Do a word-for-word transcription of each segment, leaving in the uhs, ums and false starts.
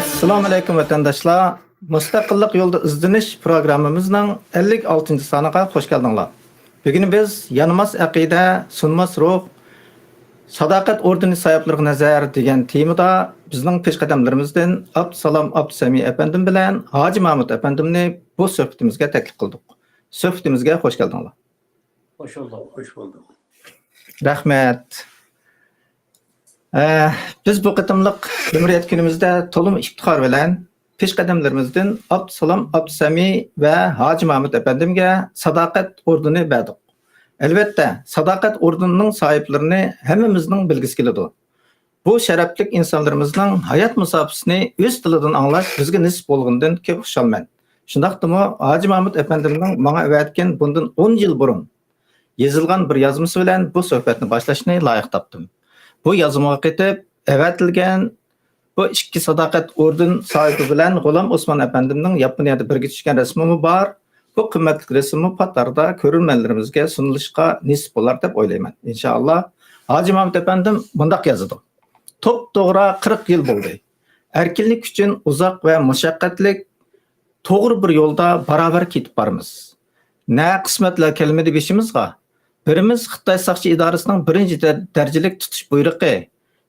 ئەسسالامۇ ئەلەيكۇم، ۋەتەنداشلار! مۇستەقىللىق يولىدا ئىزدىنىش پروگراممىمىزنىڭ ئەللىك ئالتىنچى سانىغا خوش كەلدىڭلار. بۈگۈن بىز يانماس ئەقىدە، سۇنماس روھ، ساداقەت ئوردېنى ساھىبلىرىغا نەزەر دېگەن تېمىدا بىزنىڭ پېشقەدەملىرىمىزدىن ئابدۇسالام ئابدۇسەمى ئەپەندىم بىلەن ھاجى مامۇت ئەپەندىمنى بۇ سۆھبىتىمىزگە تەكلىپ قىلدۇق. سۆھبىتىمىزگە خوش كەلدىڭلار. خوش بولدۇق. خوش بولدۇق. رەھمەت. ئە، بىز بۇ قېتىملىق جۇمھۇرىيەت كۈنىمىزدە تولىمۇ ئىپتىخار بىلەن پېشقەدەملىرىمىزدىن ئابدۇسالام ئابدۇسەمى ۋە ھاجى مامۇت ئەپەندىمگە ساداقەت ئوردېنى بەردۇق. ئەلۋەتتە، ساداقەت ئوردېنىنىڭ ساھىبلىرىنى ھەممىمىزنىڭ بىلگۈسى كېلىدۇ. بۇ شەرەپلىك ئىنسانلىرىمىزنىڭ ھايات مۇساپىسىنى ئۆز تىلىدىن ئاڭلاش بىزگە نېسىپ بولغىنىدىن كۆپ خۇشالمەن. شۇنداقتىمۇ ھاجى مامۇت ئەپەندىمنىڭ ماڭا ئەۋەتكەن بۇندىن ئون يىل بۇرۇن يېزىلغان بىر يازمىسى بىلەن بۇ سۆھبەتنى باشلاشنى لايىق تاپتىم. بۇ يازمىغا قېتىپ ئەۋەتىلگەن بۇ ئىككى ساداقەت ئوردېن ساھىبى بىلەن غۇلام ئوسمان ئەپەندىمنىڭ ياپونىيەدە بىرگە چۈشكەن رەسىمىمۇ بار. بۇ قىممەتلىك رەسىممۇ پات ئارىدا كۆرۈرمەنلىرىمىزگە سۇنۇلۇشقا نېسىپ بولار دەپ ئويلايمەن. ئىنشائاللا، ھاجى مامۇت ئەپەندىم مۇنداق يازىدۇ: توپتوغرا قىرىق يىل بولدى. ئەركىنلىك ئۈچۈن ئۇزاق ۋە مۇشەققەتلىك توغرا بىر يولدا باراۋەر كېتىپ بارىمىز. نە قىسمەتلەر كەلمىدى بېشىمىزغا. بىرىمىز خىتاي ساقچى ئىدارىسىنىڭ بىرىنچى دەر-، دەرىجىلىك تۇتۇش بۇيرۇقى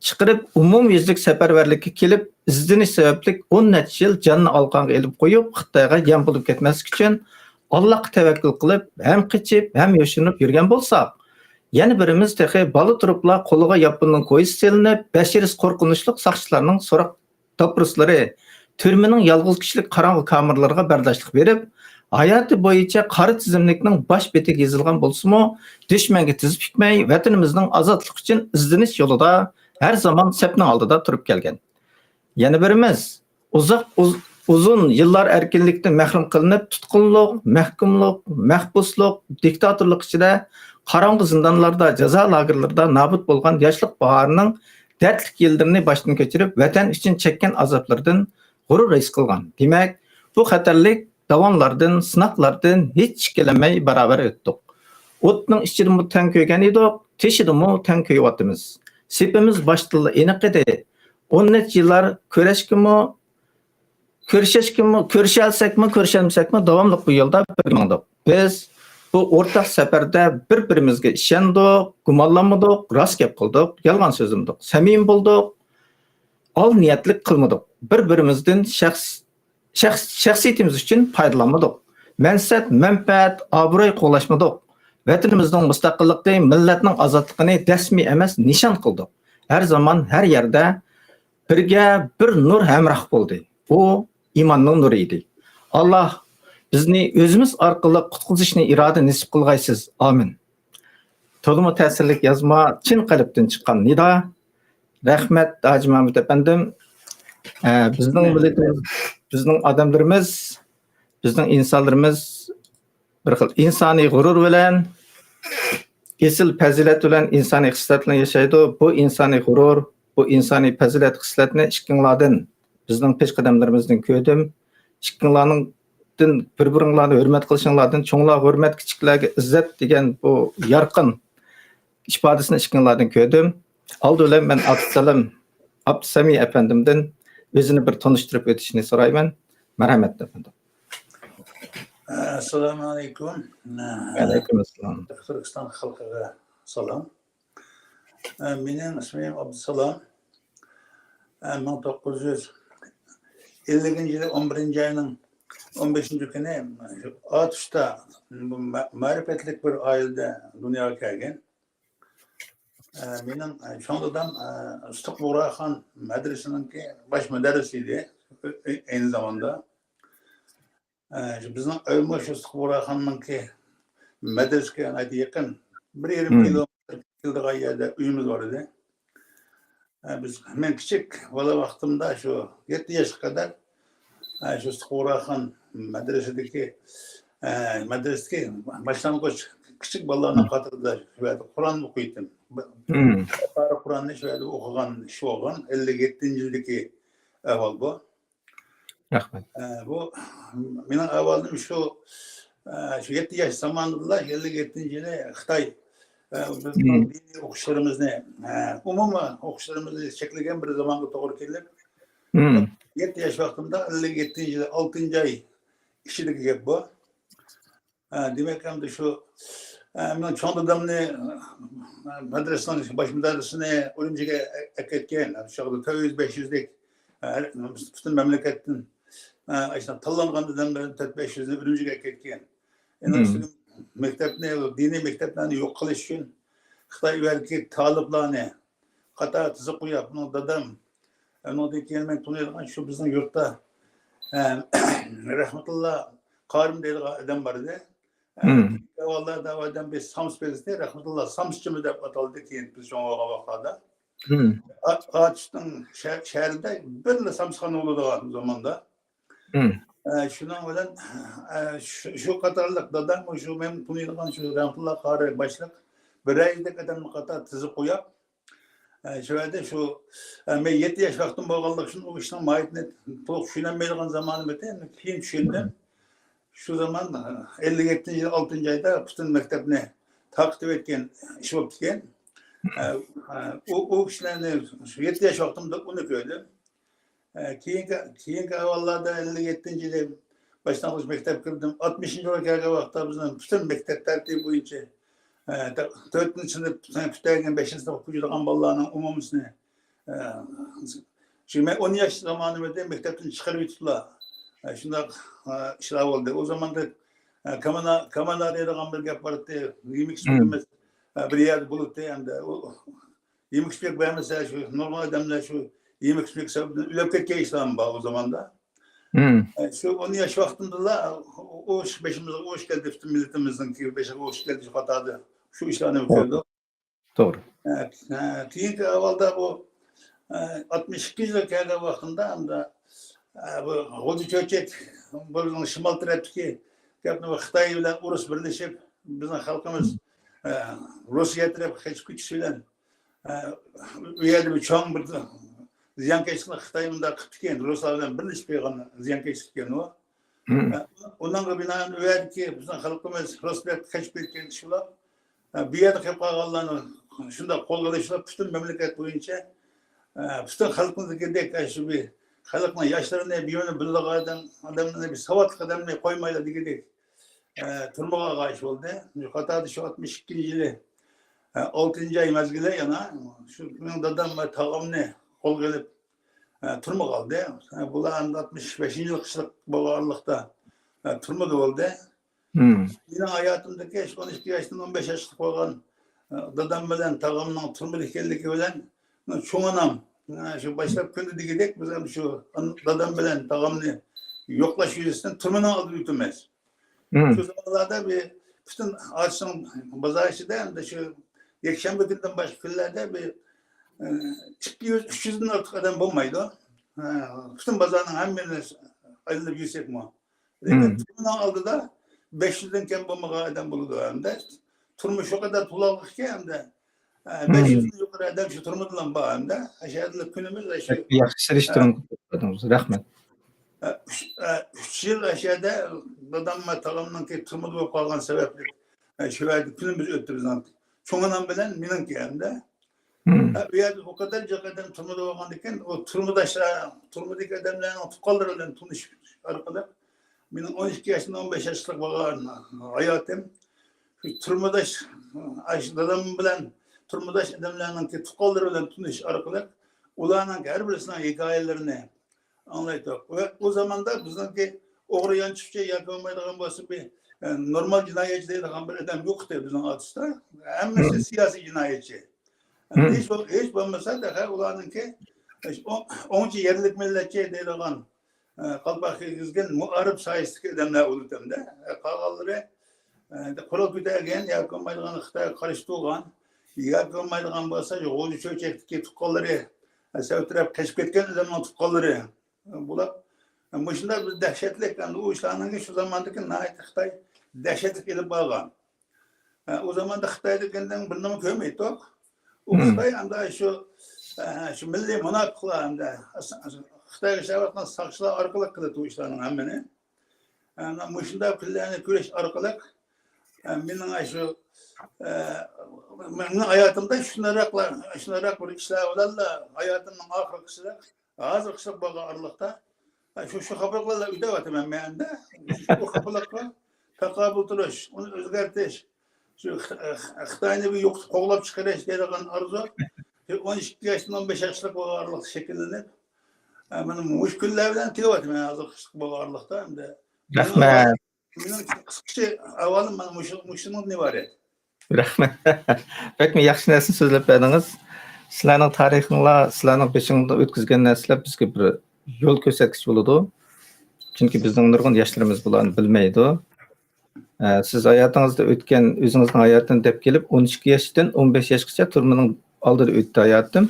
چىقىرىپ، ئومۇميۈزلۈك سەپەرۋەرلىككە كېلىپ، ئىزدىنىش سەۋەبلىك ئون نەچچە يىل جاننى ئالىقانغا ئېلىپ قويۇپ، خىتايغا يەم بولۇپ كەتمەسلىك ئۈچۈن ئاللاغا تەۋەككۈل قىلىپ، ھەم قېچىپ، ھەم يوشۇرۇنۇپ يۈرگەن بولساق، يەنە بىرىمىز تېخى بالا تۇرۇپلا قولىغا ياپوننىڭ كويزىسى سېلىنىپ، بەشىرىسى قورقۇنچلۇق ساقچىلارنىڭ سوراق داپرۇسلىرى، تۈرمىنىڭ يالغۇز كىشىلىك قاراڭغۇ كامېرلىرىغا بەرداشلىق بېرىپ، ھاياتى بويىچە قارا تىزىملىكنىڭ باش بېتىگە يېزىلغان بولسىمۇ، دۈشمەنگە تىز پۈكمەي، ۋەتىنىمىزنىڭ ئازادلىقى ئۈچۈن ئىزدىنىش يولىدا ھەر زامان سەپنىڭ ئالدىدا تۇرۇپ كەلگەن. يەنە بىرىمىز، ئۇزاق، ئۇز-، ئۇزۇن يىللار ئەركىنلىكتىن مەھرۇم قىلىنىپ، تۇتقۇنلۇق، مەھكۇملۇق، مەھبۇسلۇق، دىكتاتورلۇق ئىچىدە، قاراڭغۇ زىندانلاردا، جازا لاگېرلىرىدا نابۇت بولغان ياشلىق باھارىنىڭ دەردلىك يىللىرىنى باشتىن كەچۈرۈپ، ۋەتەن ئۈچۈن چەككەن ئازابلىرىدىن غۇرۇر ھېس قىلغان. دېمەك، بۇ خەتەرلىك داۋانلاردىن، سىناقلاردىن ھېچ ئىككىلەنمەي باراۋەر ئۆتتۇق. ئوتنىڭ ئىچىدىمۇ تەڭ كۆيگەن ئىدۇق، تېشىدىمۇ تەڭ كۆيۈۋاتىمىز. سېپىمىز باشتىنلا ئېنىق ئىدى. ئون نەچچە يىللار كۆرۈشكىمۇ، كۆرۈشەشكىمۇ، كۆرۈشەلسەكمۇ، كۆرۈشەلمىسەكمۇ، داۋاملىق بۇ يولدا بىرگە ماڭدۇق. بىز بۇ ئورتاق سەپەردە بىر-بىرىمىزگە ئىشەندۇق، گۇمانلانمىدۇق، راست گەپ قىلدۇق، يالغان سۆزلىمىدۇق، سەمىمىي بولدۇق، ئال نىيەتلىك قىلمىدۇق. بىر-بىرىمىزدىن شەخس-، شەخس-، شەخسىيىتىمىز ئۈچۈن پايدىلانمىدۇق. مەنسەپ، مەنپەئەت، ئابرۇي قوغلاشمىدۇق. ۋەتىنىمىزنىڭ مۇستەقىللىقى، مىللەتنىڭ ئازادلىقىنى دەسمىي ئەمەس، نىشان قىلدۇق. ھەر زامان، ھەر يەردە بىرگە بىر نۇر ھەمراھ بولدى. ئۇ ئىماننىڭ نۇرى ئىدى. ئاللا بىزنى ئۆزىمىز ئارقىلىق قۇتقۇزۇشنى ئىرادە نېسىپ قىلغايسىز. ئامىن. تولىمۇ تەسىرلىك يازما، چىن قەلبتىن چىققان نىدا. رەھمەت، ھاجى مامۇت ئەپەندىم. ئە، بىزنىڭ مىللىتىمىز، بىزنىڭ ئادەملىرىمىز، بىزنىڭ ئىنسانلىرىمىز بىر خىل ئىنسانىي غۇرۇر بىلەن، ئېسىل پەزىلەت بىلەن، ئىنسانىي خىسلەت بىلەن ياشايدۇ. بۇ ئىنسانىي غۇرۇر، بۇ ئىنسانىي پەزىلەت خىسلەتنى ئىككىڭلاردىن، بىزنىڭ پېشقەدەملىرىمىزدىن كۆردۈم. ئىككىڭلارنىڭدىن، بىر-بىرىڭلارنى ھۆرمەت قىلىشىڭلاردىن، چوڭلارغا ھۆرمەت، كىچىكلەرگە ئىززەت دېگەن بۇ يارقىن ئىپادىسىنى ئىككىڭلاردىن كۆردۈم. ئالدى بىلەن مەن ئابدۇسالام ئابدۇسەمى ئەپەندىمدىن ئۆزىنى بىر تونۇشتۇرۇپ ئۆتۈشىنى سورايمەن. مەرھەمەت، ئەپەندىم. ئەسسالامۇ ئەلەيكۇم. ۋەئەلەيكۇم ئەسسالام. تۈركىستان خەلقىگە سالام. مېنىڭ ئىسمىم ئابدۇسالام. مىڭ توققۇز يۈز ئەللىكىنچى يىلى ئون بىرىنچى ئاينىڭ ئون بەشىنچى كۈنى ئاتۇشتا مە-، مەرىپەتلىك بىر ئائىلىدە دۇنياغا كەلگەن. مېنىڭ چوڭ دادام ئۇستىق بۇغراخان مەدرىسىنىڭكى باش مۇدەررىسى ئىدى ئەينى زاماندا. ئە، شۇ بىزنىڭ ئۆيمۇ شۇ ئۇستىق بۇغراخاننىڭكى مەدرىسىگە ناھايىتى يېقىن. بىر يېرىم كىلومېتىر كېلىدىغان يەردە ئۆيىمىز بار ئىدى. ئە، بىز، مەن كىچىك بالا ۋاقتىمدا شۇ يەتتە ياشقا قەدەر، ئە، شۇ ئۇستىق بۇغراخان مەدرىسىدىكى، ئە، مەدرىسىدىكى باشلانغۇچ كىچىك بالىلارنىڭ قاتارىدا شۇ يەردە قۇرئان ئوقۇيتتىم. قۇرئاننى شۇ يەردە ئوقۇغان ئىش بولغان. ئەللىك يەتتىنچى يىلدىكى ئەھۋال بۇ. رەھمەت. ئە، بۇ مېنىڭ ئەھۋالىم شۇ، ئە، شۇ يەتتە ياش زامانىدىلا، ئەللىك يەتتىنچى يىلى خىتاي، ئە، بىزنىڭ دىنىي ئوقۇشلىرىمىزنى، ئە، ئومۇمىي ئوقۇشلىرىمىزنى چەكلىگەن بىر زامانغا توغرا كېلىپ، مم. يەتتە ياش ۋاقتىمدا، ئەللىك يەتتىنچى يىلى ئالتىنچى ئاي ئىچىدىكى گەپ بۇ. ھە، دېمەك، ئەمدى شۇ، ھە، مېنىڭ چوڭ دادامنى، ھە، مەدرىسىنىڭ باش مۇدەررىسىنى ئۈرۈمچىگە ئە-، ئەكەتكەن. شۇ چاغدا تۆت يۈز، بەش يۈزدەك، ھە، پۈتۈن مەملىكەتتىن، ھە، ئاشۇنداق تاللانغان ئادەملەردىن تۆت، بەش يۈزنى ئۈرۈمچىگە ئەكەتكەن. ئەنە مم. شۇ مەكتەپنى، دىنىي مەكتەپلەرنى يوق قىلىش ئۈچۈن خىتاي ئۇ يەردىكى تالىپلارنى قاتار تىزىپ قويۇپ، مېنىڭ دادام، ئۇنىڭدىن كېيىن مەن تونۇيدىغان شۇ بىزنىڭ يۇرتتا، ئە، رەھمەتۇللا قارىم دەيدىغان ئادەم بار ئىدى. ئە، مم. ئەۋۋاللاردا ئۇ ئادەم بىر سامس بېرىسىدى، رەھمەتۇللا سامسچىمى دەپ ئاتالدى كېيىن بىز چوڭ بولغان ۋاقىتلاردا. مم. ئا-، ئاتۇشنىڭ شە-، شەھىرىدە بىرلا سامسخانا بولىدىغان زاماندا. مم. ئە، شۇنىڭ بىلەن، ئە، شۇ، شۇ قاتارلىق دادام، شۇ مەن تونۇيدىغان شۇ رەھمەتۇللا قارى باشلىق بىر يۈزدەك ئادەمنى قاتار تىزىپ قويۇپ، ئە، شۇ يەردە شۇ، ئە، مەن يەتتە ياش ۋاقتىم بولغانلىقى ئۈچۈن ئۇ ئىشنىڭ ماھىيىتىنى تولۇق چۈشىنەلمەيدىغان زامانىم ئىدى. كېيىن چۈشەندىم. شۇ زامان، ئە، ئەللىك يەتتىنچى يىل ئالتىنچى ئايدا پۈتۈن مەكتەپنى تارقىتىۋەتكەن ئىش بوپتىكەن. ئە، ئە، ئۇ، ئۇ كىشىلەرنى شۇ يەتتە ياش ۋاقتىمدا ئۇنى كۆردۈم. ئە، كېيىنكى، كېيىنكى ئەھۋاللاردا ئەللىك يەتتىنچى يىلى باشلانغۇچ مەكتەپكە كىردىم. ئاتمىشىنچى يىلغا كەلگەن ۋاقىتتا بىزنىڭ پۈتۈن مەكتەپ تەرتىپى بويىچە، ئە، تۆتىنچى سىنىپ پۈتتۈرگەن بەشىنچى سىنىپقا كۆچىدىغان بالىلارنىڭ ئومۇمىسىنى، ئە، شۇ مەن ئون ياش زامانىمدا مەكتەپتىن چىقىرىۋېتىپلا، ئە، شۇنداق، ئە، ئىشلار بولدى. ئۇ زاماندا، ئە، كامانا، كامانا دەيدىغان بىر گەپ بار ئىدى. يېمەك ئىچمەك مم. ئەمەس، ئە، بىر يەردە بولاتتى ئەمدى. ئۇ يېمەك ئىچمەك بەرمىسە، شۇ نۇرغۇن ئادەملەر شۇ يېمەك ئىچمەك سەۋەبىدىن ئۆلۈپ كەتكەن ئىشلارمۇ بار ئۇ زاماندا. مم. ئە، شۇ ئون ياش ۋاقتىمدىلا ئۇ، ئۇ ئىش بېشىمىزغا ئۇ ئىش كەلدى، پۈتۈن مىللىتىمىزنىڭكى بېشىغا ئۇ ئىش كەلدى، شۇ قاتاردا شۇ ئىشلارنى توغرا. كۆردۇق. توغرا. ئە، ئە، كېيىنكى ئەھۋالدا بۇ، ئە، ئاتمىش ئىككىنچى يىلغا كەلگەن ۋاقتىمدا، ئەمدى، ئە، بۇ غوجا چۆچەك، بۇ بىزنىڭ شىمال تەرەپتىكى گەپنى، بۇ خىتاي بىلەن ئۇرۇس بىرلىشىپ، بىزنىڭ خەلقىمىز، ئە، روسىيە تەرەپكە قېچىپ كېتىش بىلەن، ئە، ئۇ يەردە بىر چوڭ بىر زىيانكەشلىكنى خىتاي مۇنداق قىپتىكەن، رۇسلار بىلەن بىرلىشىپ قىلغان زىيانكەشلىككەن ئۇ. مم. ئە، ئۇنىڭغا بىنائەن ئۇ يەردىكى بىزنىڭ خەلقىمىز رۇس تەرەپكە قېچىپ كەتكەن ئىش بولۇپ، ئە، بۇ يەردە قېلىپ قالغانلارنى شۇنداق قولغا ئېلىشلار پۈتۈن مەملىكەت بويىچە، ئە، پۈتۈن خەلقىمىزدىكىدەك، ئە، شۇ بىر خەلقنىڭ ياشلىرىنى، بىر يەرنى بىلىدىغان ئادەم، ئادەملەرنى، بىر ساۋاتلىق ئادەمنى قويمايلا دېگۈدەك، ئە، تۈرمىگە ئالغان ئىش بولدى. شۇ قاتاردا شۇ ئاتمىش ئىككىنچى يىلى، ئە، ئالتىنچى ئاي مەزگىلى يەنە شۇ مېنىڭ دادام ۋە تاغامنى قولغا ئېلىپ، ئە، تۈرمىگە ئالدى. ئە، بۇلار ئەمدى ئاتمىش بەشىنچى يىل قىشلىق بولغانلىقتا، ئە، تۈرمىدە بولدى. مم. مېنىڭ ھاياتىمدىكى شۇ ئون ئىككى ياشتىن ئون بەش ياشلىق بولغان، ئە، دادام بىلەن تاغامنىڭ تۈرمىدە ئىكەنلىكى بىلەن، چوڭ ئانام، ئە، شۇ باشلاپ كۈندە دېگۈدەك، بىز ھەم شۇ ئان-، دادام بىلەن تاغامنى يوقلاش يۈزىسىدىن تۈرمىنىڭ ئالدىدا ئۆتىمىز. مم. شۇ زامانلاردا بىر پۈتۈن ئاتۇشنىڭ بازار ئىچىدە، ئەمدى شۇ يەكشەنبە كۈنىدىن باشقا كۈنلەردە بىر، ئە، ئىككى يۈز، ئۈچ يۈزدىن ئارتۇق ئادەم بولمايدۇ. ئە، پۈتۈن بازارنىڭ ھەممىنى ئايلىنىپ يۈرسەكمۇ. لېكىن مم. تۈرمىنىڭ ئالدىدا بەش يۈزدىن كەم بولمىغان ئادەم بولىدۇ ھەمدە. تۈرمە شۇ قەدەر تولاقلىق ئىكەن ھەمدە. ئە، مم. بەش يۈزدىن يۇقىرى ئادەم شۇ تۈرمىدىلا بار ھەمدە. ئاشۇ يەردىلا كۈنىمىز شۇ، بەك ياخشى ئە، سېلىشتۇرما قىلدىڭىز. رەھمەت. ئە، ئۈچ، ئە، ئۈچ يىل ئاشۇ يەردە دادام ۋە تاغامنىڭكى تۈرمىدە بولۇپ قالغان سەۋەبلىك، ئە، شۇ يەردە كۈنىمىز ئۆتتى بىزنىڭ. چوڭ ئانام بىلەن مېنىڭكى ھەمدە. مم. ئە، ئۇ يەردە ئۇ قەدەر جىق ئادەم تۈرمىدە بولغاندىكىن، ئۇ تۈرمىداشلار، تۈرمىدىكى ئادەملەرنىڭ تۇغقانلىرى بىلەن تونۇشۇش ئارقىلىق، مېنىڭ ئون ئىككى ياشتىن ئون بەش ياشلىق بولغان ھاياتىم، شۇ تۈرمىداش، ئاشۇ دادام بىلەن تۈرمىداش ئادەملەرنىڭكى تۇغقانلىرى بىلەن تونۇشۇش ئارقىلىق، ئۇلارنىڭ ھەر بىرسىنىڭ ھېكايىلىرىنى ئاڭلايتتۇق. ۋە ئۇ زاماندا بىزنىڭكى ئوغرى يانچۇقچى ياكى بولمايدىغان بولسا بىر، ئە، نورمال جىنايەتچى دەيدىغان بىر ئادەم يوق ئىدى بىزنىڭ ئاتۇشتا. ھەممىسى مم. سىياسىي جىنايەتچى. مم. ھېچ بول-، ھېچ بولمىسا تېخى ئۇلارنىڭكى ئوڭ-، ئوڭچى يەرلىك مىللەتچى دەيدىغان، ئە، قالپاق كىيگۈزگەن مۇئارىپ سايىسىدىكى ئادەملەر بولىدۇ-دە. ئە، قالغانلىرى، ئە، قورال كۆتەرگەن ياكى بولمايدىغان خىتايغا قارشى تۇرغان ياكى بولمايدىغان بولسا غوجا چۆچەكتىكى تۇغقانلىرى، ئە، سەۋت تەرەپ قېچىپ كەتكەن ئادەمنىڭ تۇغقانلىرى. بۇلار مۇشۇنداق بىر دەھشەتلىك، ئەمدى ئۇ ئىشلارنىڭكى شۇ زاماندىكى ناھايىتى خىتاي دەھشەتلىك ئېلىپ بارغان. ئە، ئۇ زاماندا خىتاي دېگەندىن بىر نېمە كۆرمەيتتۇق. ئۇ مم. خىتاي ئەمدى شۇ، ئە، شۇ مىللىي مۇناپىقلار ئەمدى خىتايغا ئىشلەۋاتقان ساقچىلار ئارقىلىق قىلىدۇ ئۇ ئىشلارنىڭ ھەممىنى. ئە، مۇشۇنداق كۈنلەرنى كۆرۈش ئارقىلىق، ئە، مېنىڭ شۇ، ئە، مېنىڭ ھاياتىمدا شۇنداقراقلار، شۇنداقراق بىر ئىشلار بىلەنلا ھاياتىمنىڭ ئاخىرقىسىدا ھازىر قىشلىق بالىغا ئارىلىقتا، ھە، شۇ، شۇ خاپىلىقلار ئۆتەۋاتىمەن مەندە. بۇ خاپىلىققا تاقابىل تۇرۇش، ئۇنى ئۆزگەرتىش، شۇ خ-، خ-، خىتاينى بىر يوقىتىپ قوغلاپ چىقىرىش دەيدىغان ئارزۇ شۇ ئون ئىككى ياشتىن ئون بەش ياشلىق بالىغا ئارىلىقتا شەكىللىنىپ، ھە، مانا مۇشۇ كۈنلەر بىلەن كېلىۋاتىمەن ھازىر قىشلىق بالىغا ئارىلىقتا ئەمدى. رەھمەت. مېنىڭ قىسقىچە ئەھۋالىم مانا مۇشۇ، مۇشۇنىڭدىن ئىبارەت. رەھمەت. بەكمۇ ياخشى نەرسىنى سۆزلەپ بەردىڭىز. سىلەرنىڭ تارىخىڭلار، سىلەرنىڭ بېشىڭدا ئۆتكۈزگەن نەرسىلەر بىزگە بىر يول كۆرسەتكۈچ بولىدۇ. چۈنكى بىزنىڭ نۇرغۇن ياشلىرىمىز بۇلارنى بىلمەيدۇ. ئە، سىز ھاياتىڭىزدا ئۆتكەن، ئۆزىڭىزنىڭ ھاياتىنى دەپ كېلىپ، ئون ئىككى ياشتىن ئون بەش ياشقىچە تۈرمىنىڭ ئالدىدا ئۆتتى ھاياتىم.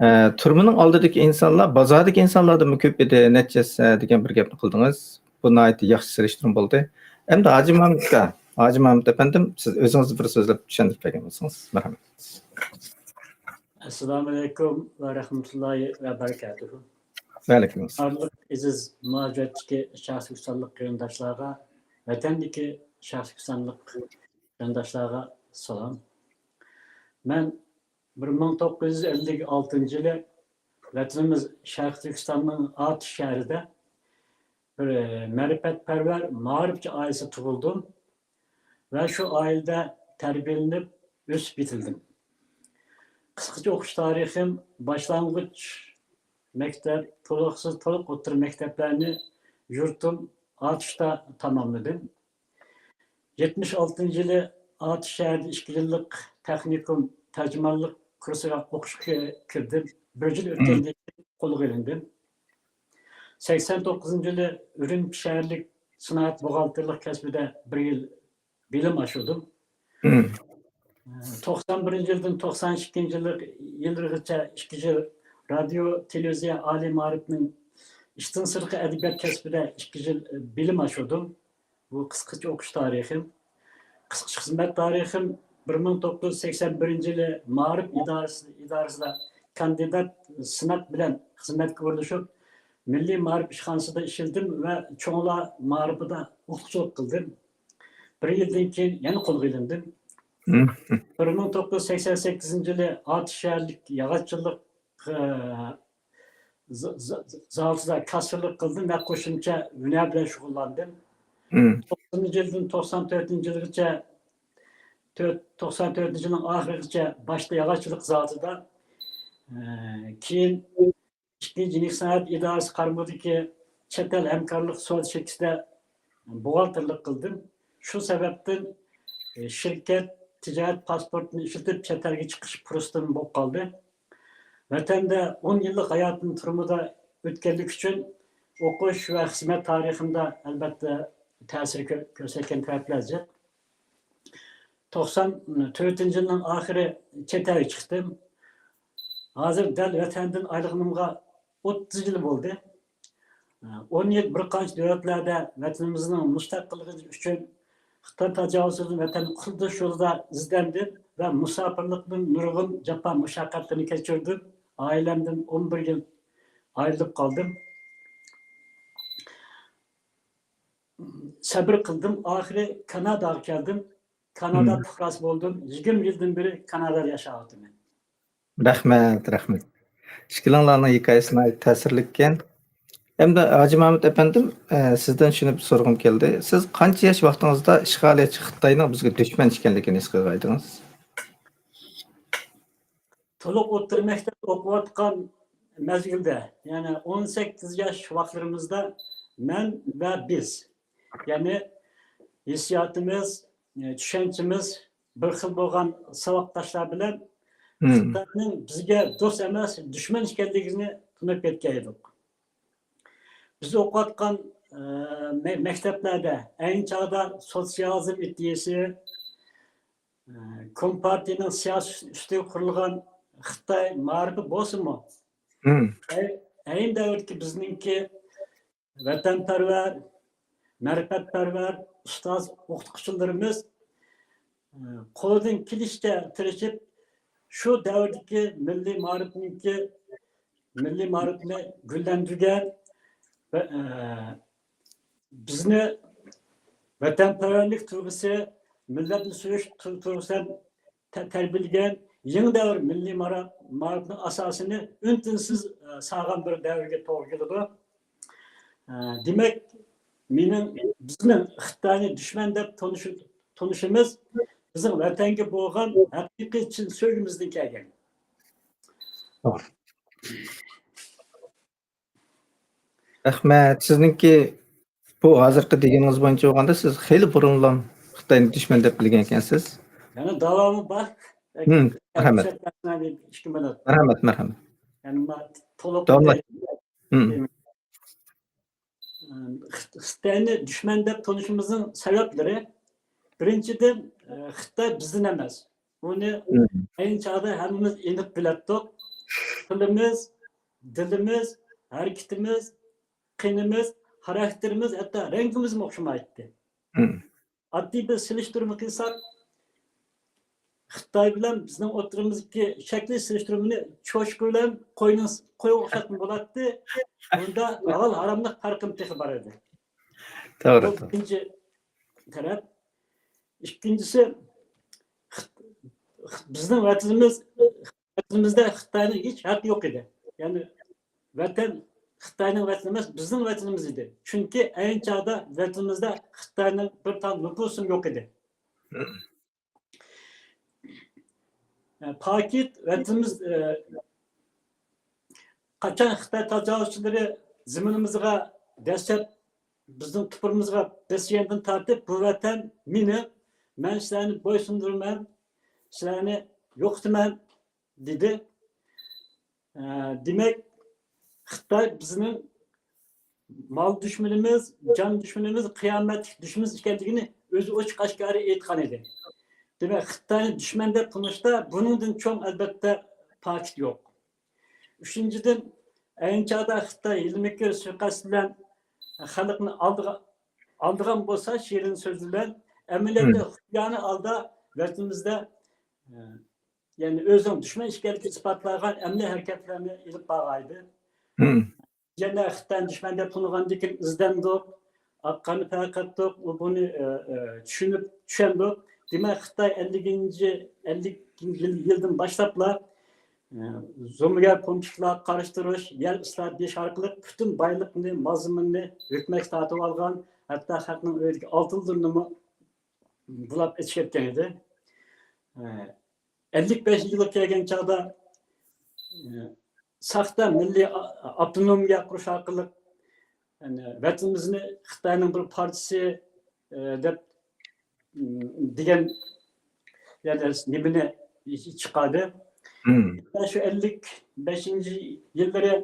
ئە، تۈرمىنىڭ ئالدىدىكى ئىنسانلار بازاردىكى ئىنسانلاردىنمۇ كۆپ ئىدى، نەچچە ھەسسە دېگەن بىر گەپنى قىلدىڭىز. بۇ ناھايىتى ياخشى سېلىشتۇرما بولدى. ئەمدى ھاجى مامۇت ئاكا، ھاجى مامۇت ئەپەندىم، سىز ئۆزىڭىزنى بىر سۆزلەپ چۈشەندۈرۈپ بەرگەن بولسىڭىز، مەرھەمەت. ئەسسالامۇئەلەيكۇم ۋە رەھمەتۇللاھى ۋە بەرىكاتۇھۇ. ۋەئەلەيكۇم ئەسسالام. بارلىق ئەزىز مۇھاجىرەتتىكى شەرقىي تۈركىستانلىق قېرىنداشلارغا، ۋەتەندىكى شەرقىي تۈركىستانلىق قېرىنداشلارغا سالام. مەن بىر مىڭ توققۇز يۈز ئەللىك ئالتىنچى يىلى ۋەتىنىمىز شەرقىي تۈركىستاننىڭ ئاتۇش شەھىرىدە بىر مەرىپەتپەرۋەر مائارىپچى ئائىلىسىدە تۇغۇلدۇم ۋە شۇ ئائىلىدە تەربىيەلىنىپ ئۆسۈپ يېتىلدىم. قىسقىچە ئوقۇش تارىخىم باشلانغۇچ مەكتەپ، تولۇقسىز تولۇق ئوتتۇرا مەكتەپلەرنى يۇرتۇم ئاتۇشتا تاماملىدىم. يەتمىش ئالتىنچى يىلى ئاتۇش شەھىرىدە ئىككى يىللىق تېخنىكوم تەرجىمانلىق كۇرسىغا ئوقۇشقا كىردىم. بىر يىل ئۆتكەندىن كېيىن قولغا ئېلىندىم. سەكسەن توققۇزىنچى يىلى ئۈرۈمچى شەھەرلىك سانائەت بوغالتىرلىق كەسپىدە بىر يىل بىلىم ئاشۇردۇم. توقسان بىرىنچى يىلدىن توقسان ئىككىنچى يىلغىچە ئىككى يىل رادىيو، تېلېۋىزىيە، ئالىي مائارىپنىڭ ئىشتىن سىرتقى ئەدەبىيات كەسپىدە ئىككى يىل بىلىم ئاشۇردۇم. بۇ قىسقىچە ئوقۇش تارىخىم. قىسقىچە خىزمەت تارىخىم بىر مىڭ توققۇز يۈز سەكسەن بىرىنچى يىلى مائارىپ ئىدارىسى، ئىدارىسىدا كاندىدات سىناق بىلەن خىزمەتكە ئورۇنلىشىپ، مىللىي مائارىپ ئىشخانىسىدا ئىشلىدىم ۋە چوڭلار مائارىپىدا ئوقۇتقۇچىلىق قىلدىم. بىر يىلدىن كېيىن يەنە قولغا ئېلىندىم. بىر مىڭ توققۇز يۈز سەكسەن سەككىزىنچى يىلى ئاتۇش شەھەرلىك ياغاچچىلىق، ئە، ز-، ز-، زاۋۇتىدا كاسسىرلىق قىلدىم ۋە قوشۇمچە ھۈنەر بىلەن شۇغۇللاندىم. توقسىنىنچى يىلدىن توقسان تۆتىنچى يىلغىچە، تۆت-، توقسان تۆتىنچى يىلنىڭ ئاخىرىغىچە باشتا ياغاچچىلىق زاۋۇتىدا، ئە، كېيىن ئىككىنچى يېڭى سانائەت ئىدارىسى قارامىقىدىكى چەت ئەل ھەمكارلىق سودا شىركىتىدە بوغالتىرلىق قىلدىم. شۇ سەۋەبتىن، ئى، شىركەت تىجارەت پاسپورتىنى ئىشلىتىپ چەت ئەلگە چىقىش پۇرسىتىم بولۇپ قالدى. ۋەتەندە ئون يىللىق ھاياتىم تۈرمىدە ئۆتكەنلىكى ئۈچۈن ئوقۇش ۋە خىزمەت تارىخىمدا ئەلۋەتتە تەسىر كۆ-، كۆرسەتكەن تەرەپلەر جىق. توقسان تۆتىنچى يىلنىڭ ئاخىرى چەت ئەلگە چىقتىم. ھازىر دەل ۋەتەندىن ئايرىلغىنىمغا ئوتتۇز يىل بولدى. ئون يىل بىر قانچە دۆلەتلەردە ۋەتىنىمىزنىڭ مۇستەقىللىقى ئۈچۈن خىتاي تاجاۋۇزچىلىرىدىن ۋەتەننى قۇتۇلدۇرۇش يولىدا ئىزدەندىم ۋە مۇساپىرلىقتىن نۇرغۇن جاپا مۇشەققەتلەرنى كەچۈردۈم. ئائىلەمدىن ئون بىر يىل ئايرىلىپ قالدىم. سەبرى قىلدىم. ئاخىرى كاناداغا كەلدىم. كانادا پۇقراسى بولدۇم. يىگىرمە يىلدىن بېرى كانادادا ياشاۋاتىمەن. رەھمەت، رەھمەت. ئىككىلىڭلارنىڭ ھېكايىسى ناھايىتى تەسىرلىككەن. ئەمدى ھاجى مامۇت ئەپەندىم، ئە، سىزدىن شۇنى بىر سورىغۇم كەلدى. سىز قانچە ياش ۋاقتىڭىزدا ئىشغالىيەتچى خىتاينىڭ بىزگە دۈشمەن ئىكەنلىكىنى ھېس قىلغايدىڭىز؟ تولۇق ئوتتۇرا مەكتەپتە ئوقۇۋاتقان مەزگىلدە، يەنى ئون سەككىز ياش ۋاقىتلىرىمىزدا مەن ۋە بىز، يەنى ھېسسىياتىمىز، چۈشەنچىمىز بىر خىل بولغان ساۋاقداشلار بىلەن خىتاينىڭ بىزگە دوست ئەمەس، دۈشمەن ئىكەنلىكىنى تونۇپ يەتكەن ئىدۇق. بىز ئوقۇۋاتقان، ئە، مە-، مەكتەپلەردە ئەينى چاغدا سوتسىيالىزم ئىدىيەسى، ئە، كومپارتىيىنىڭ سىياسىي ئۈستىگە قۇرۇلغان خىتاي مائارىپى بولسىمۇ، ئەي-، ئەينى دەۋردىكى بىزنىڭكى ۋەتەنپەرۋەر، مەرىپەتپەرۋەر ئۇستاز ئوقۇتقۇچىلىرىمىز، ئە، قولىدىن كېلىشىچە تىرىشىپ، شۇ دەۋردىكى مىللىي مائارىپنىڭكى، مىللىي مائارىپنى گۈللەندۈرگەن ۋە، ئە، بىزنى ۋەتەنپەرۋەرلىك تۇيغۇسى، مىللەتنى سۆيۈش تۇ-، تۇيغۇسى بىلەن تە-، تەربىيەلىگەن يېڭى دەۋر مىللىي مارا-، مائارىپنىڭ ئاساسىنى ئۈن-تىنسىز، ئە، سالغان بىر دەۋرگە توغرا كېلىدۇ. ئە، دېمەك، مېنىڭ، بىزنىڭ خىتاينى دۈشمەن دەپ تونۇشى-، تونۇشىمىز بىزنىڭ ۋەتەنگە بولغان ھەقىقىي چىن سۆيگۈمىزدىن كەلگەن. توغرا. رەھمەت. سىزنىڭكى بۇ ھازىرقى دېگىنىڭىز بويىچە بولغاندا، سىز خېلى بۇرۇنلا خىتاينى دۈشمەن دەپ بىلگەن ئىكەنسىز. يەنە داۋامى بار. ھىم، مەرھەمەت. ئىككى مىنۇت. مەرھەمەت، مەرھەمەت. يەنە ما-، تولۇق داۋاملاشتۇرۇڭ. ھىم. خىت-، خىتاينى دۈشمەن دەپ تونۇشىمىزنىڭ سەۋەبلىرى، بىرىنچىدىن، خىتاي بىزدىن ئەمەس. بۇنى ھىم. ئەينى چاغدا ھەممىمىز ئېنىق بىلەتتۇق. تىلىمىز، دىلىمىز، ھەرىكىتىمىز، قېنىمىز، خاراكتېرىمىز، ھەتتا رەڭگىمىزمۇ ئوخشىمايتتى. ھىم. ئاددىي بىر سېلىشتۇرما قىلساق، خىتاي بىلەن بىزنىڭ ئوتتۇرىمىزدىكى شەكلىي سېلىشتۇرمىنى چوشقا بىلەن قوينىڭ، قويغا ئوخشاتقىمۇ بولاتتى. بۇندا ھالال ھاراملىق پەرقىمۇ تېخى بار ئىدى. توغرا، بۇ توغرا. بىرىنچى تەرەپ. ئىككىنچىسى، خىت-، خىت-، بىزنىڭ ۋەتىنىمىز، ۋەتىنىمىزدە خىتاينىڭ ھېچ ھەققى يوق ئىدى. يەنى ۋەتەن خىتاينىڭ ۋەتىنى ئەمەس، بىزنىڭ ۋەتىنىمىز ئىدى. چۈنكى ئەينى چاغدا ۋەتىنىمىزدە خىتاينىڭ بىر تال نوپۇسىمۇ يوق ئىدى. پاكىت ۋەتىنىمىز، ئە، قاچان خىتاي تاجاۋۇزچىلىرى زېمىنىمىزغا دەسسەپ، بىزنىڭ توپىلىرىمىزغا بېسىلغاندىن تارتىپ، بۇ ۋەتەن مېنىڭ، مەن سىلەرنى بويسۇندۇرىمەن، سىلەرنى يوقىتىمەن، دېدى. ئە، دېمەك، خىتاي بىزنىڭ مال دۈشمىنىمىز، جان دۈشمىنىمىز، قىيامەتلىك دۈشمىنىمىز ئىكەنلىكىنى ئۆزى ئوچۇق ئاشكارا ئېيتقان ئىدى. دېمەك، خىتاينى دۈشمەن دەپ تونۇشتا بۇنىڭدىن چوڭ، ئەلۋەتتە، پاكىت يوق. ئۈچىنچىدىن، ئەينى چاغدا خىتاي ھىيلە-مىكىر، سۇيىقەست بىلەن خەلقنى ئالدىغا-، ئالدىغان بولسا، شېرىن سۆزى بىلەن، ئەمەلىيەتتە خۇپىيانە ھالدا ۋەتىنىمىزدە، ئە، يەنى ئۆزىنىڭ دۈشمەن ئىكەنلىكىنى ئىسپاتلىغان ئەمەلىي ھەرىكەتلەرنى ئېلىپ بارغانىدى. يەنە خىتاينى دۈشمەن دەپ تونۇغاندىن كېيىن ئىزدەندۇق، ئاق قارنى پەرق قىلدۇق، ئۇ بۇنى، ئە، ئە، چۈشىنىپ، چۈشەندۇق. دېمەك، خىتاي ئەللىكىنچى، ئەللىك يىل، يىلدىن باشلاپلا، ئە، زومىگەر پومېيچىكلارغا قارشى تۇرۇش، يەر ئىسلاھاتى دېيىش ئارقىلىق پۈتۈن بايلىقنى، مال-زېمىننى ھۆكۈمەتكە تارتىۋالغان، ھەتتا خەقنىڭ ئۆيىدىكى ئالتۇنلىرىنىمۇ بۇلاپ ئېچىپ كەتكەن ئىدى. ئە، ئەللىك بەشىنچى يىلغا كەلگەن چاغدا، ئە، ساختا مىللىي ئا-، ئاپتونومىيە قۇرۇش ئارقىلىق، يەنى ۋەتىنىمىزنى خىتاينىڭ بىر پارچىسى، ئە، دەپ، م، دېگەن يەنە نېمىنى چىقاردى. مم. شۇ ئەللىك بەشىنچى يىللىرى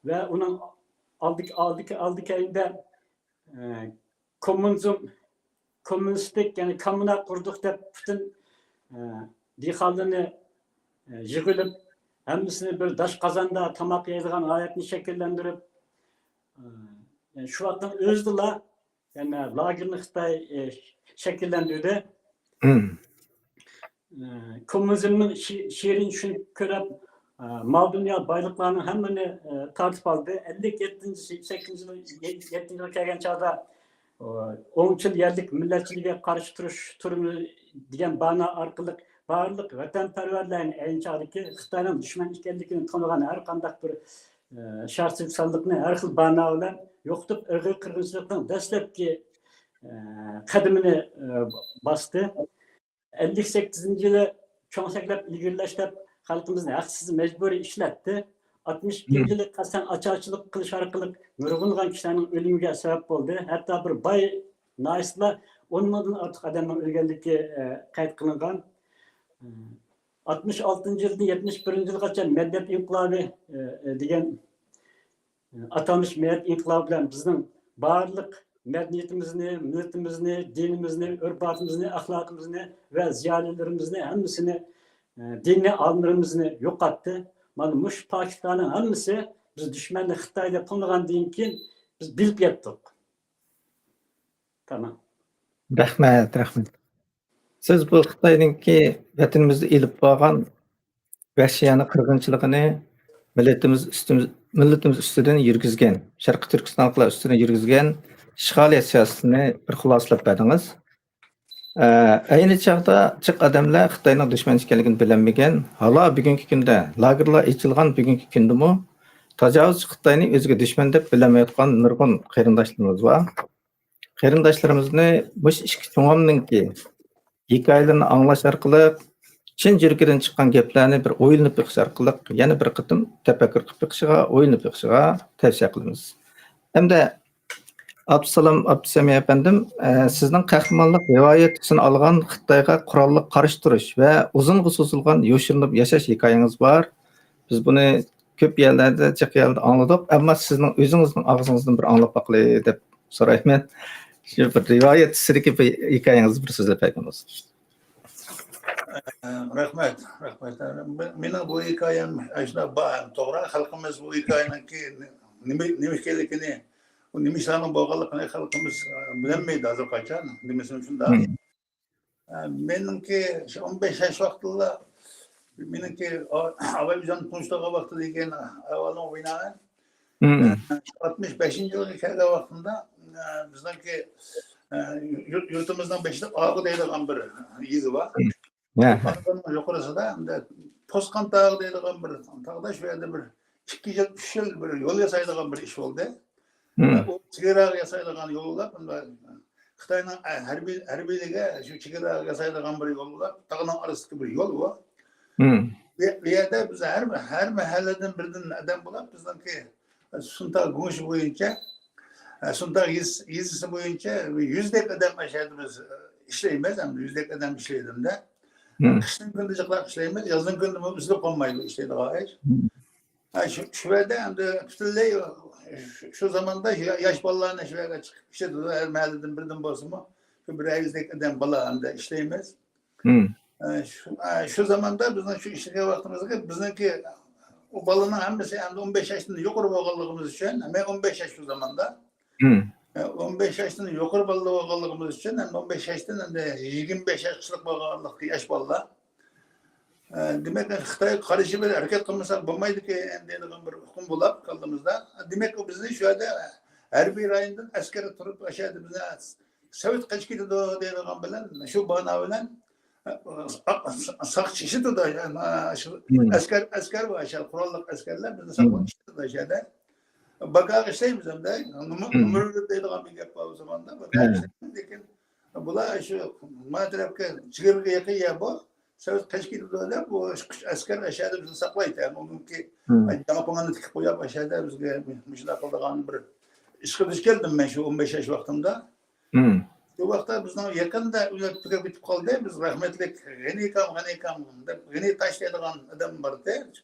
ۋە ئۇنىڭ ئالدىكى، ئالدىكى، ئالدى كەينىدە، ئە، كوممۇنىزم، كوممۇنىستىك، يەنى كوممۇنا قۇردۇق دەپ پۈتۈن، ئە، دېھقانلىرىنى، ئە، يىغىلىپ، ھەممىسىنى بىر داش قازاندا تاماق يەيدىغان ھالەتنى شەكىللەندۈرۈپ، ئە، يەنى شۇ ۋاقىتنىڭ ئۆزىدىلا يەنە لاگېرنى خىتاي، ئە، شەكىللەندۈردى. مم. ئە، كوممۇنىزمنىڭ شى-، شېرىن چۈشىنى كۆرۈپ، ئە، مال-دۇنيا بايلىقلارنىڭ ھەممىنى، ئە، تارتىپ ئالدى. ئەللىك يەتتىنچى، سەككىزىنچى يىل، يەتتىنچى يىلغا كەلگەن چاغدا، ئوڭچىل يەرلىك مىللەتچىلىككە قارشى تۇرۇش تۈرىمى دېگەن بانا ئارقىلىق بارلىق ۋەتەنپەرۋەرلەرنى، ئەينى چاغدىكى خىتاينىڭ دۈشمەن ئىكەنلىكىنى تونۇغان ھەر قانداق بىر، ئە، شەخسىي سانلىقنى ھەر خىل بانا بىلەن يوقىتىپ، ئىرقىي قىرغىنچىلىقنىڭ دەسلەپكى، ئە، قەدىمىنى، ئە، باستى. ئەللىك سەككىزىنچى يىلى چوڭ سەكلەپ ئىلگىرىلەش دەپ خەلقىمىزنى ھەقسىز مەجبۇرىي ئىشلەتتى. ئاتمىش ئىككىنچى يىلى قەستەن ئاچارچىلىق قىلىش ئارقىلىق نۇرغۇنلىغان كىشىلەرنىڭ ئۆلۈمىگە سەۋەب بولدى. ھەتتا بىر باي ناھىيىسىدىلا ئون مىڭدىن ئارتۇق ئادەمنىڭ ئۆلگەنلىكى، ئە، قەيت قىلىنغان. ئاتمىش ئالتىنچى يىلدىن يەتمىش بىرىنچى يىلغىچە مەدەنىيەت ئىنقىلابى، ئە، ئە، دېگەن ئاتالمىش مەدەنىيەت ئىنقىلابى بىلەن بىزنىڭ بارلىق مەدەنىيىتىمىزنى، مىللىتىمىزنى، دىنىمىزنى، ئۆرپ-ئادىتىمىزنى، ئەخلاقىمىزنى ۋە زىيالىيلىرىمىزنى ھەممىسىنى، ئە، دىنىي ئالىملىرىمىزنى يوقاتتى. مانا مۇشۇ پاكىتلارنىڭ ھەممىسى بىز دۈشمەننى خىتاي دەپ تونۇغاندىن كېيىن بىز بىلىپ يەتتۇق. تامام. رەھمەت، رەھمەت. سىز بۇ خىتاينىڭكى ۋەتىنىمىزدە ئېلىپ بارغان ۋەھشىيانە قىرغىنچىلىقىنى مىللىتىمىز ئۈستىمىز-، مىللىتىمىز ئۈستىدىن يۈرگۈزگەن، شەرقىي تۈركىستانلىقلار ئۈستىدىن يۈرگۈزگەن ئىشغالىيەت سىياسىتىنى بىر خۇلاسىلەپ بەردىڭىز. ئە، ئەينى چاغدا جىق ئادەملەر خىتاينىڭ دۈشمەن ئىكەنلىكىنى بىلەلمىگەن، ھالا بۈگۈنكى كۈندە، لاگېرلار ئېچىلغان بۈگۈنكى كۈندىمۇ تاجاۋۇزچى خىتاينى ئۆزىگە دۈشمەن دەپ بىلەلمەيۋاتقان نۇرغۇن قېرىنداشلىرىمىز بار. قېرىنداشلىرىمىزنى مۇشۇ ئىككى چوڭامنىڭكى ھېكايىلىرىنى ئاڭلاش ئارقىلىق، چىن يۈرىكىدىن چىققان گەپلەرنى بىر ئويلىنىپ بېقىش ئارقىلىق، يەنە بىر قېتىم تەپەككۇر قىلىپ بېقىشىغا، ئويلىنىپ بېقىشىغا تەۋسىيە قىلىمىز. ھەمدە ئابدۇسالام ئابدۇسەمىي ئەپەندىم، ئە، سىزنىڭ قەھرىمانلىق رىۋايەت تۈسىنى ئالغان خىتايغا قوراللىق قارشى تۇرۇش ۋە ئۇزۇنغا سوزۇلغان يوشۇرۇنۇپ ياشاش ھېكايىڭىز بار. بىز بۇنى كۆپ يەرلەردە، جىق يەردە ئاڭلىدۇق، ئەمما سىزنىڭ ئۆزىڭىزنىڭ ئاغزىڭىزدىن بىر ئاڭلاپ باقىلى دەپ سورايمەن. شۇ بىر رىۋايەت تۈسىدىكى بىر ھېكايىڭىزنى بىر سۆزلەپ بەرگەن بولسىڭىز. رەھمەت، رەھمەت. مېنىڭ بۇ ھېكايەم ئاشۇنداق بار، توغرا. خەلقىمىز بۇ ھېكايىنىڭكى نېمە، نېمە ئىكەنلىكىنى، بۇ نېمە ئىشلارنىڭ بولغانلىقىنى خەلقىمىز، ئە، بىلەلمەيدۇ ھازىرغىچە. نېمىسىمۇ شۇنداق. مم. ئە، مېنىڭكى شۇ ئون بەش ياش ۋاقتىدا، مېنىڭكى ئا-، ئاباي بىزنى تونۇشتۇرغان ۋاقتىدىن كېيىن ئەھۋالىمغا بىنائەن، مم. ئە، ئاتمىش بەشىنچى يىلغا كەلگەن ۋاقتىمدا، ئە، بىزنىڭكى، ئە، يۇرت-، يۇرتىمىزنىڭ بېشىدا ئاغۇ دەيدىغان بىر يېزا بار. مم. ھە، ھە. ئاغۇنىڭ يۇقىرىسىدا ئەمدى پوسقان تاغى دەيدىغان بىر تاغدا شۇ يەردە بىر ئىككى يىل، ئۈچ يىل بىر يول ياسايدىغان بىر ئىش بولدى. مم. ئۇ چېگراغا ياسايدىغان يول بولاپ، ئەمدى خىتاينىڭ، ئە، ھەربىي، ھەربىيلىرىگە شۇ چېگراغا ياسايدىغان بىر يول بولاپ، تاغنىڭ ئارىسىدىكى بىر يول بۇ. مم. بۇ، بۇ يەردە بىز ھەر، ھەر مەھەللىدىن بىردىن ئادەم بولاپ، بىزنىڭكى سۇنتاغ گۇڭشې بويىچە، ئە، سۇنتاغ يېز-، يېزىسى بويىچە يۈزدەك ئادەم ئاشۇ يەردە بىز، ئە، ئىشلەيمىز، ھەم يۈزدەك ئادەم ئىشلەيدۇ-دە. مم. قىشنىڭ كۈنىدە جىقلاپ ئىشلەيمىز، يازنىڭ كۈنىدىمۇ ئۈزۈلۈپ قالمايدۇ ئىشلەيدىغان ئىش. مم. ھە، شۇ، شۇ يەردە ئەمدى پۈتۈنلەي شۇ، شۇ زاماندا يا-، ياش بالىلارنى شۇ يەرگە چىقىپ ئىشلىتىدۇ. ھەر مەھەللىدىن بىردىن بولسىمۇ، شۇ بىر يۈزدەك ئادەم بالا ئەمدى ئىشلەيمىز. مم. ئە، شۇ، ئە، شۇ زاماندا بىزنىڭ شۇ ئىشلىگەن ۋاقتىمىزدىكى بىزنىڭكى ئۇ بالىنىڭ ھەممىسى ئەمدى ئون بەش ياشتىن يۇقىرى بولغانلىقىمىز ئۈچۈن، مەن ئون بەش ياش شۇ زاماندا. مم. ئە، ئون بەش ياشتىن يۇقىرى بالىلار بولغانلىقىمىز ئۈچۈن، ئەمدى ئون بەش ياشتىن ئەمدى يىگىرمە بەش ياشلىق بولغانلىقتا ياش بالىلار. ئە، دېمەك، خىتايغا قارشى بىر ھەرىكەت قىلمىساق بولمايدىكەن دەيدىغان بىر ئۇقۇم بولاپ كاللىمىزدا. دېمەك، ئۇ بىزنى شۇ يەردە ھەربىي رايوندىن ئەسكەر تۇرۇپ، ئاشۇ يەردە بىزنى سوۋېت قېچىپ كېتىدۇ دەيدىغان بىلەن، شۇ بانا بىلەن، ئە، ساقچى ئىشلىتىدۇ، يەنى، شۇ مم. ئەسكەر، ئەسكەر بار، شۇ قوراللىق ئەسكەرلەر بىزنى مم. ساقلاپ ئىشلىتىدۇ شۇ يەردە. باكاغا ئىشلەيمىز ئەمدى. نومۇر، مم. نومۇر دەيدىغان بىر گەپ بار ئۇ زاماندا. باكاغا ھە. ئىشلەيمىز، لېكىن بۇلار شۇ ما تەرەپكە، چېگرىگە يېقىن يەر بۇ. سوۋېت قېچىپ كېتىدۇ دەپ، بۇ ئەسكەر ئاشۇ يەردە بىزنى ساقلايتتى. ئۇنىڭكى مم. جاڭپىڭىنى تىكىپ قويۇپ، ئاشۇ يەردە بىزگە مۇشۇنداق قىلىدىغان بىر ئىشقا دۇچ كەلدىم مەن شۇ ئون بەش ياش ۋاقتىمدا. مم. شۇ ۋاقىتتا بىزنىڭ يېقىندا ئۆلۈپ تۈگەپ كېتىپ قالدى. بىز رەھمەتلىك غېنى ئاكام، غېنى ئاكام دەپ، غېنى تاش دەيدىغان ئادەم بار ئىدى.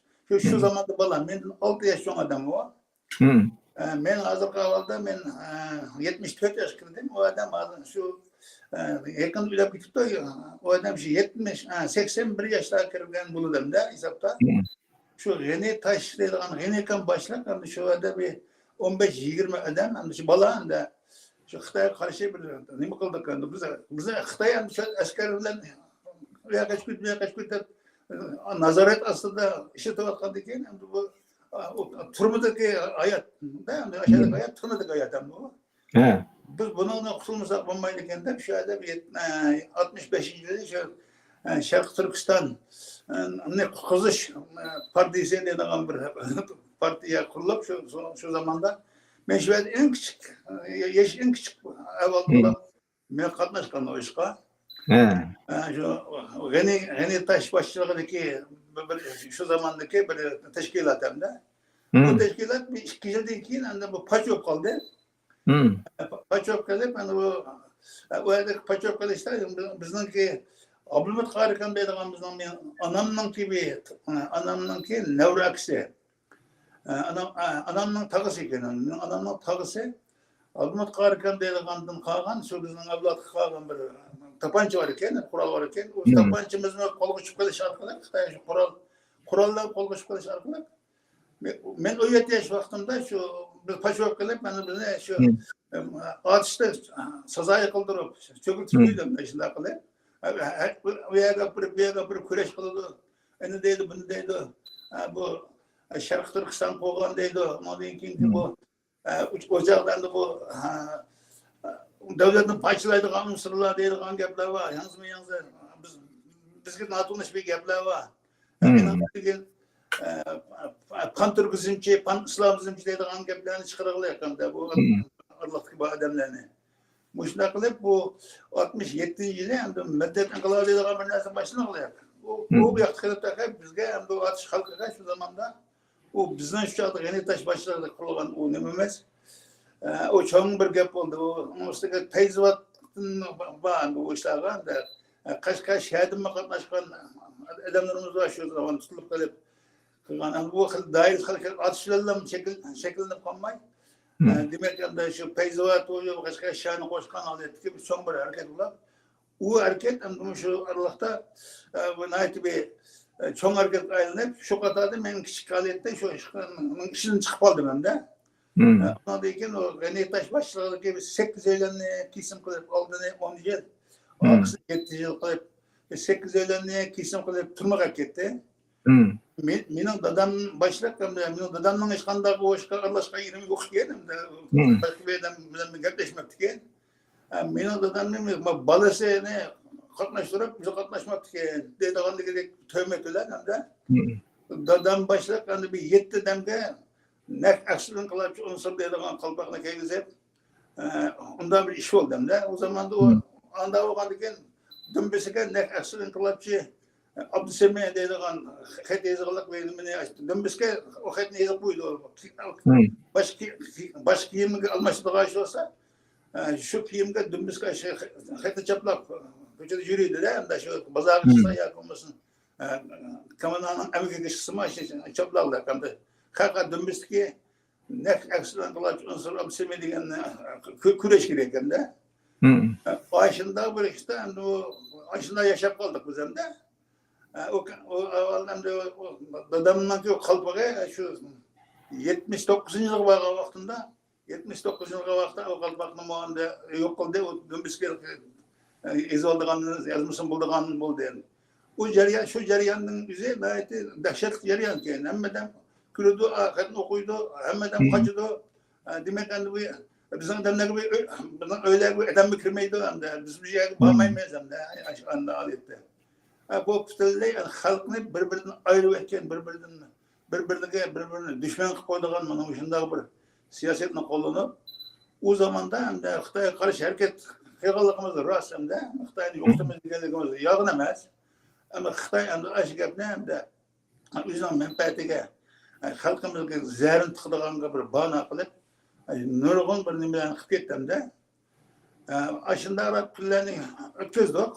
شۇ، شۇ مم. زاماندا بالا، مېندىن ئالتە ياش چوڭ ئادەم ئۇ. مم. ئە، مەن ھازىرقى ئەھۋالدا مەن، ئە، يەتمىش تۆت ياشقا كىردىم. ئۇ ئادەم ھازىر شۇ، ئە، يېقىندا ئۆلۈپ كېتىپتۇ. ئۇ ئادەم شۇ يەتمىش، ئە، سەكسەن بىر ياشلارغا كىرگەن بولىدۇ-دە ھېسابتا. مم. شۇ غېنى تاش دەيدىغان غېنى ئاكام باشلىق، ئەمدى شۇ يەردە بىر ئون بەش يىگىرمە ئادەم، ئەمدى شۇ بالا ئەمدى شۇ خىتايغا قارشى بىر نېمە قىلدۇق ئەمدى. بىز، بىز خىتاي ئەمدى شۇ ئەسكەر بىلەن ئۇ ياققا چىقىپ، بۇ ياققا چىقىپ دەپ، نازارەت ئاستىدا ئىشلىتىۋاتقاندىن كېيىن ئەمدى بۇ، ئۇ تۈرمىدىكى ھايات، ئەمدى ئاشۇ مم. ھايات، تۈرمىدىكى ھايات ئەمدى بۇ. ھە. بىز بۇنىڭدىن قۇتۇلمىساق بولمايدىكەن دەپ، شۇ يەردە بىر يەت-، ئە، ئاتمىش بەشىنچى يىلى شۇ، ئە، شەرقىي تۈركىستان، ئە، نى قۇتقۇزۇش، ئە، پارتىيىسى دەيدىغان بىر پارتىيە قۇرۇلۇپ، شۇ، شۇ، شۇ زاماندا مەن شۇ يەردە ئەڭ كىچىك، ئە، ياش ئەڭ كىچىك ئەھۋالدا مم. بولۇپ، مەن قاتناشقان ئۇ ئىشقا. ھە. ئە، شۇ غېنى، غېنى تاش باشچىلىقىدىكى بىر، بىر شۇ زاماندىكى بىر تەشكىلات ئەمدى. بۇ مم. تەشكىلات بىر ئىككى يىلدىن كېيىن ئەمدى بۇ پاچ بولۇپ قالدى. مم. پاچوپ قىلىپ، ئەنە بۇ، ئۇ يەردە پاچوپ قىلىشتا بىزنىڭكى ئابلىمىت قارىكام دەيدىغان بىزنىڭ مېنىڭ ئانامنىڭكى بىر، ئانامنىڭكى نەۋرە ئاكىسى. ئانام، ئانامنىڭ تاغىسى ئىكەن، مېنىڭ ئانامنىڭ تاغىسى. ئابلىمىت قارىكام دەيدىغاندىن قالغان، شۇ بىزنىڭ ئەۋلادقا قالغان بىر تاپانچا بار ئىكەن، قورال بار ئىكەن. ئۇ مم. تاپانچىمىزنى قولغا چۈشۈپ قېلىش ئارقىلىق، خىتاي شۇ قورال، قوراللار قولغا چۈشۈپ قېلىش ئارقىلىق، مەن، مەن ئون يەتتە ياش ۋاقتىمدا شۇ بىز پاچوك قىلىپ، مانا بىزنى شۇ، مم. ئەم، ئاتۇشتا سازايى قىلدۇرۇپ، چۆكۈرتۈپ مم. قويدى، مانا شۇنداق قىلىپ. ئە، ئە، ئە، ئۇ يەرگە ئاپىرىپ، بۇ يەرگە ئاپىرىپ كۈرەش قىلىدۇ. ئەنە دەيدۇ، بۇنى دەيدۇ. ئە، بۇ، ئە، شەرقىي تۈركىستان قوغان دەيدۇ. ئۇنىڭدىن كېيىنكى مم. بۇ، ئە، ئۇ، ئۇ چاغدا ئەمدى بۇ، ئە، ئە، دۆلەتنى پارچىلايدىغان ئۇنسۇرلار دەيدىغان گەپلەر بار. ياڭزىمۇ ياڭزا، بىز، بىزگە ناتونۇش بىر گەپلەر بار. مېنىڭ دېگەن، ئە، پان تۈركىزمچى، پان ئىسلامىزمچى دەيدىغان گەپلەرنى چىقىرغىلى ياققان بۇ ئارىلىقتىكى بۇ ئادەملەرنى. مۇشۇنداق قىلىپ بۇ ئاتمىش يەتتىنچى يىلى ئەمدى مىللەت ئىنقىلابى دەيدىغان بىر نەرسە باشلىنىغلى ياققان. ئۇ، ئۇ ياقتا قېلىپ تاقاپ بىزگە ئەمدى ئۇ ئاتۇش خەلقىگە شۇ زاماندا ئۇ بىزنىڭ شۇ چاغدا غېنى تاش باشلىقى قۇرغان ئۇ نېمە ئەمەس. ئە، ئۇ چوڭ بىر گەپ بولدى. ئۇ، ئۇنىڭ ئۈستىگە پەيزىۋاتتىن بار بۇ ئىشلارغا، ئەمدى، ئە، قەشقەر شەھىرىدىنمۇ قاتناشقان ئادەملىرىمىز بار شۇ زامان تۇتۇلۇپ قېلىپ قىلغان. ئەمدى بۇ خىل دائىر خەلق ئاتۇش بىلەنلا شەكىل-، شەكىللىنىپ قالماي، ئە، دېمەك، ئەمدى شۇ پەيزىۋات، ئۇ قەشقەر شەھىرىنى قوشقان ھالەتتىكى بىر چوڭ بىر ھەرىكەت بولۇپ، ئۇ ھەرىكەت ئەمدى مۇشۇ ئارىلىقتا، ئە، بۇ ناھايىتى بىر، ئە، چوڭ ھەرىكەتكە ئايلىنىپ، شۇ قاتاردا مەن كىچىك ھالەتتە شۇ ئىشنىڭ ئىچىدىن چىقىپ قالدىم ئەمدى. ئە، ئۇنىڭدىن كېيىن ئۇ غېنى تاش باشچىلىقىدىكى بىر سەككىز ئۆيلەننى كېسىم قىلىپ، ئالدىنى ئون يىل، ئارقىسىنى يەتتە يىل قىلىپ، بىر سەككىز ئۆيلەننى كېسىم قىلىپ تۈرمىگە ئەكەتتى. مېنىڭ دادام باشلىق، مېنىڭ دادامنىڭ ھېچقانداق ئۇ ئىشقا ئارىلاشقان يېرىم يوق ئىكەن، باشقا بىر ئادەم بىلەن گەپلەشمەپتىكەن. ئە، مېنىڭ دادامنى بالىسىنى قاتناشتۇرۇپ، ئۆزى قاتناشماپتىكەن دەيدىغاندەك تۆھمەت بىلەن ئەمدى دادام باشلىق ئەمدى بىر يەتتە ئادەمگە نەق ئەسلى ئىنقىلابچى ئۇنسۇر دەيدىغان قالپاقنى كىيگۈزۈپ، ئە، ئۇنداق بىر ئىش بولدى ئەمدى. ئۇ زاماندا ئۇ ئانداق بولغاندىكىن دۈمبىسىگە نەق ئەسلى ئىنقىلابچى ئابدۇسەمەت دەيدىغان خەت يېزىقلىق بىر نېمىنى ئاچتى. دۈمبىسىگە ئۇ خەتنى يېزىپ قويدى. باش كىي-، باش كىيىمگە ئالماشتۇرىدىغان ئىش بولسا، ئە، شۇ كىيىمگە دۈمبىسىگە شۇ خەتنى چاپلاپ كوچىدا يۈرىدۇ-دە، ئەمدى شۇ بازارغا چىقسا ياكى بولمىسۇن، ئە، كامېرانىڭ ئەمگىكىگە چىقسىمۇ، شۇ چاپلاقلىق ئەمدى. خەلق دۈمبىسىدىكى نەق ئەكس بىلەن قىلغان ئۇنسۇر ئابدۇسەمەت دېگەننى كۆ-، كۆرۈش كېرەك ئىكەن-دە. ئاشۇنداق بىر ئىشتا ئەمدى ئۇ، ئاشۇنداق ياشاپ قالدۇق بىز ئەمدى. ئۇ، ئۇ ئەۋۋەل ئەمدى ئۇ دادامنىڭكى قالپىقى شۇ يەتمىش توققۇزىنچى يىلغا بارغان ۋاقتىمدا، يەتمىش توققۇزىنچى يىلغا ۋاقىتتا ئۇ قالپاقنى ماڭا يوق قىلدى، ئۇ دۈمبىسكى ئېزىۋالىدىغان، يازمىسىمۇ بولىدىغان بولدى. ئۇ جەريان، شۇ جەرياننىڭ ئۆزى ناھايىتى دەھشەتلىك جەريانكەن. ھەممە ئادەم كۈلىدۇ، خەتنى ئوقۇيدۇ، ھەممە ئادەم قاچىدۇ. ئە، دېمەك، ئەمدى بۇ بىزنىڭ ئادەملەرگە بىر ئۆي، بىزنىڭ ئۆيلەرگە بىر ئادەممۇ كىرمەيدۇ ئەمدى. بىز بۇ يەرگە بارمايمىز ئەمدى. ئاشۇ ئانداق ھالەتتە. ئە، بۇ پۈتۈنلەي خەلقنى بىر-بىرىدىن ئايرىۋەتكەن، بىر-بىرىدىن، بىر-بىرىگە، بىر-بىرىنى دۈشمەن قىلىپ قويىدىغان مانا مۇشۇنداق بىر سىياسەتنى قوللىنىپ، ئۇ زاماندا ئەمدى خىتايغا قارشى ھەرىكەت قىلغانلىقىمىز راست ئەمدى. خىتاينى يوقىتىمىز دېگەنلىكىمىز يالغان ئەمەس. ئەمما خىتاي ئەمدى ئاشۇ گەپنى ئەمدى ئۆزىنىڭ مەنپەئەتىگە، خەلقىمىزگە زەھەرنى تىقىدىغانغا بىر باھانە قىلىپ، نۇرغۇن بىر نېمىلەرنى قىلىپ كەتتى ئەمدى. ئاشۇنداق كۈنلەرنى ئۆتكۈزدۇق.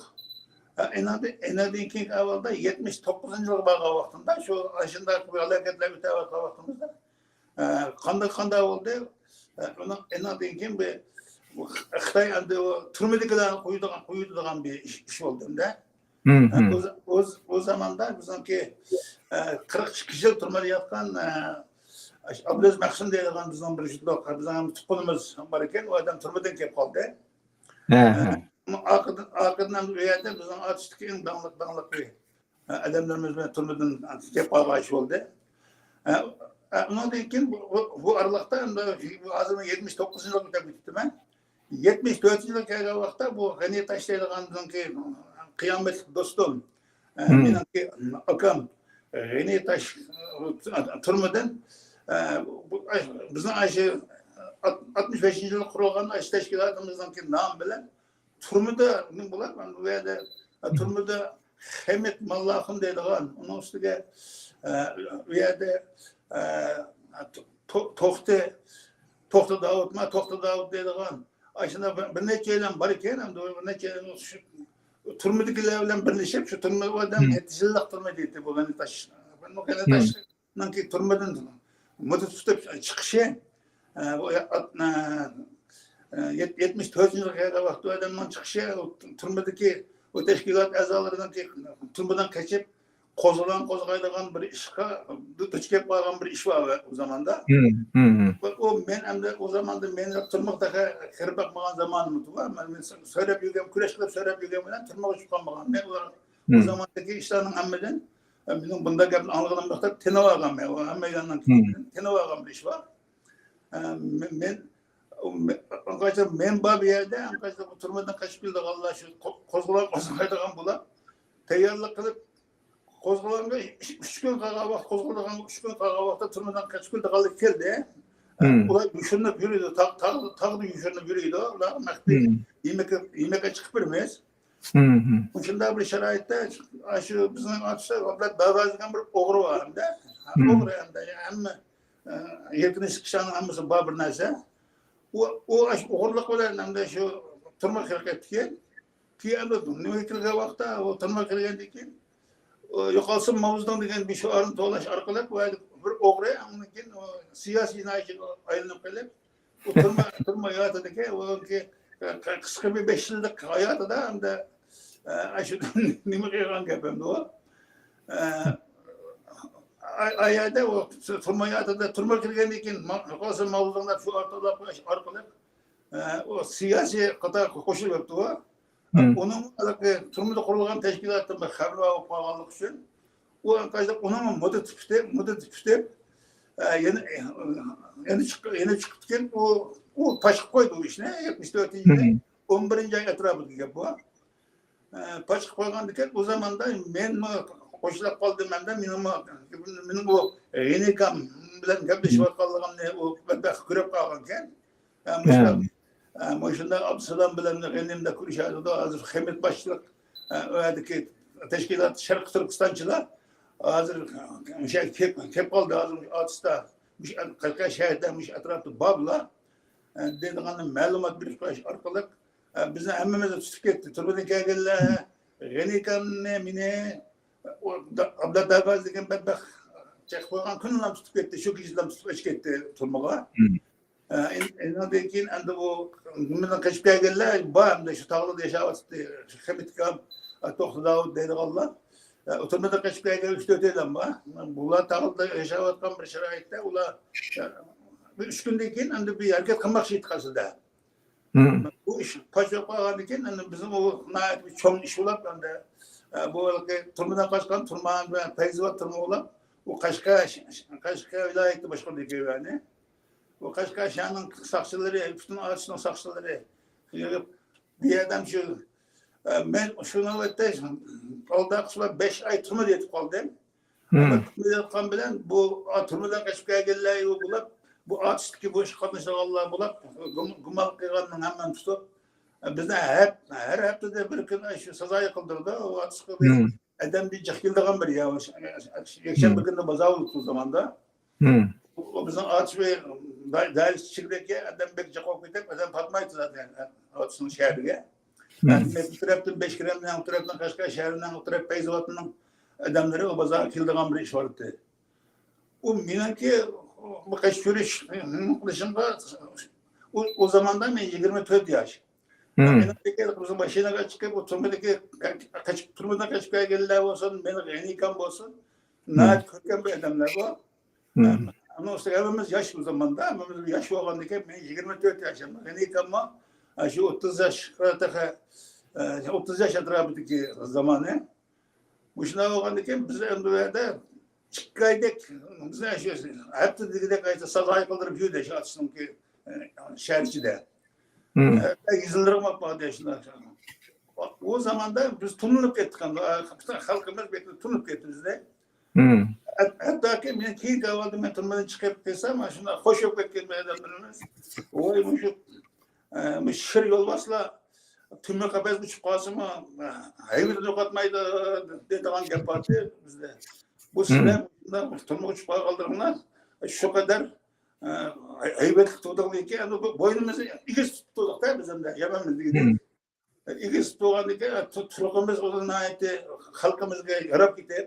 ئېنىڭدىن، ئېنىڭدىن كېيىنكى ئەھۋالدا يەتمىش توققۇزىنچى يىلغا بارغان ۋاقتىمدا، شۇ ئاشۇنداق بىر ھالاكەتلەر ئۆتۈۋاتقان ۋاقتىمىزدا، ئە، قانداق، قانداق بولدى؟ ئە، ئۇنىڭ، ئېنىڭدىن كېيىن بىر، بۇ خىتاي ئەمدى ئۇ تۈرمىدىكىلەرنى قويىدىغان، قويىدىغان بىر ئىش، ئىش بولدى ئەمدى. ئە، ئۇ، ئۇ، ئۇ زاماندا بىزنىڭكى، ئە، قىرىق ئىككى يىل تۈرمىدە ياتقان، ئە، ئابلىز مەخسۇم دەيدىغان بىزنىڭ بىر جۇتلۇق، بىزنىڭ تۇغقىنىمىز بار ئىكەن، ئۇ ئادەم تۈرمىدىن كېلىپ قالدى. ئە، ئارقىدىن، ئارقىدىن ئەمدى ئۇ يەردە بىزنىڭ ئاتۇشتىكى ئەڭ داڭلىق، داڭلىق بىر ئادەملىرىمىز بىلەن تۈرمىدىن كېلىپ قالغان ئىش بولدى. ئە، ئە، ئۇنىڭدىن كېيىن بۇ، بۇ، بۇ ئارىلىقتا ئەمدى ھازىر يەتمىش توققۇزىنچى يىلغا ئۆتۈپ كېتىپتىمەن. يەتمىش تۆتىنچى يىلغا كەلگەن ۋاقىتتا بۇ غېنى تاش دەيدىغان بىزنىڭكى قىيامەتلىك دوستۇم، ئە، مېنىڭكى ئاكام غېنى تاش، ئە، تۈرمىدىن، ئە، بۇ، بىزنىڭ ئاشۇ ئات-، ئاتمىش بەشىنچى يىلى قۇرۇلغان ئاشۇ تەشكىلاتىمىزنىڭكى نامى بىلەن تۈرمىدە نېمە بولار؟ مانا بۇ يەردە، ئە، تۈرمىدە خەمىت ماللاخۇن دەيدىغان، ئۇنىڭ ئۈستىگە، ئە، ئۇ يەردە، ئە، تو-، توختى، توختى داۋۇتما، توختى داۋۇت دەيدىغان، ئاشۇنداق بىر، بىر نەچچەيلەن بار ئىكەن، ئەمدى بىر نەچچەيلەن شۇ تۈرمىدىكىلەر بىلەن بىرلىشىپ، شۇ تۈرمە ئادەم يەتتە يىللىق تۈرمىدە ئىدى بۇ غېنى تاش. بۇ غېنى تاش نىڭكى تۈرمىدىن مۇددەت تۇتۇپ چىقىشى، ئە، بۇ يا-، ئات-، ئە، ئە، يەت-، يەتمىش تۆتىنچى يىلغا كەلگەن ۋاقىتتا ئۇ ئادەمنىڭ چىقىشى، ئۇ تۈرمىدىكى ئۇ تەشكىلات ئەزالىرىنىڭكى تۈرمىدىن قېچىپ، قوزغىلاڭ قوزغايدىغان بىر ئىشقا دۇ-، دۇچ كېلىپ قالغان بىر ئىش بار ئۇ زاماندا. ئۇ، ئۇ مەن ئەمدى ئۇ زاماندا مەن تۈرمىگە تېخى كىرىپ باقمىغان زامانىم ئىدى. مەن، مەن سۆ-، سۆرەپ يۈرگەن، كۈرەش قىلىپ سۆرەپ يۈرگەن بىلەن تۈرمىگە چۈشۈپ قالمىغان. مەن ئۇلار ئۇ زاماندىكى ئىشلارنىڭ ھەممىدىن، ئە، مېنىڭ بۇنداق گەپنى ئاڭلىغىنىم يوق دەپ تىنىۋالغان مەن. ئۇ ھەممەيلەننىڭ تىنىۋالغان بىر ئىش بار. ئە، مە-، مەن ئۇ مە-، ئانقاچە مەن بار بۇ يەردە، ئانقاچە بۇ تۈرمىدىن قېچىپ كېلىدىغانلار، شۇ قو-، قوزغىلاڭ قوزغايدىغان بۇلار تەييارلىق قىلىپ، قوزغىلاڭغا ئۈچ، ئۈچ كۈن قالغان ۋاقىت، قوزغىلىدىغان ئۈچ كۈن قالغان ۋاقىتتا تۈرمىدىن قېچىپ كېلىدىغانلار كەلدى. مم. ئۇلار يوشۇرۇنۇپ يۈرىدۇ، تاغ، تاغ، تاغدا يوشۇرۇنۇپ يۈرىدۇ. ئۇلار مەخپىي مم. يېمەككە، يېمەككە چىقىپ بېرىمىز. مم. مۇشۇنداق بىر شارائىتتا شۇ بىزنىڭ ئاتۇشتا ئابلەت داداز دېگەن بىر ئوغرى بار ئەمدى. مم. ئوغرى ئەمدى، ھەممە، ئە، يەتمىش كىشىنىڭ ھەممىسى بار بىر نەرسە. ئۇ، ئۇ ئاشۇ ئوغرىلىق بىلەن ئەمدى شۇ تۈرمىگە كىرىپ كەتتىكەن. كېيىن ئەمدى نېمىگە كىرگەن ۋاقىتتا، ئۇ تۈرمىگە كىرگەندىن كېيىن، ئۇ يوقالسۇن ماۋزۇدۇڭ دېگەن بىر شوئارنى توۋلاش ئارقىلىق، بۇ يەردە بىر ئوغرى، ئاندىن كېيىن ئۇ سىياسىي جىنايەتچىگە ئايلىنىپ قېلىپ، ئۇ تۈرمە، تۈرمە ھاياتىدىكى ئۇنىڭكى قىسقا بىر بەش يىللىق ھاياتىدا ئەمدى، ئە، ئاشۇ نېمە قىلغان گەپ ئەمدى ئۇ؟ ئە، ئا-، ئا يەردە ئۇ تۈرمە ھاياتىدا، تۈرمىگە كىرگەندىن كېيىن، ما-، يوقالسۇن ماۋزۇدۇڭ دەپ شوئار توۋلاپ قويۇش ئارقىلىق، ئە، ئۇ سىياسىي قاتارغا قوشۇلۇپ كەپتۇ ئۇ. مم. ئۇنىڭ ھېلىقى تۈرمىدە قۇرۇلغان تەشكىلاتتىن بىر خەۋەر بولۇپ قالغانلىقى ئۈچۈن، ئۇ ئەنقەشتە ئۇنىڭمۇ مۇددىتى پۈتۈپ، مۇددىتى پۈتۈپ، ئە، يەنە، يەنە چىق-، يەنە چىقىپتىكەن. ئۇ، ئۇ پاش قىلىپ قويدى ئۇ ئىشنى. يەتمىش تۆتىنچى يىلى مم. ئون بىرىنچى ئاي ئەتراپىدا گەپ بۇ. ئە، پاش قىلىپ قويغاندىكىن، ئۇ زاماندا مەنمۇ قوشۇلۇپ قالدىم ھەمدە مېنىڭمۇ، مېنىڭ ئۇ غېنىكام بىلەن گەپلىشىۋاتقانلىقىمنى ئۇ بەتبەخت كۆرۈپ قالغانىكەن. ئە، مۇشۇنداق، ئە، مۇشۇنداق ئابدۇسالام بىلەن غېنىمدە كۆرۈشەلىدۇ. ھازىر خەمىت باشلىق، ئە، ئۇ يەردىكى تەشكىلات شەرقىي تۈركىستانچىلار ھازىر مۇشۇ يەرگە كېلىپ، كېلىپ قالدى. ھازىر مۇشۇ ئاتۇشتا، مۇشۇ قەشقەر شەھىرىدە، مۇشۇ ئەتراپتا بار بۇلار، ئە، دەيدىغان مەلۇمات بېرىش ئارقىلىق، ئە، بىزنى ھەممىمىزنى تۇتۇپ كەتتى. تۈرمىدىن كەلگەنلەر، غېنىكامنى، مېنى، ئۇ دا-، ئابلەت داگاز دېگەن بەتبەخت چېقىپ قويغان كۈنىلا تۇتۇپ كەتتى. شۇ كېچىلا تۇتۇپ ئېلىپ كەتتى تۈرمىگە. مم. ئە، ئەن-، ئەنىڭدىن كېيىن ئەمدى ئۇ نېمىدىن قېچىپ كەلگەنلەر بار، ئەمدى شۇ تاغلىردا ياشاۋاتاتتى. شۇ خەمىت ئاكام، ئە، توختى داۋۇت دەيدىغانلار. ئە، ئۇ تۈرمىدىن قېچىپ كەلگەن ئۈچ تۆتەيلەن بار. بۇلار تاغلىدا ياشاۋاتقان بىر شارائىتتا ئۇلار، ئە، بىر ئۈچ كۈندىن كېيىن ئەمدى بىر ھەرىكەت قىلماقچى ئىدى ئەسلىدە. مم. بۇ ئىش پاش بولۇپ قالغاندىن كېيىن، ئەمدى بىزنىڭ ئۇ ناھايىتى بىر چوڭ ئىش بولۇپ، ئەمدى، ئە، بۇ ھېلىقى تۈرمىدىن قاچقان تۈرمە بىلەن پەيزىۋات تۈرمە بولۇپ، ئۇ قەشقەر، قەشقەر ۋىلايىتى باشقۇرىدىكەن ئۇلارنى. ئۇ قەشقەر شەھىرىنىڭ ساقچىلىرى، پۈتۈن ئاتۇشنىڭ ساقچىلىرى يىغىپ، بۇ يەردە شۇ، ئە، مەن شۇ نۆۋەتتە ئالدى ئارقىسى بىلەن بەش ئاي تۈرمىدە يېتىپ قالدىم. مم. ئەمما تۈرمىدە ياتقان بىلەن بۇ، ئا، تۈرمىدىن قېچىپ كەلگەنلەر بولۇپ، بۇ ئاتۇشتىكى بۇ ئىشقا قاتنىشىدىغانلار بولۇپ، گۇم-، گۇمانلىق قىلغاننىڭ ھەممىنى تۇتۇپ، ئە، بىزنى ھەپ-، ھەر ھەپتىدە بىر كۈن شۇ سازايى قىلدۇرىدۇ. ئۇ ئاتۇشقا بىر مم. ئادەم بىر جىق كېلىدىغان بىر يەر. يەكشەنبە مم. كۈنى بازار بولۇپتۇ ئۇ زاماندا. مم. ئۇ بىزنىڭ ئاتۇش دائىرىسى ئىچىدىكى ئادەم بەك جىق بولۇپ كېتىپ، ئادەم پاتمايتتى زادى ئاتۇشنىڭ شەھىرىگە. مم. يەنى بۇ تەرەپتىن بەشكىرەمنىڭ، ئۇ تەرەپتىن قەشقەر شەھىرىنىڭ، ئۇ تەرەپ پەيزىۋاتنىڭ ئادەملىرى ئۇ بازارغا كېلىدىغان بىر ئىش بار ئىدى. ئۇ مېنىڭكى بۇ قېچىپ يۈرۈش قىلىشىمغا، ئۇ، ئۇ زاماندا مەن يىگىرمە تۆت ياش. مم. مېنىڭكى بىزنىڭ ماشىنىغا چىقىپ، ئۇ تۈرمىدىكى قېچىپ، تۈرمىدىن قېچىپ كەلگەنلەر بولسۇن، مېنىڭ غېنىكام بولسۇن، مم. ناھايىتى كۆركەم بىر ئادەملەر بۇ. مم. ئۇنىڭ ئۈستىگە ھەممىمىز ياش ئۇ زاماندا، ھەممىمىز ياش بولغاندىكىن، مەن يىگىرمە تۆت ياش، غېنىكاممۇ شۇ ئوتتۇز ياش، تېخى، ئوتتۇز ياش ئەتراپىدىكى زامانى. مۇشۇنداق بولغاندىكىن، بىز ئەمدى بۇ يەردە ئىككى ئايدەك، بىزنى شۇ ھەپتە دېگۈدەك سازايى قىلدۇرۇپ يۈردى شۇ ئاتۇشنىڭكى، ئە، شەھەر ئىچىدە. مم. ھەتتا يېزىلىرىغا ماپ باردى شۇنداق. ئۇ زاماندا بىز تونۇلۇپ كەتتۇق ئەمدى. پۈتۈن خەلقىمىز بەك تونۇپ كەتتى بىزنى. مم. ھەت-، ھەتتاكى مەن كېيىنكى ئەھۋالدا مەن تۈرمىدىن چىقىپ كەلسەم، مانا شۇنداق خوش بولۇپ كەتكەن بىر ئادەملىرىمىز. ۋاي، مۇشۇ ئە، مۇشۇ شىر يولۋاسلار تۈرمە قەپەسكە چۈشۈپ قالسىمۇ، ئە، ھەيۋىتىنى يوقاتمايدۇ دەيدىغان گەپ بارتى بىزدە. بۇ مم. سىلەر مۇشۇنداق تۈرمىگە چۈشۈپ قالغانلىرىڭلار شۇ قەدەر، ئە، ھەي-، ھەيۋەتلىك تۇردۇڭلاركى، ئەمدى بۇ بوينىمىزنى ئېگىز تۇتۇپ تۇردۇق-دە بىز ئەمدى، يەنمىز دېگۈدەك. مم. ئېگىز تۇرغاندىكىن، تۇ-، تۇرقىمىز ئۇ ناھايىتى خەلقىمىزگە ياراپ كېتىپ،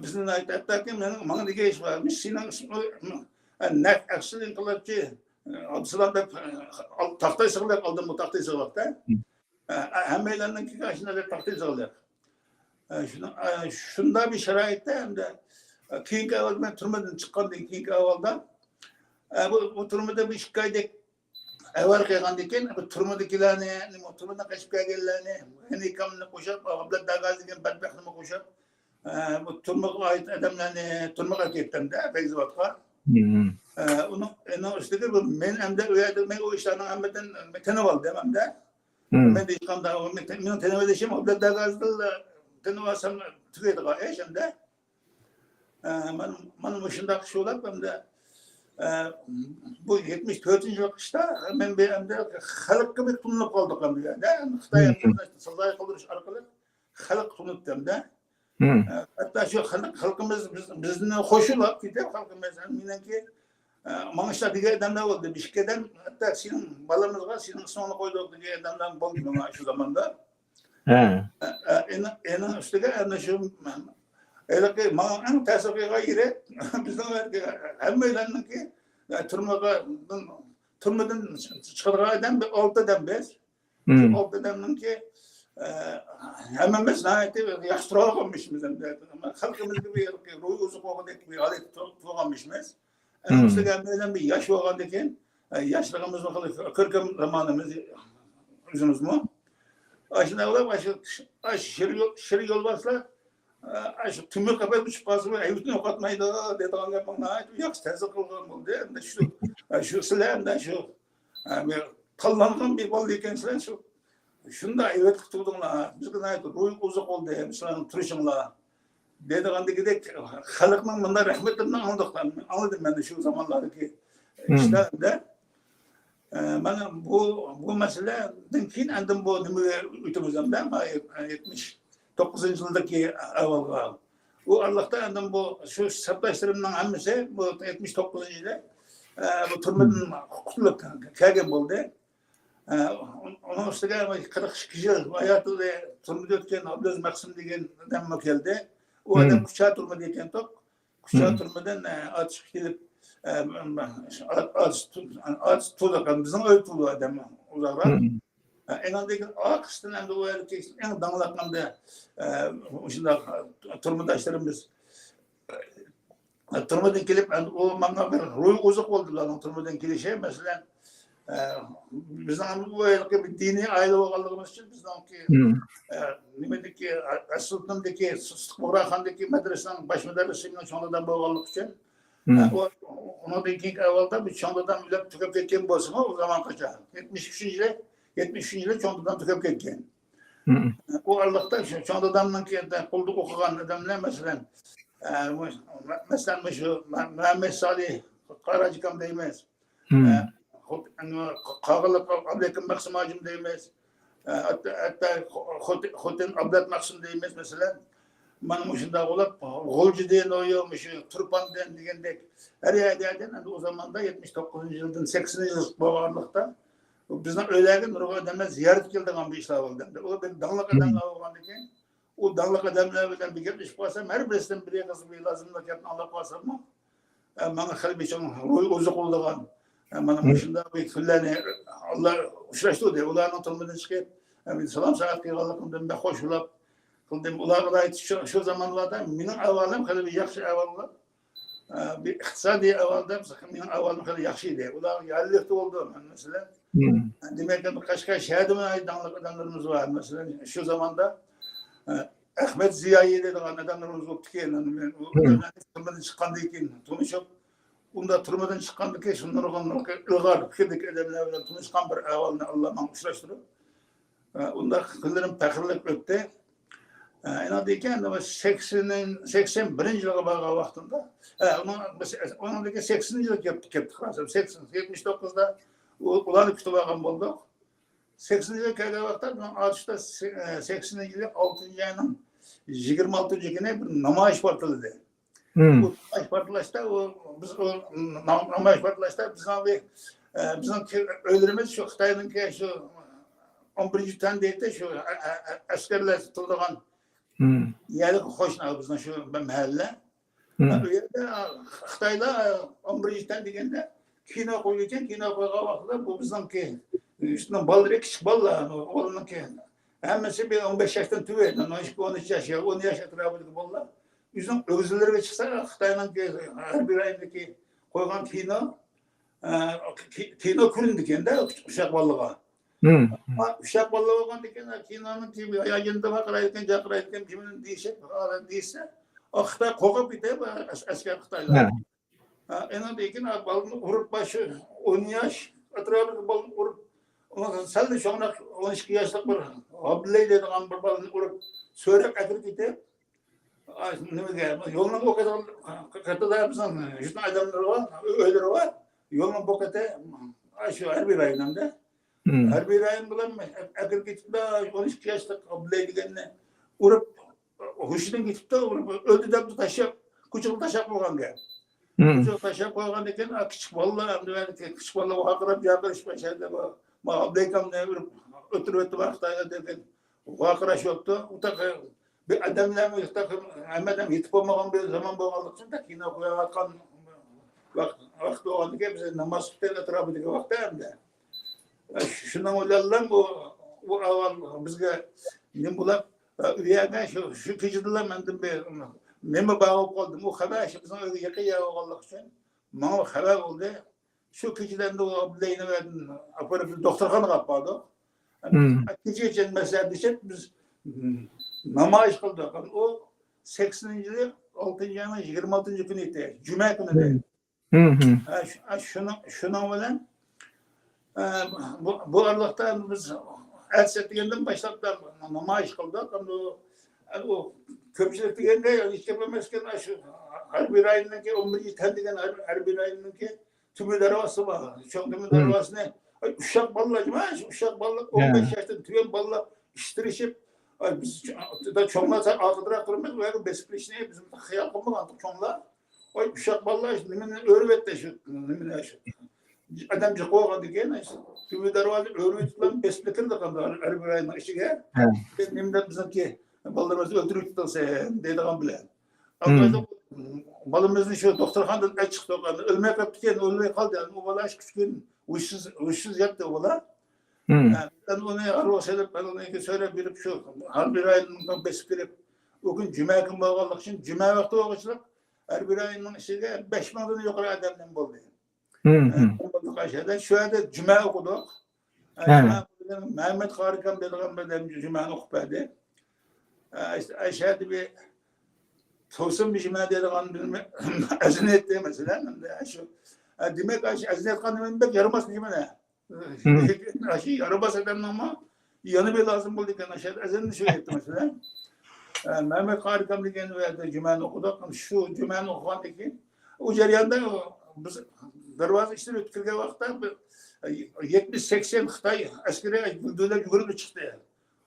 بىزنى ناھايىتى، ھەتتاكى مېنىڭ، ماڭا دېگەن ئىش بار، مۇشۇ سېنىڭ ئىسمىڭ، نەق ئەقسىل ئىنقىلابچى ئابدۇسالام دەپ، تاختاي سىغلىق ئالدىم، بۇ تاختاي سىغلىقتا. ھەممەيلەننىڭكى ئاشۇنداق دەپ تاختاي سىغلىق. شۇنىڭ، شۇنداق بىر شارائىتتا ھەمدە كېيىنكى ئەھۋالدا مەن تۈرمىدىن چىققاندىن كېيىنكى ئەھۋالدا، بۇ، بۇ تۈرمىدە بىر ئىككى ئايدەك ئەۋەر قىلغاندىن كېيىن، بۇ تۈرمىدىكىلەرنى، تۈرمىدىن قېچىپ كەلگەنلەرنى، غېنىكامنى قوشۇپ، ئابلەت داگاز دېگەن بەتبەختنىمۇ قوشۇپ، ئە، بۇ تۈرمىگە ئائىت ئادەملەرنى تۈرمىگە ئەكەتتىم-دە، فەيزىۋاتقا. مم. ئە، ئۇنىڭ، ئۇنىڭ ئۈستىگە بۇ مەن ئەمدى ئۇ يەردە مەن ئۇ ئىشلارنىڭ ھەممىسىنى تېنىۋالدىم ئەمدى. مم. مەن ھېچقانداق، مېنىڭ تېنىۋېلىشىم ئابلەت داگازدىلا تېنىۋالسام تۈگەيدىغان ئىش ئەمدى. ئە، مانا، مانا مۇشۇنداق شۇلاپ ئەمدى، ئە، بۇ يەتمىش تۆتىنچى يىل قىشتا مەن بۇ ئەمدى خەلققە بەك تونۇلۇپ قالدۇق ئەمدى. يەنە خىتاي مم. سازاي قىلدۇرۇش ئارقىلىق خەلققە تونۇتتى ئەمدى. مم. ئە، ھەتتا شۇ خەلق، خەلقىمىز، بىز، بىزنى خوشلاپ كېتىپ، خەلقىمىز، مېنىڭكى، ئە، ماڭا شۇنداق دېگەن ئادەملەر بولدى. بىر ئىككى ئادەم، ھەتتا سېنىڭ بالىمىزغا سېنىڭ ئىسمىڭنى قويدۇق دېگەن ئادەملەر بولدى ماڭا شۇ زاماندا. ھە. ئە، ئە، ئېنىڭ، ئېنىڭ ئۈستىگە ئەنە شۇ، ھېلىقى ماڭا ئەڭ تەسىر قىلغان يېرى، بىزنىڭ ھەممەيلەننىڭكى، ئە، تۈرمىگە، تۈرمىدىن چىقىدىغان ئادەم بىر ئالتە ئادەم بىز. مم. ئالتە ئادەمنىڭكى، ئە، ھەممىمىز ناھايىتى ياخشى تۇرالىغانمىشمىز ئەمدى. خەلقىمىزگە بىر روھىي ئوزۇق بولغۇدەك بىر ھالەتتە تۇرالغانمىشمىز. ئەنە مم. ئۈستىگە ھەممەيلەن بىر ياش بولغاندىكىن، ئە، ياشلىقىمىزمۇ خېلى كۆركەم زامانىمىز ئۆزىمىزمۇ. ئاشۇنداق بولۇپ، ئاشۇ، ئاشۇ شىر يول-، شىر يولۋاسلار، ئە، ئاشۇ تۆمۈر قەپەس ئۇچۇپ قالسىمۇ ھەيۋىتىنى يوقاتمايدۇ دەيدىغان گەپ ماڭا ناھايىتى ياخشى تەسىر قىلغان بولدى. ئەمدى شۇ، ئە، شۇ سىلەر ئەمدى شۇ، ئە، بىر تاللانغان بىر بالا ئىكەنسىلەر، شۇ، شۇنداق ھەيۋەتلىك تۇردۇڭلار. بىزگە ناھايىتى روھىي ئوزۇق بولدى سىلەرنىڭ تۇرۇشۇڭلار. دەيدىغاندىكىدەك خەلقنىڭ مۇنداق رەھمىتىنى ئاڭلىدۇق، ئاڭلىدىم مەن شۇ زامانلاردىكى مم. ئىشلاردا. ئە، مانا بۇ، بۇ مەسىلىدىن كېيىن ئاندىن بۇ نېمىگە ئۆتىمىز ئەمدى، يەتمىش توققۇزىنچى يىلدىكى ئەھۋالغا. ئۇ ئارىلىقتا ئاندىن بۇ شۇ سەپداشلىرىمنىڭ ھەممىسى بۇ يەتمىش توققۇزىنچى يىلى، ئە، بۇ تۈرمىدىن قۇتۇلۇپ كەلگەن بولدى. ئە، ئۇنىڭ ئۈستىگە قىرىق ئىككى يىل ھاياتىدا تۈرمىدە ئۆتكەن ئابلىز مەخسۇم دېگەن ئادەممۇ كەلدى. ئۇ ئادەم مم. كۇچا تۈرمىدە ئىكەن توق. كۇچا مم. تۈرمىدىن، ئە، ئاتۇشقا كېلىپ، ئە، ئاتۇش تۇ-، ئاتۇش تۇردى. بىزنىڭ ئۆيدە تۇردى ئادەم ئۇزاقراق. مم. ئە، ئېنىڭدىن كېيىن ئارقىسىدىن ئەمدى ئۇ يەردىكى ئەڭ داڭلىق ئەمدى، ئە، مۇشۇنداق تۈرمىداشلىرىمىز تۈرمىدىن كېلىپ، ئەمدى ئۇ ماڭا بىر روھىي ئوزۇق بولدى، ئۇلارنىڭ تۈرمىدىن كېلىشى. مەسىلەن، ئە، بىزنىڭ ئەمدى ئۇ ھېلىقى بىر دىنىي ئائىلە بولغانلىقىمىز ئۈچۈن، بىزنىڭكى، مم. ئە، نېمىدىكى، ئەسلىتىمدىكى سۇسلۇق بۇغراخاندىكى مەدرىسىنىڭ باش مۇدەررىسى مېنىڭ چوڭ دادام بولغانلىقى ئۈچۈن، مم. ئە، ئۇ، ئۇنىڭدىن كېيىنكى ئەھۋالدا بۇ چوڭ دادام ئۆلۈپ تۈگەپ كەتكەن بولسىمۇ، ئۇ زامانغىچە، يەتمىش ئۈچىنچى يىلى، يەتمىش ئۈچىنچى يىلى چوڭ دادام تۈگەپ كەتكەن. مم. ئۇ ئارىلىقتا شۇ چوڭ دادامنىڭكى قولىدا ئوقۇغان ئادەملەر، مەسىلەن، ئە، مۇ-، مە-، مەسىلەن، مۇشۇ مە-، مەمەت سالىھ قاراجىكام دەيمىز. مم. ئە، خوت-، ئەنە، قاغىلىق ئابلىكىم مەخسۇم ھاجىم دەيمىز. ئە، ھەتتا، ھەتتا خو-، خوت-، خوتەن ئابلەت مەخسۇم دەيمىز، مەسىلەن. مانا مۇشۇنداق بولۇپ، غۇلجىدىن، ئويۇ، مۇشۇ تۇرپاندىن دېگەندەك، ھەر يەردىن، ئەمدى ئۇ زاماندا يەتمىش توققۇزىنچى يىلدىن سەكسىنىنچى يىل بولغانلىقتا، بىزنىڭ ئۆيلەرگە نۇرغۇن ئادەملەر زىيارەتكە كېلىدىغان بىر ئىشلار بولدى. ئەمدى ئۇ بىر داڭلىق مم. ئادەملەر بولغاندىكىن، ئۇ داڭلىق ئادەملەر بىلەن بىر گەپلىشىپ قالسام، ھەر بىرسىدىن بىر ئېغىز بىر لازىملىق گەپنى ئاڭلاپ قالساممۇ، ئە، ماڭا خېلى بىر چوڭ روھىي ئوزۇق بولىدىغان، ئە، مانا مم. مۇشۇنداق بىر كۈنلەرنى ئاللا ئۇچراشتۇردى. ئۇلارنىڭ تۈرمىدىن چىقىپ، ئە، بىر سالام سائەت قىلغانلىقىمدىن بەك خوش بولۇپ قىلدىم. ئۇلارغا ئايت-، شۇ، شۇ زامانلاردا مېنىڭ ئەھۋالىم خېلى بىر ياخشى ئەھۋال بولۇپ، ئە، بىر ئىقتىسادىي ئەھۋالدا مېنىڭ ئەھۋالىم خېلى ياخشى ئىدى. ئۇلار يەرلىكتە بولدى، مەسىلەن. مم. دېمەك، قەشقەر شەھەردىمۇ داڭلىق ئادەملىرىمىز بار. مەسىلەن، شۇ زاماندا، ئە، ئەخمەت زىيائىي دەيدىغان ئادەملىرىمىز بوپتىكەن. مم. تۈرمىدىن چىققاندىن كېيىن تونۇشۇپ، ئۇندا تۈرمىدىن چىققاندىن كېيىن شۇ نۇرغۇن ئىلغار پىكىردىكى ئادەملەر بىلەن تونۇشقان بىر ئەھۋالنى ئاللا ماڭا ئۇچراشتۇرۇپ، ئۇنداق كۈنلىرىم پەخىرلىك ئۆتتى. ئاندىن كېيىن سەكسەن، سەكسەن بىرىنچى يىلغا بارغان ۋاقتىمدا، ئۇنىڭ، ئۇنىڭدىن كېيىن سەكسىنىنچى يىلغا كەپتۇ، كەپتۇ قارىسام، سەكسەن، يەتمىش توققۇزدا ئۇ-، ئۇلارنى كۈتۈپ ئالغان بولدۇق. سەكسىنىنچى يىلغا كەلگەن ۋاقىتتا مېنىڭ ئاتۇشتا سەكسىنىنچى يىلى ئالتىنچى ئاينىڭ يىگىرمە ئالتىنچى كۈنى بىر نامايىش پارتلىدى. مم. ئۇ نامايىش پارتلاشتا، ئۇ، بىز ئۇ نام-، نامايىش پارتلاشتا بىزنىڭ بىر، ئە، بىزنىڭ ئۆيلىرىمىز شۇ خىتاينىڭكى شۇ ئون بىرىنچى تۈەن دەيتتى، شۇ ئە-، ئە-، ئە-، ئەسكەرلەر تۇرىدىغان مم. يەرگە قوشنا بىزنىڭ شۇ بىر مەھەللە. مم. ئۇ يەردە خىتايلار ئون بىرىنچى تۈەن دېگەندە كىنو قويىدىكەن، كىنو قويغان ۋاقتىدا بۇ بىزنىڭكى، شۇنىڭ بالىلىرى كىچىك بالىلار، ئۇنىڭكى ھەممىسى بىر ئون بەش ياشتىن تۆۋەن، ئون ئىككى، ئون ئۈچ ياش، ئون ياش ئەتراپىدىكى بالىلار. ئۆزىنىڭ ئۆگزىلىرىگە چىقسا، خىتاينىڭكى ھەربىي رايونىدىكى قويغان كىنو، ئە، كى-، كىنو كۆرۈنىدىكەن-دە، ئۇششاق بالىلارغا. مم. ئۇششاق بالىلار بولغاندىكىن، كىنونىڭ يايىنىدا قارايدىكەن، جاقىرايدىكەن، كىمنى دېيىشىپ، دېيىشسە، خىتاي قورقۇپ كېتىپ، ئەس-، ئەسكەر خىتايلار. ھە. ئېنىڭدىن كېيىن بالىنى ئۇرۇپ، شۇ ئون ياش ئەتراپىدىكى بالىنى ئۇرۇپ، ئۇنىڭ سەل چوڭراق، ئون ئىككى ياشلىق بىر ئابلەي دەيدىغان بىر بالىنى ئۇرۇپ، سۆرەپ ئەكىرىپ كېتىپ، نېمىگە، يولنىڭ بۇ قېتىدا بىزنىڭ يۇرتنىڭ ئادەملىرى بار، ئۆيلىرى بار، يولنىڭ بۇ قېتى شۇ ھەربىي رايون ئەمدى. ھەربىي رايون بىلەن ئەكىرىپ كېتىپلا، ئون ئىككى ياشلىق ئابلەي دېگەننى ئۇرۇپ، ھوشىدىن كېتىپتۇ، ئۇرۇپ ئۆلدى دەپتۇ، تاشلاپ، كوچىغا تاشلاپ قويغان گەپ. كوچىغا تاشلاپ قويغاندىن كېيىن، كىچىك بالىلار، ئەمدى كىچىك بالىلار ۋارقىراپ، جاقىرىشىپ، ئاشۇ يەردە بۇ ئابلەيكامنى ئۆلتۈرۈۋەتتى، ۋاقىت دېگەن ۋارقىراش بوپتۇ. ئۇ تېخى بىر ئادەملەرمۇ تېخى ھەممە ئادەم يېتىپ بولمىغان بىر زامان بولغانلىقى ئۈچۈن، كىنو قويۇۋاتقان ۋاقىت، ۋاقىت بولغاندىكىن، بىز ناماز ئىقتىدى ئەتراپىدىكى ۋاقىت ئەمدى. شۇنىڭ بىلەنلا ئۇ، ئۇ ئاۋۋال بىزگە نېمە بولۇپ، ئۇ يەردە شۇ، شۇ كېچىدىلا مەندىن بىر نېمە بار بولۇپ قالدى. ئۇ خەۋەر شۇ بىزنىڭ ئۆيگە يېقىن يەر بولغانلىقى ئۈچۈن ماڭا خەۋەر بولدى. شۇ كېچىدە ئەمدى ئۇ ئابلەينى ئاپىرىپ دوختۇرخانىغا ئاپاردۇق. كېچىگىچە مەسلىھەتلىشىپ بىز نامايىش قىلدۇق. ئۇ سەكسىنىنچى يىلى ئالتىنچى ئاينىڭ يىگىرمە ئالتىنچى كۈنى ئىدى، جۈمە كۈنى ئىدى. ھە، شۇ-، شۇنىڭ، شۇنىڭ بىلەن، ئە، بۇ، بۇ ئارىلىقتا بىز ئەتىسى دېگەندىن باشلاپ نامايىش قىلدۇق. ئەمدى ئۇ، ئە، ئۇ كۆپچىلىك دېگەنگە ھېچ گەپ ئەمەسكەن، شۇ ھەربىي رايوننىڭكى ئون بىرىنچى تەن دېگەن ھەر-، ھەربىي رايوننىڭكى تۈمە دەرۋازىسى بار. چوڭ تۈمە دەرۋازىسىنى، ئاي، ئۇششاق بالىلار، جۇما، ئۇششاق بالىلار، ئون بەش ياشتىن تۆۋەن بالىلار ئىشتىرىشىپ، ئاي، بىز چو-، چوڭلار سەل ئارقىدىراق تۇرىمىز، ئۇ يەرگە بېسىپ كېلىشنى بىز خىيال قىلمىغانتۇق، چوڭلار. ئاي، ئۇششاق بالىلار نېمىنى ئۆرۈۋەتتى شۇ، نېمىنى شۇ. ئادەم جىق بولغاندىن كېيىن، تۈۋى دەرۋازىنى ئۆرۈۋېتىپلا بېسىپلا كىردۇق ھەربىي رايوننىڭ ئىچىگە. نېمە دەپ بىزنىڭكى بالىلىرىمىزنى ئۆلتۈرۈۋېتىپتۇ سەن دەيدىغان بىلەن. بالىمىزنى شۇ دوختۇرخانىدىن ئەپ چىقتۇق. ئەمدى ئۆلمەي قاپتىكەن، ئۆلمەي قالدى. ئەمدى ئۇ بالا ئىككى ئۈچ كۈن ھوشسىز، ھوشسىز ياتتى ئۇ بالا. مەن ئۇنى ئارىغا سېلىپ، مەن ئۇنى سۆرەپ بېرىپ، شۇ ھەربىي رايوننىڭ بېسىپ كىرىپ، ئۇ كۈن جۈمە كۈن بولغانلىقى ئۈچۈن، جۈمە ۋاقتى بولغۇچىلىق ھەربىي رايوننىڭ ئىچىگە بەش مىڭدىن يۇقىرى ئادەم نېمە بولدى. ئە، شۇ يەردە جۈمە ئوقۇدۇق. ئە، جۈمە ئوقۇدۇق. مەمەت قارىكام دەيدىغان بىر ئادەم جۈمەنى ئوقۇپ بەردى. ئە، ئىشتە، ئە، شۇ يەردە بىر تۇرسۇن بىر جۈمە دەيدىغان بىر ئەزان ئېيتتى، مەسىلەن. ئەمدى شۇ، ئە، دېمەك، ئە، شۇ ئەزان ئېيتقان نېمە بەك يارىماس جۈمە. ئەشۇ يارىماس ئادەمنىڭمۇ يەنە بىر لازىم بولىدىكەن، ئەشەدە ئەزەلدىن شۇ ئېيتتى، مەسىلەن. ئە، مەمەت قارىكام دېگەن يەردە جۈمەنى ئوقۇدۇق. شۇ جۈمەنى ئوقۇغاندىن كېيىن، ئۇ جەرياندا بىز دەرۋازا ئىچىدىن ئۆتۈپ كىرگەن ۋاقىتتا بىر يەتمىش سەكسەن خىتاي ئەسكىرى گۈلدۈرلەپ يۈگۈرۈپ چىقتى.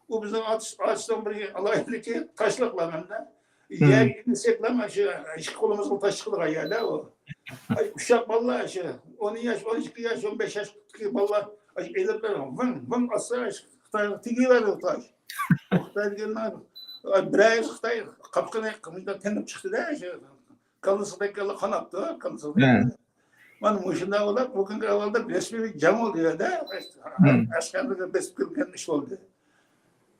ئۇ بىزنىڭ ئاتۇش-، ئاتۇشنىڭ بىر ئالاھىدىلىكى، تاشلىقلار مەندە. يەرگە ئىنسەكلا، مانا شۇ ئىككى قولىمىزغا تاش چىقىدىغان يەردە ئۇ. ئاي، ئۇششاق بالىلار شۇ، ئون ياش، ئون ئىككى ياش، ئون بەش ياشتىكى بالىلار ئاي، ئېلىپ بېرىپ، ۋىڭ، ۋىڭ ئاتسا، خىتايغا تېگىۋېرىدۇ تاش. خىتاي دېگەنلەر، ئاي، بىرەر خىتاي قاپىقىنى مۇنداق تېڭىپ چىقتى-دە، شۇ كاللىسىدەك كاللا قاناپتۇ، كاللىسىدەك. مانا مۇشۇنداق بولۇپ، بۇ كۈنگە ئەۋۋالدا رەسمىي بىر جەڭ بولدى يەردە. ئەسكەرلەرگە بېسىپ كىرگەن ئىش بولدى.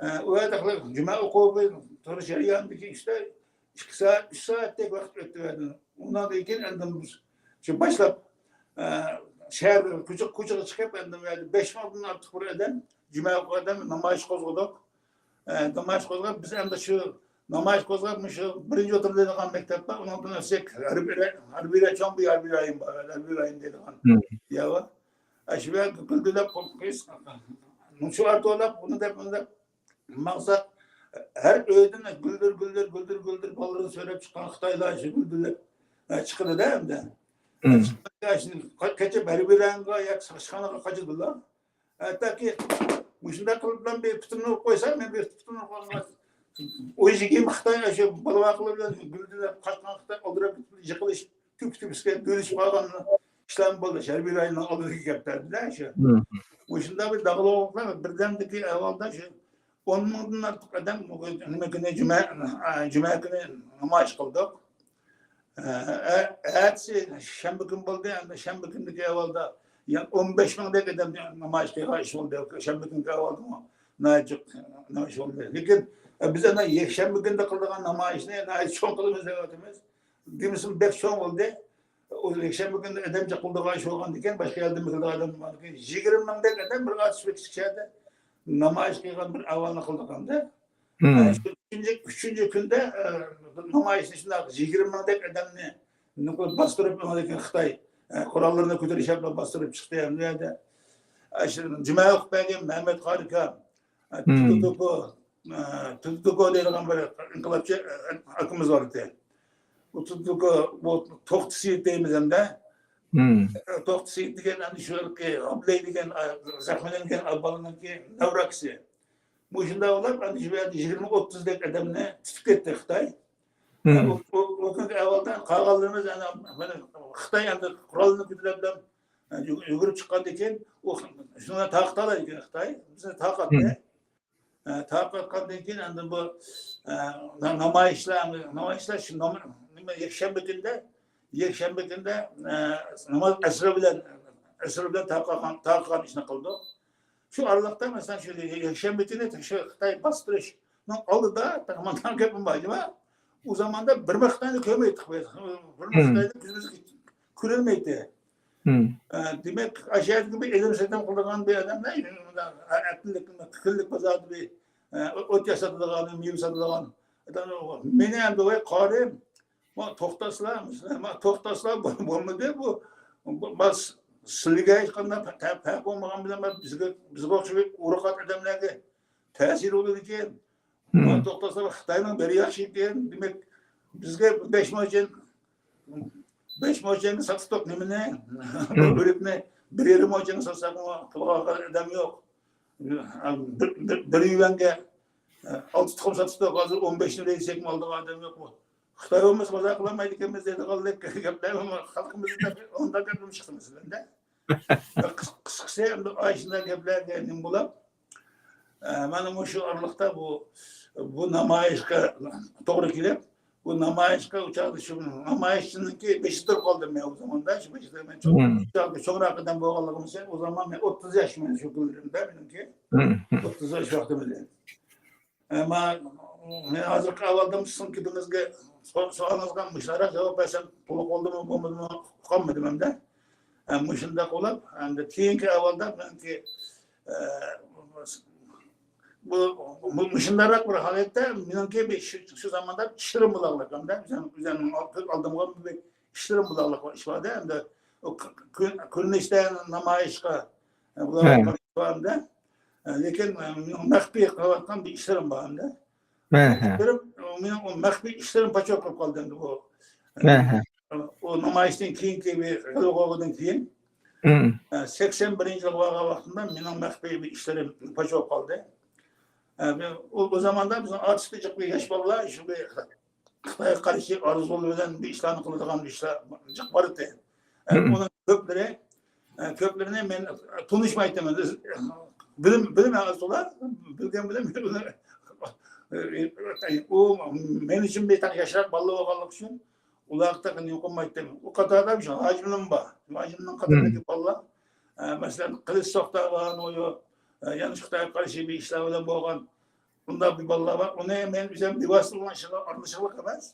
ئە، ئۇ يەردە جۈمە ئوقۇۋى تۇرۇش جەريانىدىكى ئىشلار ئىككى سائەت، ئۈچ سائەتتەك ۋاقىت ئۆتتى. ئۇنىڭدىن كېيىن ئەمدى بىز شۇ باشلاپ، ئە، شەھەر كوچا-، كوچىغا چىقىپ، ئەمدى بۇ يەردە بەش مىڭدىن ئارتۇق بىر ئادەم، جۈمە ئوقۇغان ئادەم نامايىش قوزغىدۇق. ئە، نامايىش قوزغاپ، بىز ئەمدى شۇ نامايىش قوزغاپ، مۇشۇ بىرىنچى ئوتتۇرا دەيدىغان مەكتەپ بار، ئۇنىڭدىن ئۆتسەك، ھەربىي راي-، ھەربىي راي-، چوڭ بىر ھەربىي رايون بار، ھەربىي رايون دەيدىغان يەر بار. ئە، شۇ يەرگە گۈلدۈرلەپ، شۇ ئارتۇرلاپ، بۇنى دەپ، بۇنى دەپ ماڭساق، ھەر ئۆيدىن گۈلدۈر، گۈلدۈر، گۈلدۈر، گۈلدۈر بالىلىرىنى سۆرەپ چىققان خىتايلار شۇ گۈلدۈرلەپ، ئە، چىقىدۇ-دە ئەمدى. چىققاندا شۇ قا-، قېچىپ ھەربىي رايونغا ياكى ساقچىخانىغا قاچىدىلا. ھەتتاكى مۇشۇنداق قىلىپ بىلەن بىر پۇتۇمنى ئۇرۇپ قويسام، مەن بىر پۇتۇمنى ئۇرۇپ قويغان، ئۇ يىگىرمە خىتاي شۇ بالا-باقىلار بىلەن گۈلدۈرلەپ قاچقان خىتاي ئالدىراپ كېتىپ، يىقىلىشىپ، تۈپە-تۈپىسىگە بۆلۈشۈپ قالغان ئىشلارمۇ بولدى. ھەربىي رايوننىڭ ئالدىدىكى گەپلەردە شۇ. مۇشۇنداق بىر داغلىقلىقلار بىردەمدىكى ئەھۋالدا شۇ ئون مىڭدىن ئارتۇق ئادەم نېمە كۈنى، جۈمە، ئە، جۈمە كۈنى نامايىش قىلدۇق. ئە، ئە، ئەتىسى شەنبە كۈن بولدى، ئەمدى شەنبە كۈندىكى ئەھۋالدا يەنە ئون بەش مىڭدەك ئادەم نامايىش قىلغان ئىش بولدى. شەنبە كۈنكى ئەھۋالدىمۇ ناھايىتى جىق نامايىش بولدى. لېكىن، ئە، بىز ئەنە يەكشەنبە كۈندە قىلىدىغان نامايىشنى ناھايىتى چوڭ قىلىمىز دەۋاتىمىز. دېمىسىمۇ بەك چوڭ بولدى. ئۇ يەكشەنبە كۈنى ئادەم جىق بولىدىغان ئىش بولغاندىكىن، باشقا يەردىن كېلىدىغان ئادەم بولغاندىكىن، يىگىرمە مىڭدەك ئادەم بىر ئاتۇش بېكىتىش يەردە نامايىش قىلغان بىر ئەھۋالنى قىلدۇق ئەمدى. ئە، شۇ ئۈچىنچى، ئۈچىنچى كۈندە، ئە، نامايىشنى شۇنداق يىگىرمە مىڭدەك ئادەمنى نېمە قىلىپ باستۇرۇپ، ئاندىن كېيىن خىتاي، ئە، قوراللىرىنى كۆتۈرۈشۈپ باستۇرۇپ چىقتى. ئەمدى ئۇ يەردە، ئە، شۇ جۈمە ئوقۇپ بەرگەن مەمەت قارىكام، ئە، مم. تۇتۇكو، ئە، تۇتۇكو دەيدىغان بىر ئىنقىلابچى، ئە، ئاكىمىز بار ئىدى. بۇ تۇتۇكو، بۇ توختى سېيىت دەيمىز ئەمدى. مم. ئە، توختى سېيىت دېگەن ئەمدى شۇ ھېلىقى ئابلەي دېگەن، ئە، زەخىملەنگەن بالىنىڭكى نەۋرە ئاكىسى. مۇشۇنداق بولۇپ، ئەمدى شۇ يەردە يىگىرمە ئوتتۇز دەك ئادەمنى تۇتۇپ كەتتى خىتاي. مم. ئۇ، ئۇ، ئۇ كۈنكى ئەھۋالدا قالغانلىرىمىز ئەنە، مانا خىتاي ئەمدى قورالنى كۆتۈرۈپ بىلەن، ئە، يۈ-، يۈگۈرۈپ چىققاندىن كېيىن، ئۇ شۇنى تارقىتالايدىكەن خىتاي. بىزنى تارقاتتى. مم. ئە، تارقاتقاندىن كېيىن ئەمدى بۇ، ئە، نا-، نامايىشلار، نامايىشلار شۇ نام-، نېمە، يەكشەنبە كۈنىدە، يەكشەنبە كۈنىدە، ئە، ناماز ئەسىر بىلەن، ئەسىر بىلەن تارقاتقان، تارقاتقان ئىشنى قىلدۇق. شۇ ئارىلىقتا، مەسىلەن، شۇ يەكشەنبە كۈنى شۇ خىتاي باستۇرۇشنىڭ ئالدىدا مانداق گەپمۇ بار، جۇما. ئۇ زاماندا بىرمۇ خىتاينى كۆرمەيتتۇق بىز. بىرمۇ مم. خىتاينى كۆزىمىز كۆرەلمەيتتى. مم. ئە، دېمەك، ئاشۇ يەردىكى بىر ئېلىم سېتىم قىلىدىغان بىر ئادەملەر، ئەقىللىك، كۈنلۈك بازاردا بىر، ئە، ئوت ياسىتىدىغان، مېۋە ساتىدىغان. مېنى ئەمدى، ۋاي قارىم، ما توختاسلا، ما توختاسلا بولمىدى بۇ. بۇ، بۇ، ما سىلىگە ھېچقانداق پە-، پەرق بولمىغان بىلەن، ما بىزگە، بىزگە ئوخشاش ئورۇق ئادەملەرگە تەسىرى بولىدىكەن. ما مم. توختاسلا خىتاينىڭ بىرى ياخشى ئىكەن. دېمەك، بىزگە بەش موچەن، بەش موچەنگە ساتتۇق نېمىنى؟ مم. ئۆرۈكنى بىر يېرىم موچەنگە ساتساقمۇ قىلغان ئادەم يوق. بىر، بىر، بىر يۈەنگە، ئالتە تۇخۇم ساتتۇق، ھازىر ئون بەشنى بېرىپ دېسەكمۇ ئالىدىغان ئادەم يوقمۇ؟ خىتاي بولمىسا بازار قىلالمايدىكەنمىز دەيدىغانلىك گەپلەرمۇ خەلقىمىزدە ئۇنداق گەپلەرمۇ چىقتى مەسىلەندە. قىس-، قىسقىسى، ئەمدى ئاشۇنداق گەپلەرگە نېمە بولۇپ، ئە، مانا مۇشۇ ئارىلىقتا بۇ، بۇ نامايىشقا توغرا كېلىپ، بۇ نامايىشقا ئۇ چاغدا شۇ نامايىشچىنىڭكى بېشى تۇرۇپ قالدىم مەن ئۇ زاماندا. شۇ بېشىدا مەن چوڭ، مم. چوڭراق ئادەم بولغانلىقىم ئۈچۈن، ئۇ زامان مەن ئوتتۇز ياش مەن شۇ كۈنلىرىمدە مېنىڭكى. مم. ئوتتۇز ياش ۋاقتىم ئىدى. ئەمما مەن ھازىرقى ئەھۋالدا سىزنىڭ گېپىڭىزگە، سو-، سوئالىڭىزغا مۇشۇنداق جاۋاب بەرسەم، تولۇق بولدىمۇ، بولمىدىمۇ، ئۇقالمىدىم ئەمدى. ئە، مۇشۇنداق بولۇپ، ئەمدى كېيىنكى ئەھۋالدا مېنىڭكى، ئە، بۇ، بۇ، مۇشۇنداقراق بىر ھالەتتە مېنىڭكى بىر شۇ، شۇ زاماندا ئىشلىرىم بولغانلىق ئەمدى، ئۆزۈم، ئۆزۈمنىڭ ئالدىمغا بىر ئىشلىرىم بولغانلىق ئىش بار ئەمدى. ئۇ كۆ-، كۆ-، كۆرۈنۈشتە نامايىشقا، ئە، بۇلار ھە. بار ئەمدى. ئە، لېكىن، ئە، مېنىڭ مەخپىي قىلىۋاتقان بىر ئىشلىرىم بار ئەمدى. ھە، ھە. ئىشلىرىم، مېنىڭ ئۇ مەخپىي ئىشلىرىم پاچاق قىلىپ قالدى ئەمدى بۇ. ھە، ھە. ئۇ نامايىشتىن كېيىنكى بىر غەلىبە بولغاندىن كېيىن، مم. ئە، سەكسەن بىرىنچى يىلغا بارغان ۋاقتىمدا مېنىڭ مەخپىي بىر ئىشلىرىم پاچاق قىلىپ قالدى. ئە، بىر، ئۇ، ئۇ زاماندا بىزنىڭ ئارتىسلىق بىر ياش بالىلار شۇ بىر خىتايغا قارشى ئارزۇلىرى بىلەن بىر ئىشلارنى قىلىدىغان بىر ئىشلار جىق بار ئىدى. ئە، مم. ئۇنىڭ كۆپلىرى، ئە، كۆپلىرىنى مەن تونۇشمايتتىم. بىلىم، بىلىم ئاز ئۇلار، بىلگەن بىلەن ئۇ مەن ئۈچۈن بىر تەڭ ياشراق بالىلار بولغانلىقى ئۈچۈن ئۇلارغا تېخى نېمە قىلمايتتىم. ئۇ قاتاردا مۇشۇ ھاجىمنىڭ بار. ھاجىمنىڭ قاتارىدىكى مم. بالىلار، ئە، مەسىلەن، قىلىچ سوقىدىغان، ئۇ، ئە، يەنە شۇ خىتايغا قارشى بىر ئىشلار بىلەن بولغان بۇنداق بىر بالىلار بار. ئۇنى مەن ئۆزۈم بىۋاسىتە ئۇنىڭ ئىشىغا ئارىلىشىقلىق ئەمەس.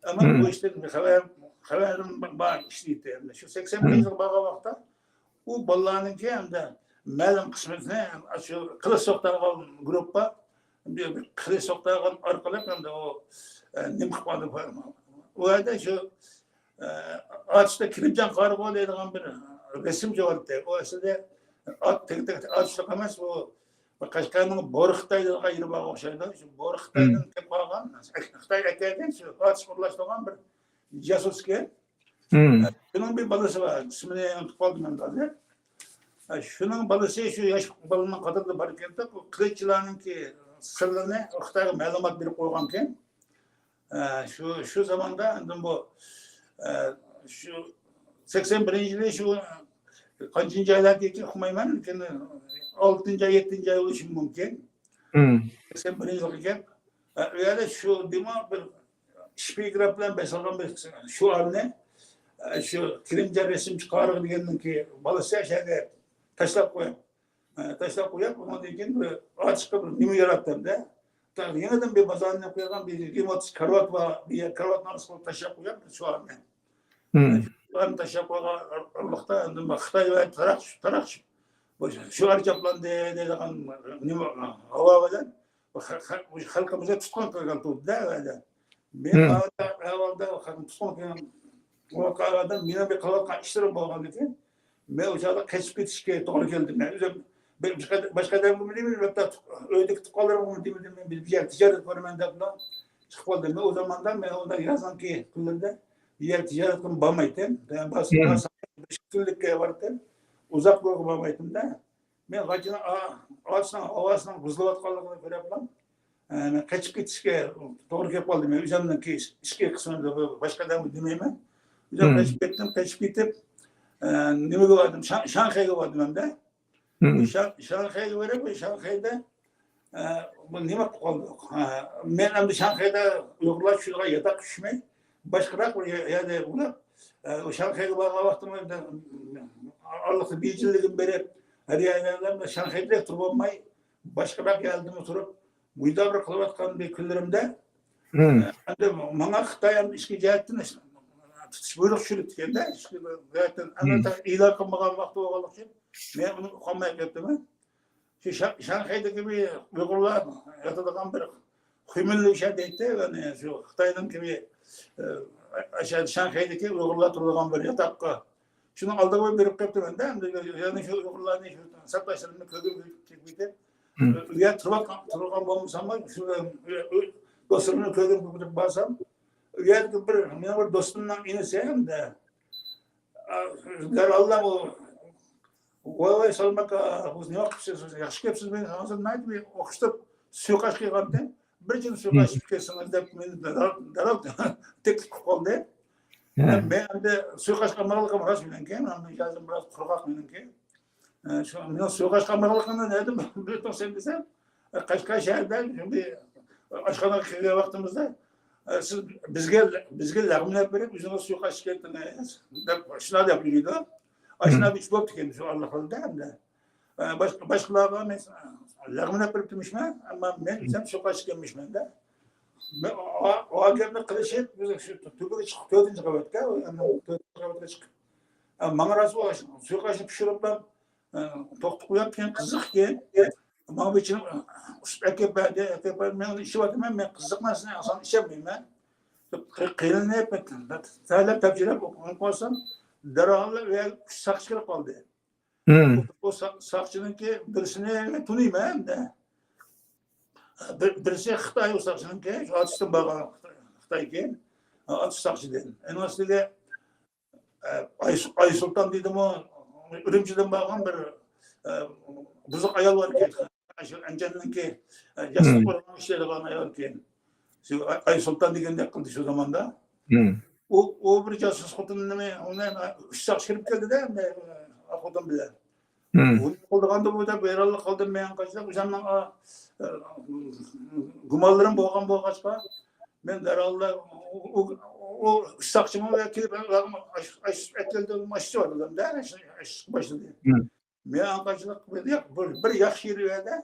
ئەمما مم. بۇ ئىشتىن خەۋەر، خەۋەرىم بار ئىشلەيتتى. شۇ سەكسەن بىرىنچى مم. يىلغا بارغان ۋاقىتتا ئۇ بالىلارنىڭكى ئەمدى مەلۇم قىسمىتىنى شۇ قىلىچ سوقىدىغان گۇرۇپپا، بىر، بىر قىلىچ سوقىدىغان ئارقىلىق ئەمدى ئۇ، ئە، نېمە قىلىپ قالدى؟ ئۇ يەردە شۇ، ئە، ئاتۇشتا كېرىمجان قارىغۇ دەيدىغان بىر رەسىمچى بار ئىدى. ئۇ ئەسلىدە ئات-، تېگى-تېگى ئاتۇشلۇق ئەمەس، ئۇ قەشقەرنىڭ بورا خىتاي دەيدىغان يېرى بارغان ئوخشايدۇ. شۇ بورا خىتايدىن مم. كېلىپ قالغان، خىتاي ئەكەلگەن شۇ ئاتۇش ئورۇنلاشتۇرغان بىر جاسۇس ئىكەن. مم. شۇنىڭ بىر بالىسى بار، ئىسمىنى ئۇنتۇپ قالدىم ئەمدى ھازىر. شۇنىڭ بالىسى شۇ ياش بالىنىڭ قاتارىدا بار ئىكەن، بۇ قىلىچچىلارنىڭكى سىرلىرىنى خىتايغا مەلۇمات بېرىپ قويغانىكەن. شۇ، شۇ زاماندا ئاندىن بۇ، شۇ سەكسەن بىرىنچى يىلى شۇ قانچىنچى ئايلاردا ئىكەن ئۇقمايمەن، لېكىن ئالتىنچى ئاي، يەتتىنچى ئاي بولۇشى مۇمكىن. مم. سەكسەن بىرىنچى يىلغا كەپ، ئە، ئۇ يەردە شۇ دېمو بىر شپىگراف بىلەن بېسىلغان بىر شوئارنى، ئە، شۇ كېرىمجان رەسىمچى قارىغۇ دېگەننىڭكى بالىسى ئەشەگە تاشلاپ قويۇپ، ئە، تاشلاپ قويۇپ، ئۇنىڭدىن كېيىن بىر ئاچىققا بىر نېمە ياراتتىم-دە. يېڭىدىن بىر بازارنى قويغان بىر يىگىرمە ئوتتۇز كارىۋات بار، بىر كارىۋاتنىڭ ئاستىغا تاشلاپ قويغان بىر شوئارنى. مم. شۇلارنى تاشلاپ قويغان ئارىلىقتا ئەمدى خىتاي ۋە تاراق، تاراق شوئار چاپلاندى دەيدىغان نېمە، ھاۋا بىلەن خەلقىمىزگە تۇتقۇن قىلغان تۇردى-دە. مېنىڭ مم. ئەھۋالدا خەلقىم تۇتقۇن قىلغان ئۇ ئادەم مېنىڭ بىر قىلىۋاتقان ئىشلىرىم بولغاندىكىن، مەن ئۇ چاغدا قېچىپ كېتىشكە توغرا كەلدى. مەن ئۆزۈم بىر، باشقا، باشقا ئادەمگىمۇ دېمىدىم، ھەتتا ئۆيدىكى تۇغقانلىرىمغىمۇ دېمىدىم. مەن بىر يەر تىجارەت قىلىمەن دەپلا چىقىپ قالدىم. مەن ئۇ زاماندا، مەن ئۇنداق يازنىڭكى كۈنلىرىدە بىر يەر تىجارەت قىلىپ بارمايتتىم. مەن بارسام، بارسام، بىر ئىككى كۈنلۈككە باراتتىم. ئۇزاق يولغا بارمايتتىم-دە. مەن غاچىنىڭ ئا-، ئاچىسىنىڭ ھاۋاسىنىڭ بۇزۇلۇۋاتقانلىقىنى كۆرۈپلا، ئە، مەن قېچىپ كېتىشكە توغرا كېلىپ قالدى. مەن ئۆزۈمنىڭكى ئىچكى قىسمىدا باشقا ئادەمگە دېمەيمەن. ئۆزۈم قېچىپ كەتتىم، قېچىپ كېتىپ، ئە، نېمىگە باردىم؟ شاڭ-، شاڭخەيگە باردىم ھەمدە. شاڭ-، شاڭخەيگە بېرىپ، شاڭخەيدە، ئە، بۇ نېمە قىلىپ قالدۇق؟ ھە، مەن ئەمدى شاڭخەيدە ئۇيغۇرلار چۈشىدىغان ياتاققا چۈشمەي، باشقىراق بىر يە-، يەردە ئۇلاپ، ئە، ئۇ شاڭخەيگە بارغان ۋاقتىمدا ئارىلىقتا بېيجىڭلىكىمنى بېرىپ، ھەر يەردە شاڭخەيدە تۇرۇپ بولماي، باشقىراق يەردىمۇ تۇرۇپ، مۇنداق بىر قىلىۋاتقان بىر كۈنلىرىمدە، ئەمدى ماڭا خىتاي ئەمدى ئىچكى جەھەتتىن تۇتۇش بۇيرۇق چۈشۈرۈپتىكەن-دە، ئىچكى جەھەتتىن ئەمدى ئېلان قىلمىغان ۋاقتى بولغانلىقى ئۈچۈن، مەن ئۇنى ئۇقالماي قېلىپتىمەن. شۇ شا-، شاڭخەيدىكى بىر ئۇيغۇرلار ياتىدىغان بىر خۇيمىنلۇشيەن دەيتتى، يەنى شۇ خىتاينىڭ كىمى، ئە، شاڭخەيدىكى ئۇيغۇرلار تۇرىدىغان بىر ياتاققا. شۇنىڭ ئالدىغا بېرىپ قېپتىمەن-دە، ئەمدى يەنە شۇ ئۇيغۇرلارنى، شۇ سەپداشلىرىمنى كۆرگۈم كېلىپ كېتىپ، ئۇ يەردە تۇرۇۋاتقان، تۇرغان بولمىساممۇ، شۇ دوستلىرىمنى كۆرگۈم كېلىپ بارسام، ئۇ يەردىكى بىر، مېنىڭ بىر دوستۇمنىڭ ئىنىسى ئەمدى، ئا، دەرھاللا ئۇ، ۋاي، ۋاي، سالام ئاكا، بۇ نېمە قىپسىز، ياخشى كەپسىز، مەن ھازىر ناھايىتى بىر ئوخشىتىپ سۇيىقاش قىلغانتىم. بىر جىم سۇيىقاش ئىچىپ كەتسىڭىز دەپ مېنى دەرھال، دەرھال تەكلىپ قىلىپ قالدى. مەن ئەمدى سۇيىقاش قىلماقلىقىم راست مېنىڭكى، مېنىڭ مىجەزىم بىراز قۇرغاق مېنىڭكى. ئە، شۇ مېنىڭ سۇيىقاش قىلماقلىقىمنى نەدىن بىلدىڭ سەن دېسەم، ئە، قەشقەر شەھىرىدە شۇنداق ئاشخانىغا كىرگەن ۋاقتىمىزدا، ئە، سىز بىزگە، بىزگە لەغمىلەپ بېرىپ، ئۆزىڭىز سۇيىقاش ئىچكەنتىڭىز دەپ، شۇنداق دەپ يۈرىدۇ. ئاشۇنداق بىر ئىش بوپتىكەن شۇ ئارىلىقلاردا ئەمدى. ئە، باشقا، باشقىلارغا مەن لەغمىلەپ بېرىپتىمىشمەن، ئەمما مەن ئۆزۈم سۇيىقاش ئىچكەنمىشمەن-دە. مەن ئا-، ئا-، ئا گەپنى قىلىشىپ، بىز شۇ تۆپىگە چىقىپ، تۆتىنچى قەۋەتكە، تۆتىنچى قەۋەتكە چىقىپ، ئە، ماڭا راست بۇ سۇيىقاشنى پىشۇرۇپلا، ئە، توختىتىپ قويۇپتىكەن، قىزىق ئىكەن. ماڭا بىر چىنە ئۇسۇپ ئەكەپ بەردى، ئەكەپ بەردى. مەن ئۇنى ئىچىۋاتىمەن، مەن قىزىق نەرسىنى ئاسان ئىچەلمەيمەن. قىينىلىپ، تەلەپ-تەپچىلەپ ئوقۇپ قالسام، دەرھاللا ئۇ يەرگە ئۈچ ساقچى كىرىپ قالدى. ئۇ سا-، ساقچىنىڭكى بىرسىنى تونۇيمەن ئەمدى. بىر، بىرسى خىتاي ئۇ ساقچىنىڭكى، شۇ ئاتۇشتىن بارغان خىتاي، خىتايكەن. ئاتۇش ساقچىدىن. ئۇنىڭ ئۈستىگە، ئە، ئاي-، ئايسۇلتان دېدىمۇ، ئۈرۈمچىدىن بارغان بىر، ئە، بۇزۇق ئايال بار ئىكەن. شۇ ئەنجاننىڭكى، ئە، ياستۇق ئورۇنغا ئىشلەيدىغان ئايال ئىكەن. شۇ ئاي-، ئايسۇلتان دېگەندەك قىلدى شۇ زاماندا. ئۇ، ئۇ بىر جاسۇس خوتۇننىمۇ، ئۇنى ئۈچ ساقچى كىرىپ كەلدى-دە، ئە، خوتۇن بىلەن. بۇنى قىلىدىغاندا بۇ دەپ ھەيرانلىق قالدىم مەن قاچىلاپ. ئۆزۈمنىڭ، ئا، ئە، گۇمانلىرىم بولغان بولغاچقا، مەن دەرھاللا ئۇ، ئۇ، ئۇ ساقچىمۇ كېلىپ، ئاش-، ئاش-، ئەتكەلدى، ئاشۇ ئادەمدە ئاش-، ئاش باشلىدى. مەن ئاڭقاچلىق بىر، بىر، بىر ياخشى يېرى ئۇ يەردە،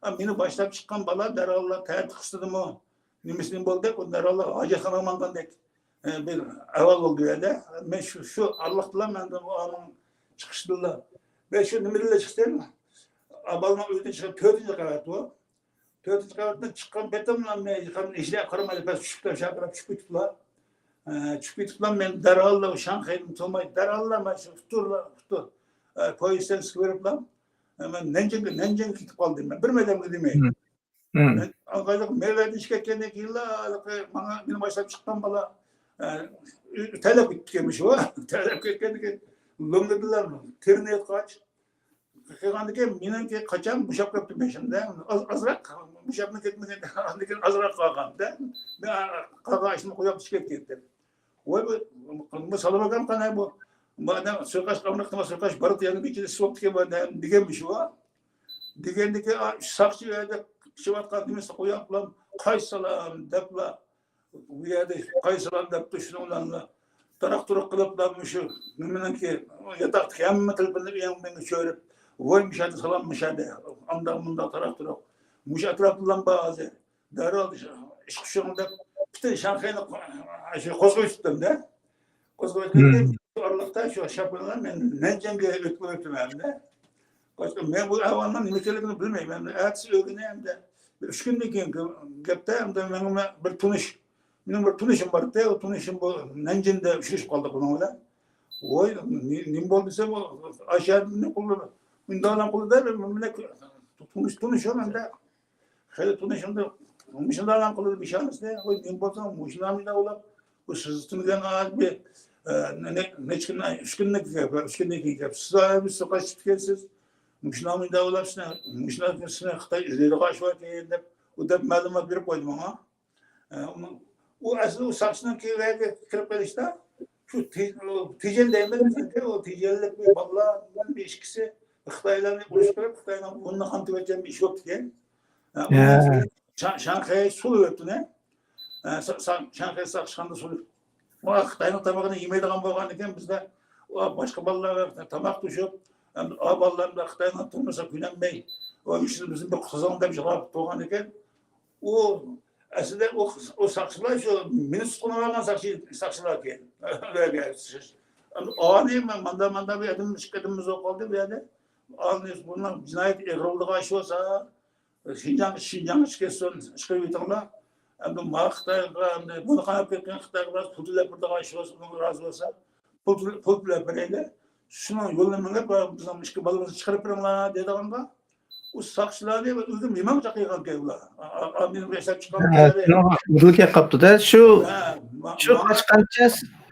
ئا، مېنى باشلاپ چىققان بالا دەرھاللا تەتۈر قىستىدىمۇ، نېمىسىنى بولدى، ئۇ دەرھاللا ھاجەتخانىغا ماڭغاندەك، ئە، بىر ئەھۋال بولدى ئۇ يەردە. مەن شۇ، شۇ ئارىلىقتىلا مەن ئۇنىڭ چىقىشىدىلا، مەن شۇ نېمىدىنلا چىقتىم، ئا، بالىنىڭ ئۆيىدىن چىقىپ تۆتىنچى قەۋەت بۇ. تۆتىنچى قەۋەتتىن چىققان پېتىملا مەن ھېچقانداق ھېچنېمە قارىماي، بەس چۈشۈپ، شارقىراپ چۈشۈپ كېتىپلا. ئە، چۈشۈپ كېتىپلا، مەن دەرھاللا شاڭخەيدىن تۇرماي، دەرھاللا مەن شۇ ئۇتتۇرلا، ئۇتتۇر، ئە، پويىز ستانسىيىسىغا بېرىپلا، ئە، مەن نەنجىڭگە، نەنجىڭگە كېتىپ قالدىم. مەن بىر ئادەمگە دېمەي. مەن ئاڭقاچلىق مەن ئۇ يەردىن چىقىپ كەتكەندىن كېيىنلا، ھېلىقى ماڭا، مېنى باشلاپ چىققان بالا، ئە، تەلەپ كېتىپتىكەنمىش ئۇ. تەلەپ كەتكەندىن كېيىن لوڭلىدىلا تېرىنى ياتقاچ، قىلغاندىكىن مېنىڭكى قاچان بوشاپ كەپتۇ بېشىمدا. ئاز، ئازراق بوشاپمۇ كەتمىگەن، ئاندىن كېيىن ئازراق قالغاندا، مەن قالغان ئىشنى قويۇپ چىقىپ كەتتىم. ۋاي، بۇ، بۇ سالام ئاكام قانداق بۇ؟ بۇ ئادەم سۇيىقاش قامرىقىما سۇيىقاش بارىدۇ، يەنە بىر ئىككىنچى سوپتىكى بۇ ئادەم دېگەنمىش ئۇ. دېگەندىكى، ئا، ساقچى ئۇ يەردە ئىچىۋاتقان نېمىسىنى قويۇپ، قايسى سالام دەپلا، ئۇ يەردە قايسىلار دەپتۇ، شۇنىڭ بىلەنلا تاراق-تۇرۇق قىلىپلا مۇشۇ نېمىنىڭكى، ياتاقتىكى ھەممە تېلېفوننى ئېڭىڭ مېڭىڭ چۆرۈپ، ۋاي مۇشۇ يەردە سالام، مۇشۇ يەردە ئانداق-مۇنداق تاراق-تۇرۇق. مۇشۇ ئەتراپتىلا بار ھازىر. دەرھال ئىش-، ئىشقا چۈشۈڭ دەپ پۈتۈن شاڭخەينى قو-، شۇ قوزغىۋېتىپتىمدە. قوزغىۋەتكەندە شۇ ئارىلىقتا شۇ شاپىلىنى مەن نەنجىڭگە ئۆتكۈزۈۋېتىمەن-دە. مەن بۇ ئەھۋالنىڭ نېمە ئىكەنلىكىنى بىلمەيمەن. ئەتىسى ئۆگىنەي ئەمدى. بىر ئۈچ كۈندىن كېيىن گەپتە ئەمدى مېنىڭ بىر تونۇش، مېنىڭ بىر تونۇشۇم بار ئىدى، ئۇ تونۇشۇم بۇ نەنجىندە ئۇچرىشىپ قالدۇق بۇنىڭ بىلەن. ۋوي، نېمە بولدى دېسەم، ئۇ ئاشۇ يەردە نېمە قىلدى، مۇنداق قىلدى دەپ، مېنى تونۇش، تونۇشۇم ئەمدى. خېلى تونۇشۇمدا مۇشۇنداق قىلىدۇ، بىشانىسىنى، ۋوي، نېمە بولسا مۇشۇنداق مۇنداق ئۇلاپ، بۇ سىز تۈنگەن بىر، ئە، نە-، نە-، نەچچە كۈن، ئۈچ كۈندىن كېيىن گەپ، ئۈچ كۈندىن كېيىن گەپ. سىز ھازىر سىز قاچىپ كەتكەنسىز. مۇشۇنداق مۇنداق ئۇلاپ سىزنى، مۇشۇنداق سىزنى خىتاي ئىزدەيدىغان ئىش باركەن دەپ، ئۇ دەپ مەلۇمات بېرىپ قويدى ماڭا. ئە، ئۇنىڭ، ئۇ ئەسلى ئۇ ساقچىنىڭ كىرىپ قېلىشتا، شۇ تې-، ئۇ تېجەن دەيمەن، ئۇ تېجەنلىك بىر بالىلار بىر ئىككىسى خىتايلارنى ئۇرۇش قىلىپ، خىتاينىڭ بۇرنىنى قانىتىۋەتكەن بىر ئىش بوپتىكەن. ئە، ئۇنىڭ شا-، شاڭخەي سولىۋەتتى ئۇنى. ئە، سا-، سا-، شاڭخەي ساقچىخانىدا سولىدى. ئۇ خىتاينىڭ تامىقىنى يېمەيدىغان بولغاندىكىن، بىزدە ئۇ باشقا بالىلار تاماق توشۇپ، ئا بالىلار خىتاينىڭ تۇرمۇسىغا كۆنەلمەي، ئۇ ئىشنى بىزنى بىر قۇتقۇزۇڭ دەپ يىغلاپ تۇرغاندىكىن، ئۇ ئەسلىدە ئۇ، ئۇ ساقچىلار شۇ مېنى تۇتقىنىپ ئالغان ساقچى، ساقچىلاركەن. ئانى مەن ماندا، ماندا بىر ئادەم، ئىككى ئادەممىز بولۇپ قالدى بۇ يەردە. ئانى بۇنىڭ جىنايىتى ئېغىر بولىدىغان ئىش بولسا، شىنجاڭ، شىنجاڭغا چىقىپ كەتسۇن، چىقىرىۋېتىڭلار. ئەمدى ما خىتايغا، ئەمدى بۇنى قاراپ كەتكەن خىتايغا بىراز پۇل تۆلەپ بېرىدىغان ئىش بولسا، ئۇنىڭغا رازى بولسا، پۇل، پۇل تۆلەپ بېرەيلى. شۇنىڭ يولىنى مېڭىپ، بىزنىڭ ئىككى بالىمىزنى چىقىرىپ بېرىڭلار دەيدىغانغا، ئۇ ساقچىلارنى ئۆزى مېنىڭ چاقىرغان گەپلەر. ئا-، ئا-، ئا-، مېنىڭ ئىشلەپ چىققان گەپلەر. شۇنىڭغا ئۇدۇل كەپ قاپتۇ-دە. شۇ، ھە، ما-، شۇ ما-، قاچقانچە،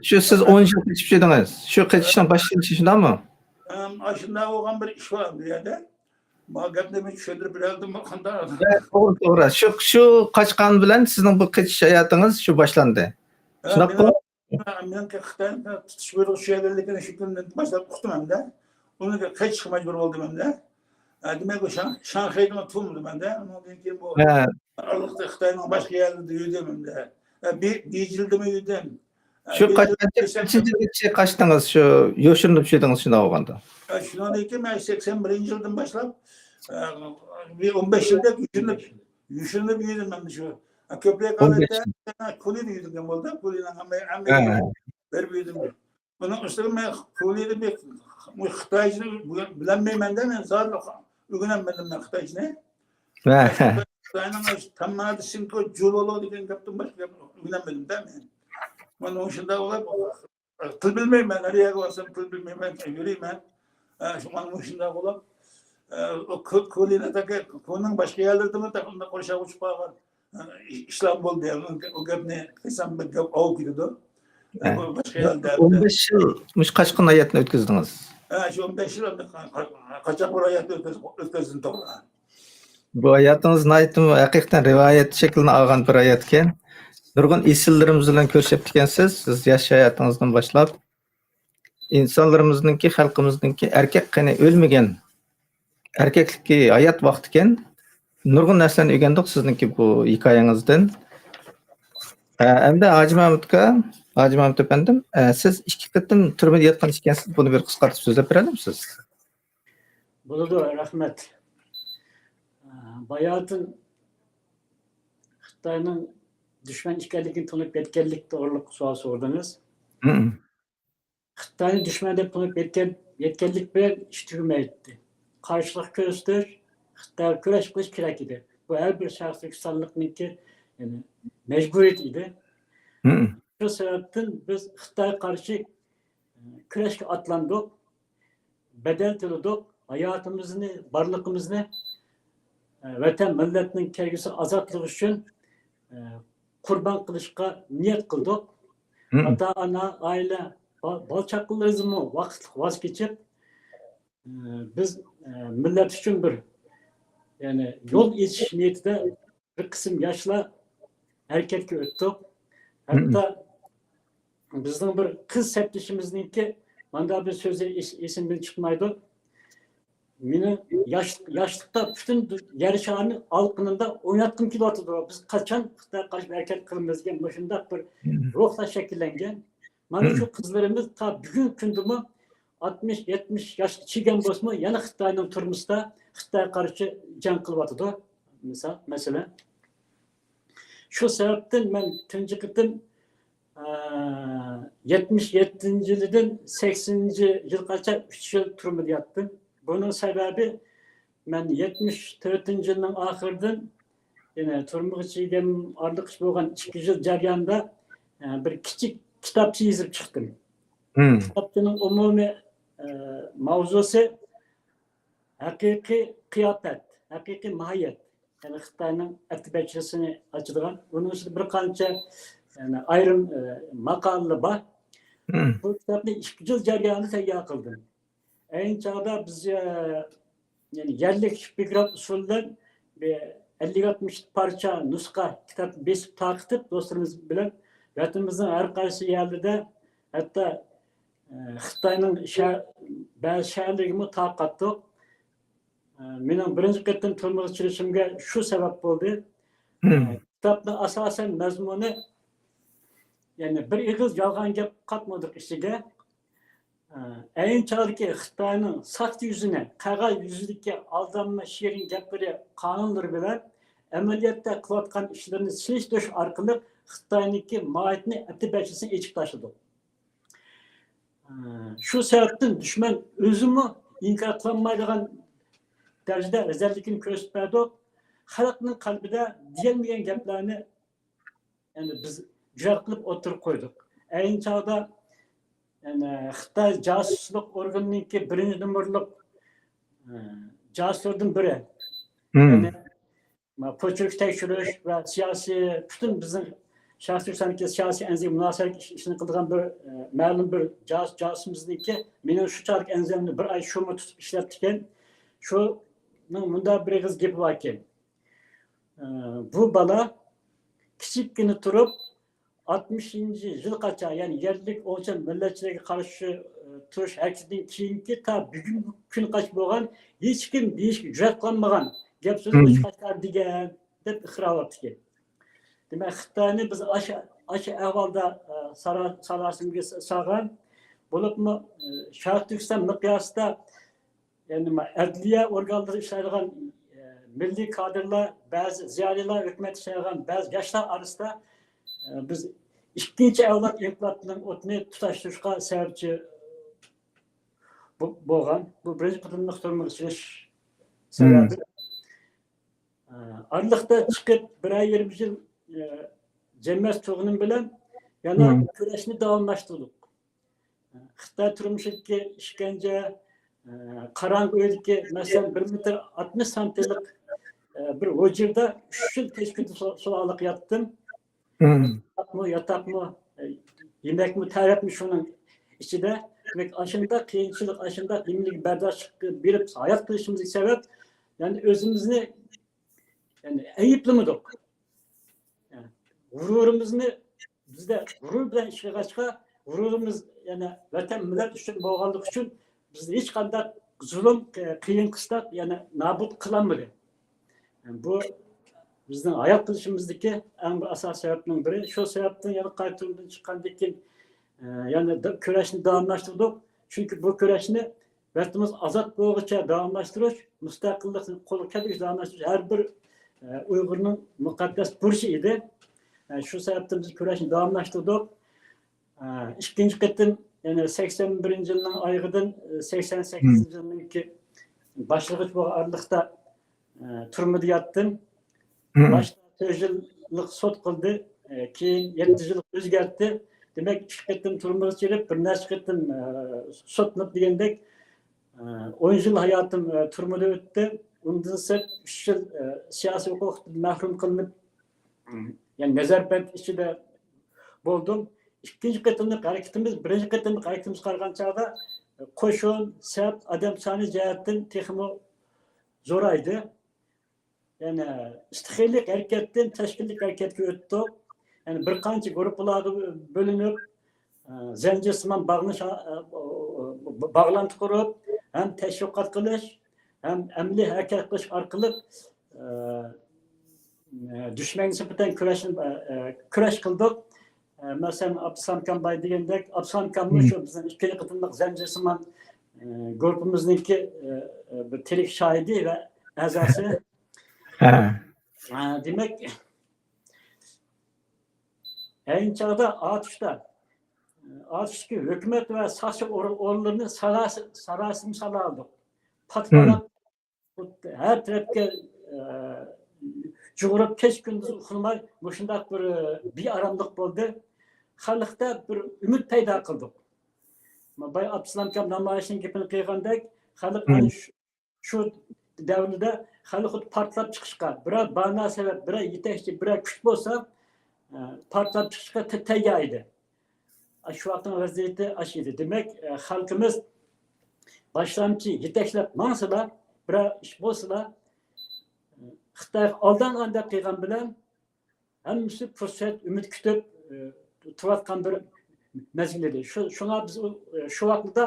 شۇ سىز ئون يىل قېچىپ چىقتىڭىز. شۇ قېچىشنىڭ باشلىنىشى شۇنداقمۇ؟ ئەم، ئاشۇنداق بولغان بىر ئىش بار بۇ يەردە. ما گەپنى مەن چۈشەندۈرۈپ بېرەلىدىممۇ قانداق؟ ھە، توغرا، توغرا. شۇ، شۇ قاچقان بىلەن سىزنىڭ بۇ قېچىش ھاياتىڭىز شۇ باشلاندى. ھە، شۇنداققۇ؟ مېنىڭ، مېنىڭكى خىتاي تۇتۇش بۇيرۇقى چۈشۈرۈلگەن شۇ كۈندىن باشلاپ ئۇقتۇم ھەمدە. ئۇنىڭ كېيىن قېچىشقا مەجبۇر بولدۇم ھەمدە. ھە، دېمەك، بۇ شاڭ-، شاڭخەيدىمۇ تۇرمىدىم ھەمدە. ئۇنىڭدىن كېيىن بۇ ھە. ئارىلىقتا خىتاينىڭ باشقا يەرلىرىدە يۈردۈم ھەمدە. ھە، بې-، بېيجىڭدىمۇ يۈردۈم. ھە، شۇ بېيجىڭ قاچانچە، دېسەم، نەچچىنچى يىلى قاچتىڭىز شۇ يوشۇرۇنۇپ چۈشتىڭىز شۇنداق بولغاندا؟ ھە، شۇنىڭدىن كېيىن مەن سەكسەن بىرىنچى يىلدىن باشلاپ، ھە، بىر ئون بەش يىلدەك يوشۇرۇنۇپ، يوشۇرۇنۇپ يۈردۈم مەن شۇ. ھە، كۆپرەك ھالەتتە كولىدا يۈردۈم بولدى. كولىنىڭ ھەممە، ھەممە يېرىنى بېرىپ يۈردۈم. بۇنىڭ ئۈستىگە مەن كولىدا بىر، بۇ خىتايچىنى بىلەلمەيمەن-دە، مەن زادى ئۆگىنەلمىدىم مەن خىتايچىنى. ھە. خىتاينىڭ تامادىسىنكو جۇلولو دېگەن گەپتىن باشقا گەپ ئۆگىنەلمىدىم-دە مەن. مانا شۇنداق بولۇپ، تىل بىلمەيمەن، نەرە يەرگە بارسام تىل بىلمەيمەن، يۈرىمەن. ئە، شۇڭا مۇشۇنداق بولۇپ، ئە، ئۇ كو-، كولىنادىكى، كونىنىڭ باشقا يەرلىرىدىمۇ تېخى ئۇنداق قورشاۋ ئۇچۇپ قالغان، ئە، ئىشلار بولدى. ئۇ گەپنى قىلسام بىر گەپ ئاۋۇپ كېتىدۇ. ھە. بۇ باشقا يەردە. ئون بەش يىل مۇشۇ قاچقان ھاياتنى ئۆتكۈزدىڭىز. ھە، شۇ ئون بەش يىل قا-، قا-، قاچاق بىر ھاياتنى ئۆتكۈز-، ئۆتكۈزدۈم، توغرا. بۇ ھاياتىڭىز ناھايىتىمۇ ھەقىقەتەن رىۋايەت شەكلىنى ئالغان بىر ھايات ئىكەن. نۇرغۇن ئېسىللىرىمىز بىلەن كۆرۈشۈپتىكەنسىز، سىز ياش ھاياتىڭىزدىن باشلاپ. ئىنسانلىرىمىزنىڭكى، خەلقىمىزنىڭكى ئەركەك قېنى ئۆلمىگەن، ئەركەكلىكى ھايات ۋاقتىكەن. نۇرغۇن نەرسىلەرنى ئۆگەندۇق سىزنىڭكى بۇ ھېكايىڭىزدىن. ئە، ئەمدى ھاجى مەمۇت ئاكا، ھاجى مەمۇت ئەپەندىم، ئە، سىز ئىككى قېتىم تۈرمىدە ياتقان ئىكەنسىز، بۇنى بىر قىسقارتىپ سۆزلەپ بېرەلمىسىز؟ بولىدۇ، رەھمەت. ئە، باياتىن خىتاينىڭ دۈشمەن ئىكەنلىكىنى تونۇپ يەتكەنلىك توغرۇلۇق سوئال سورىدىڭىز. مم. خىتاينى دۈشمەن دەپ تونۇپ يەتكەن، يەتكەنلىك بىلەن ئىش تۈگىمەيتتى. قارشىلىق كۆرسىتىش، خىتايغا كۈرەش قىلىش كېرەك ئىدى. بۇ ھەر بىر شەخسىي ئىنسانلىقنىڭكى، يەنى، مەجبۇرىيىتى ئىدى. مم. شۇ سەۋەبتىن بىز خىتايغا قارشى، ئە، كۈرەشكە ئاتلاندۇق، بەدەل تۆلىدۇق، ھاياتىمىزنى، بارلىقىمىزنى، ئە، ۋەتەن مىللەتنىڭ كەلگۈسى ئازادلىقى ئۈچۈن، ئە، قۇربان قىلىشقا نىيەت قىلدۇق. مم. ئاتا-ئانا، ئائىلە، با-، بالا-چاقىلىرىمىزدىنمۇ ۋاقىتلىق ۋاز كېچىپ، ئە، بىز، ئە، مىللەت ئۈچۈن بىر، يەنى يول ئېچىش نىيىتىدە بىر قىسىم ياشلار ھەرىكەتكە ئۆتتۇق. مم. ھەتتا بىزنىڭ بىر قىز سەپدىشىمىزنىڭكى ماندا بىر سۆزى ئېس-، ئېسىمدىن چىقمايدۇ. مېنى ياش-، ياشلىقتا پۈتۈن دۇ-، يەر شارىنى ئالىقىنىمدا ئويناتقۇم كېلىۋاتىدۇ. بىز قاچان خىتايغا قارشى ھەرىكەت قىلىمىز دېگەن مۇشۇنداق بىر مم. روھلار شەكىللەنگەن. مانا شۇ قىزلىرىمىز تا بۈگۈنكى كۈندىمۇ ئاتمىش، يەتمىش ياشقا چىگەن بولسىمۇ، يەنە خىتاينىڭ تۈرمىسىدا خىتايغا قارشى جەڭ قىلىۋاتىدۇ. مىسال، مەسىلەن، شۇ سەۋەبتىن مەن تۇنجى قېتىم، ئە، يەتمىش يەتتىنچى يىلىدىن سەكسىنىنچى يىلغىچە ئۈچ يىل تۈرمىدە ياتتىم. بۇنىڭ سەۋەبى، مەن يەتمىش تۆتىنچى يىلنىڭ ئاخىرىدىن يەنە تۈرمىگە چىگىپ ئارىلىققىچە بولغان ئىككى يىل جەريانىدا، ئە، بىر كىچىك كىتابچە يېزىپ چىقتىم. مم. كىتابچىنىڭ ئومۇمىي، ئە، ماۋزۇسى ھەقىقىي قىياپەت، ھەقىقىي ماھىيەت. يەنى خىتاينىڭ ئەتىبەچىسىنى ئاچىدىغان، ئۇنىڭ ئىچىدە بىر قانچە، يەنى ئايرىم، ئە، ماقالىلەر بار. مم. بۇ كىتابنى ئىككى يىل جەريانىدا تەييار قىلدىم. ئەينى چاغدا بىز، ئە، يەنى يەرلىك شىفىگراف ئۇسۇلى بىلەن بىر ئەللىك ئاتمىش پارچە نۇسخا كىتاب بېسىپ تارقىتىپ، دوستلىرىمىز بىلەن ۋەتىنىمىزنىڭ ھەر قايسى يەرلىرىدە، ھەتتا، ئە، خىتاينىڭ شەھەر، بەزى شەھەرلىرىگىمۇ تارقاتتۇق. ئە، مېنىڭ بىرىنچى قېتىم تۈرمىگە چۈشۈشۈمگە شۇ سەۋەب بولدى. مم. ئە، كىتابنىڭ ئاساسەن مەزمۇنى، يەنى بىر ئېغىز يالغان گەپ قاتمىدۇق ئىچىگە. ئە، ئەينى چاغدىكى خىتاينىڭ ساختا يۈزىنى، قەغەز يۈزىدىكى ئالدانما شېرىن گەپلىرى، قانۇنلىرى بىلەن ئەمەلىيەتتە قىلىۋاتقان ئىشلىرىنى سېلىشتۇرۇش ئارقىلىق خىتاينىڭكى ماھىيىتىنى، ئەتىبەچىسىنى ئېچىپ تاشلىدۇق. ئە، شۇ سەۋەبتىن دۈشمەن ئۆزىمۇ ئىنكار قىلالمايدىغان دەرىجىدە رەزىللىكىنى كۆرسىتىپ بەردۇق. خەلقنىڭ قەلبىدە دېيەلمىگەن گەپلەرنى، يەنى بىز جۈرئەت قىلىپ ئوتتۇرىغا قويدۇق. ئەينى چاغدا، يەنى خىتاي جاسۇسلۇق ئورگىنىنىڭكى بىرىنچى نومۇرلۇق، ئە، جاسۇسلىرىدىن بىرى. مم. يەنى ما، پوچۇركى تەكشۈرۈش ۋە سىياسىي، پۈتۈن بىزنىڭ شەرقىي تۈركىستاندىكى سىياسىي ئەنزىگە مۇناسىۋەتلىك ئىش-، ئىشنى قىلىدىغان بىر، ئە، مەلۇم بىر جاس-، جاسۇسىمىزنىڭكى، مېنىڭ شۇ چاغدىكى ئەنزىمنى بىر ئاي شۇمۇ تۇتۇپ ئىشلەپتىكەن. شۇنىڭ مۇنداق بىر ئېغىز گېپى باركەن. ئە، بۇ بالا كىچىككىنە تۇرۇپ، ئاتمىشىنچى يىلغىچە، يەنى يەرلىك ئوڭچە مىللەتچىلەرگە قارشى، ئە، تۇرۇش ھەرىكىتىدىن كېيىنكى تا بۈگۈنكى كۈنگىچە بولغان ھېچكىم دېيىشكە جۈرئەت قىلالمىغان گەپ سۆزنى مم. ئوچۇق ئاشكارا دېگەن دەپ ئىقرار قىلىۋاتىدىكەن. دېمەك، خىتاينى بىز ئاشۇ، ئاشۇ ئەھۋالدا، ئە، سارا-، ساراسىمىگە سالغان. بولۇپمۇ، ئە، شەرقىي تۈركىستان مىقياسىدا يەنى نېمە، ئەدلىيە ئورگانلىرىدا ئىشلەيدىغان، ئە، مىللىي كادىرلار، بەزى زىيالىيلار، ھۆكۈمەتتە ئىشلەيدىغان بەزى ياشلار ئارىسىدا، ئە، بىز ئىككىنچى ئەۋلاد ئىنقىلابىنىڭ ئوتىنى تۇتاشتۇرۇشقا سەۋەبچى بو-، بولغان. بۇ بىرىنچى قېتىملىق تۈرمىگە چۈشۈش سەۋەبى. ئە، ئارىلىقتا چىقىپ بىرەر يېرىم يىل، ئە، جەمئىيەت تۇرغىنىم بىلەن يەنە كۈرەشنى داۋاملاشتۇردۇق. خىتاي تۈرمىسىدىكى ئىشكەنجە، ئە، قاراڭغۇ ئۆيدىكى، مەسىلەن، بىر مېتىر ئاتمىش سانتىلىق، ئە، بىر ھۇجرىدا ئۈچ يىل كەچكۈندە سۇ-، سۇ ئاغلىق ياتتىم. ياتاقمۇ، ياتاقمۇ، ئە، يېمەكمۇ، تەرەتمۇ شۇنىڭ ئىچىدە. دېمەك، ئاشۇنداق قىيىنچىلىق، ئاشۇنداق نېمىلەرگە بەرداشلىق بېرىپ ھايات قېلىشىمىزغا سەۋەب، يەنى ئۆزىمىزنى، يەنى ئەيىبلىمىدۇق. غۇرۇرىمىزنى، بىزدە غۇرۇر بىلەن ئىش قىلغاچقا، غۇرۇرىمىز يەنە ۋەتەن، مىللەت ئۈچۈن بولغانلىقى ئۈچۈن بىزنى ھېچقانداق زۇلۇم، قىيىن قىستاق يەنە نابۇت قىلالمىدى. بۇ بىزنىڭ ھايات قېلىشىمىزدىكى ئەڭ بىر ئاساسىي سەۋەبنىڭ بىرى. شۇ سەۋەبتىن يەنە قايتا تۈرمىدىن چىققاندىن كېيىن، ئە، يەنە د-، كۈرەشنى داۋاملاشتۇردۇق. چۈنكى بۇ كۈرەشنى ۋەتىنىمىز ئازاد بولغۇچە داۋاملاشتۇرۇش، مۇستەقىللىقنى قولغا كەلگۈچە داۋاملاشتۇرۇش ھەر بىر، ئە، ئۇيغۇرنىڭ مۇقەددەس بۇرچى ئىدى. ئە، شۇ سەۋەبتىن بىز كۈرەشنى داۋاملاشتۇردۇق. ئە، ئىككىنچى قېتىم، يەنى سەكسەن بىرىنچى يىلنىڭ ئايىغىدىن، ئە، سەكسەن سەككىزىنچى يىلنىڭكى باشلىغۇچ بولغان ئارىلىقتا، ئە، تۈرمىدە ياتتىم. باشتا تۆت يىللىق سوت قىلدى، ئە، كېيىن يەتتە يىللىق ئۆزگەرتتى. دېمەك، ئىككى قېتىم تۈرمىگە چىرىپ، بىر نەچچە قېتىم، ئە، سوتلىنىپ دېگەندەك، ئە، ئون يىل ھاياتىم، ئە، تۈرمىدە ئۆتتى. ئۇندىن سىرت ئۈچ يىل، ئە، سىياسىي ھوقۇقتىن مەھرۇم قىلىنىپ، يەنى نەزەربەند ئىچىدە بولدۇم. ئىككىنچى قېتىملىق ھەرىكىتىمىز، بىرىنچى قېتىملىق ھەرىكىتىمىزگە قارىغان چاغدا، قوشۇن، سەپ، ئادەم سانى جەھەتتىن تېخىمۇ زورايدى. يەنى ئىستىخىلىك ھەرىكەتتىن تەشكىللىك ھەرىكەتكە ئۆتتۇق. يەنى بىر قانچە گۇرۇپپىلارغا بۆلۈنۈپ، ئە، زەنجىرسىمان باغلىنىش، ئە، باغلانتى قۇرۇپ، ھەم تەشۋىقات قىلىش، ھەم ئەمەلىي ھەرىكەت قىلىش ئارقىلىق، ئە، ئە، دۈشمەنگە نىسبەتەن كۈرەش، ئە، ئە، كۈرەش قىلدۇق. ئە، مەسىلەن، ئابدۇسالام كامباي دېگەندەك، ئابدۇسالام كاممۇ شۇ بىزنىڭ ئىككىنچى قېتىملىق زەنجىرسىمان، ئە، گۇرۇپپىمىزنىڭكى، ئە، ئە، بىر تىرىك شاھىدى ۋە ئەزاسى. ھە. ئە، دېمەك، ئەينى چاغدا ئاتۇشتا، ئاتۇشتىكى ھۆكۈمەت ۋە ساقچى ئور-، ئورۇنلىرىنى ساراس-، ساراسىمە سالاۋالدۇق. پات-، پاراپ، ھەر تەرەپكە، ئە، يۇغۇرۇپ كېچە كۈندۈز ئۇخلىماي مۇشۇنداق بىر، ئە، بىئاراملىق بولدى. خەلقتە بىر ئۈمىد پەيدا قىلدۇق. بايا ئابدۇسالام ئاكام نامايىشنىڭ گېپىنى قىلغاندەك، خەلق ئەنە شۇ، شۇ دەۋردە خەلق خۇددى پارتلاپ چىقىشقا، بىرەر بانا سەۋەب، بىرەر يېتەكچى، بىرەر كۈچ بولسا، ئە، پارتلاپ چىقىشقا تە-، تەييار ئىدى. ئاشۇ ۋاقىتنىڭ ۋەزىيىتى ئاشۇ ئىدى. دېمەك، ئە، خەلقىمىز باشلامچى يېتەكلەپ ماڭسىلا، بىرەر ئىش بولسىلا، خىتايغا ئالدانغاندەك قىلغان بىلەن، ھەممىسى پۇرسەت، ئۈمىد كۈتۈپ، ئە، تۇرۇۋاتقان بىر مەزگىل ئىدى. شۇ، شۇڭا بىز ئۇ، ئە، شۇ ۋاقىتتا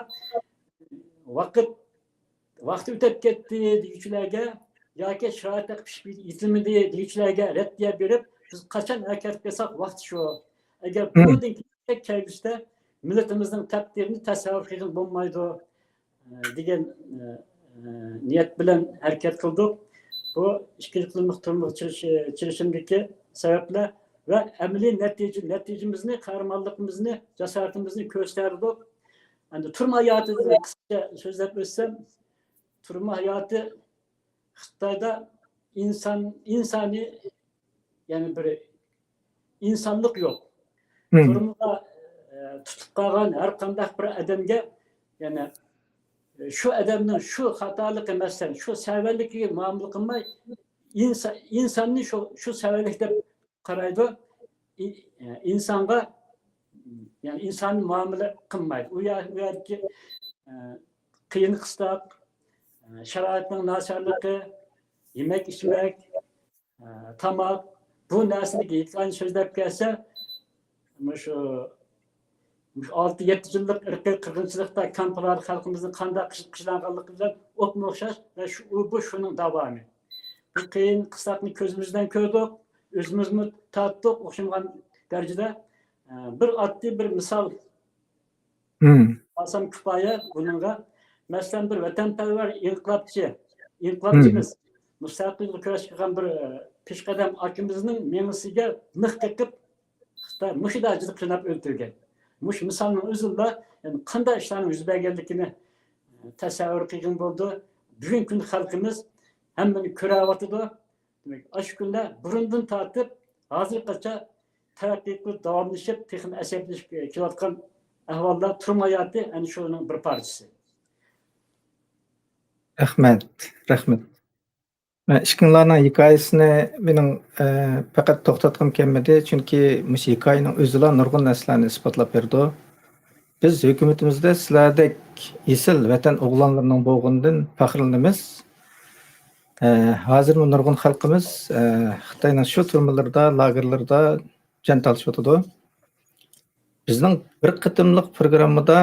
ۋاقىت، ۋاقتى ئۆتۈپ كەتتى دېگۈچىلەرگە ياكى شارائىت پىشىپ يېتىلمىدى دېگۈچىلەرگە رەددىيە بېرىپ، بىز قاچان ھەرىكەت قىلساق ۋاقتى شۇ. ئەگەر بۇنىڭدىن كېيىن كەلگۈسىدە مىللىتىمىزنىڭ تەقدىرىنى تەسەۋۋۇر قىلغىلى بولمايدۇ، ئە، دېگەن، ئە، ئە، نىيەت بىلەن ھەرىكەت قىلدۇق. بۇ ئىككىنچى قېتىملىق تۇرمۇشقا چىقىش-، چىقىشىمدىكى سەۋەبلەر ۋە ئەمەلىي نەتىجە، نەتىجىمىزنى، قەھرىمانلىقىمىزنى، جاسارىتىمىزنى كۆرسەتتۇق. ئەمدى تۈرمە ھاياتىدا قىسقىچە سۆزلەپ ئۆتسەم، تۈرمە ھاياتى خىتايدا ئىنسان، ئىنسانىي، يەنى بىر ئىنسانلىق يوق. تۈرمىدە، ئە، تۇتۇپ قالغان ھەر قانداق بىر ئادەمگە، يەنى، ئە، شۇ ئادەمنىڭ شۇ خاتالىقى، مەسىلەن، شۇ سەۋەنلىكىگە مۇئامىلە قىلماي، ئىنسا-، ئىنساننى شۇ، شۇ سەۋەنلىك دەپ قارايدۇ. ئىنسانغا، يەنى ئىنسانىي مۇئامىلە قىلمايدۇ. ئۇ يەر-، ئۇ يەردىكى، ئە، قىيىن قىستاق، ئە، شارائىتنىڭ ناچارلىقى، يېمەك ئىچمەك، ئە، تاماق، بۇ نەرسىلەرگە ھېكايىنى سۆزلەپ كەلسە، مۇشۇ، مۇشۇ ئالتە، يەتتە يىللىق ئىرقىي قىرغىنچىلىقتا كامپلاردا خەلقىمىزنىڭ قانداق قىش-، قىينالغانلىقى بىلەن ئوپمۇ ئوخشاش ۋە شۇ، ئۇ، بۇ شۇنىڭ داۋامى. بۇ قىيىن قىستاقنى كۆزىمىز بىلەن كۆردۇق، ئۆزىمىزمۇ تارتتۇق ئوخشىمىغان دەرىجىدە. ئە، بىر ئاددىي بىر مىسال ئالسام كۇپايە بۇنىڭغا. مەسىلەن، بىر ۋەتەنپەرۋەر ئىنقىلابچى، ئىنقىلابچىمىز، مۇستەقىللىققا كۈرەش قىلغان بىر، ئە، پېشقەدەم ئاكىمىزنىڭ مېڭىسىگە مىخ قېقىپ، خىتاي مۇشۇ دەرىجىدە قىيناپ ئۆلتۈرگەن. مۇشۇ مىسالنىڭ ئۆزىلا، يەنى قانداق ئىشلارنىڭ يۈز بەرگەنلىكىنى، ئە، تەسەۋۋۇر قىلغىلى بولىدۇ. بۈگۈنكى كۈندە خەلقىمىز ھەممىنى كۆرۈۋاتىدۇ. دېمەك، ئاشۇ كۈندە بۇرۇندىن تارتىپ ھازىرغىچە تەرەققىي قىلىپ، داۋاملىشىپ، تېخىمۇ ئەسەبىيلىشىپ كېلىۋاتقان ئەھۋاللار، تۈرمە ھاياتى ئەنە شۇنىڭ بىر پارچىسى. رەھمەت، رەھمەت. مەن ئىككىڭلارنىڭ ھېكايىسىنى مېنىڭ، ئە، پەقەت توختاتقۇم كەلمىدى، چۈنكى مۇشۇ ھېكايىنىڭ ئۆزىلا نۇرغۇن نەرسىلەرنى ئىسپاتلاپ بېرىدۇ. بىز ھۆكۈمىتىمىزدە سىلەردەك ئېسىل ۋەتەن ئوغلانلىرىنىڭ بولغىنىدىن پەخىرلىنىمىز. ئە، ھازىرمۇ نۇرغۇن خەلقىمىز، ئە، خىتاينىڭ شۇ تۈرمىلىرىدا، لاگېرلىرىدا جان تالىشىۋاتىدۇ. بىزنىڭ بىر قېتىملىق پروگراممىدا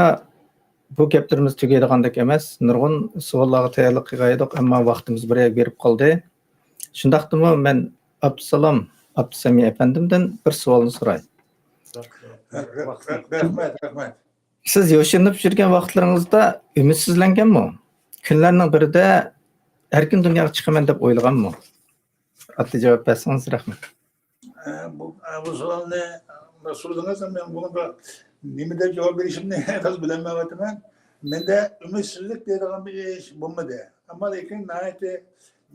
بۇ گەپلىرىمىز تۈگەيدىغاندەك ئەمەس. نۇرغۇن سوئاللارغا تەييارلىق قىلغان ئىدۇق، ئەمما ۋاقتىمىز بىر يەرگە بېرىپ قالدى. شۇنداقتىمۇ مەن ئابدۇسالام ئابدۇسەمىي ئەپەندىمدىن بىر سوئالنى سوراي. رەھمەت، رەھمەت. سىز يوشۇرۇنۇپ يۈرگەن ۋاقىتلىرىڭىزدا ئۈمىدسىزلەنگەنمۇ؟ كۈنلەرنىڭ بىرىدە ئەركىن دۇنياغا چىقىمەن دەپ ئويلىغانمۇ؟ ئاددىي جاۋاب بەرسىڭىز رەھمەت. ئە، بۇ، ئە، بۇ سوئالنى، ئە، سورىدىڭىز، مەن بۇنىڭغا نېمە دەپ جاۋاب بېرىشىمنى ھازىر بىلەلمەيۋاتىمەن. مەندە ئۈمىدسىزلىك دەيدىغان بىر ئىش بولمىدى. ئەمما لېكىن ناھايىتى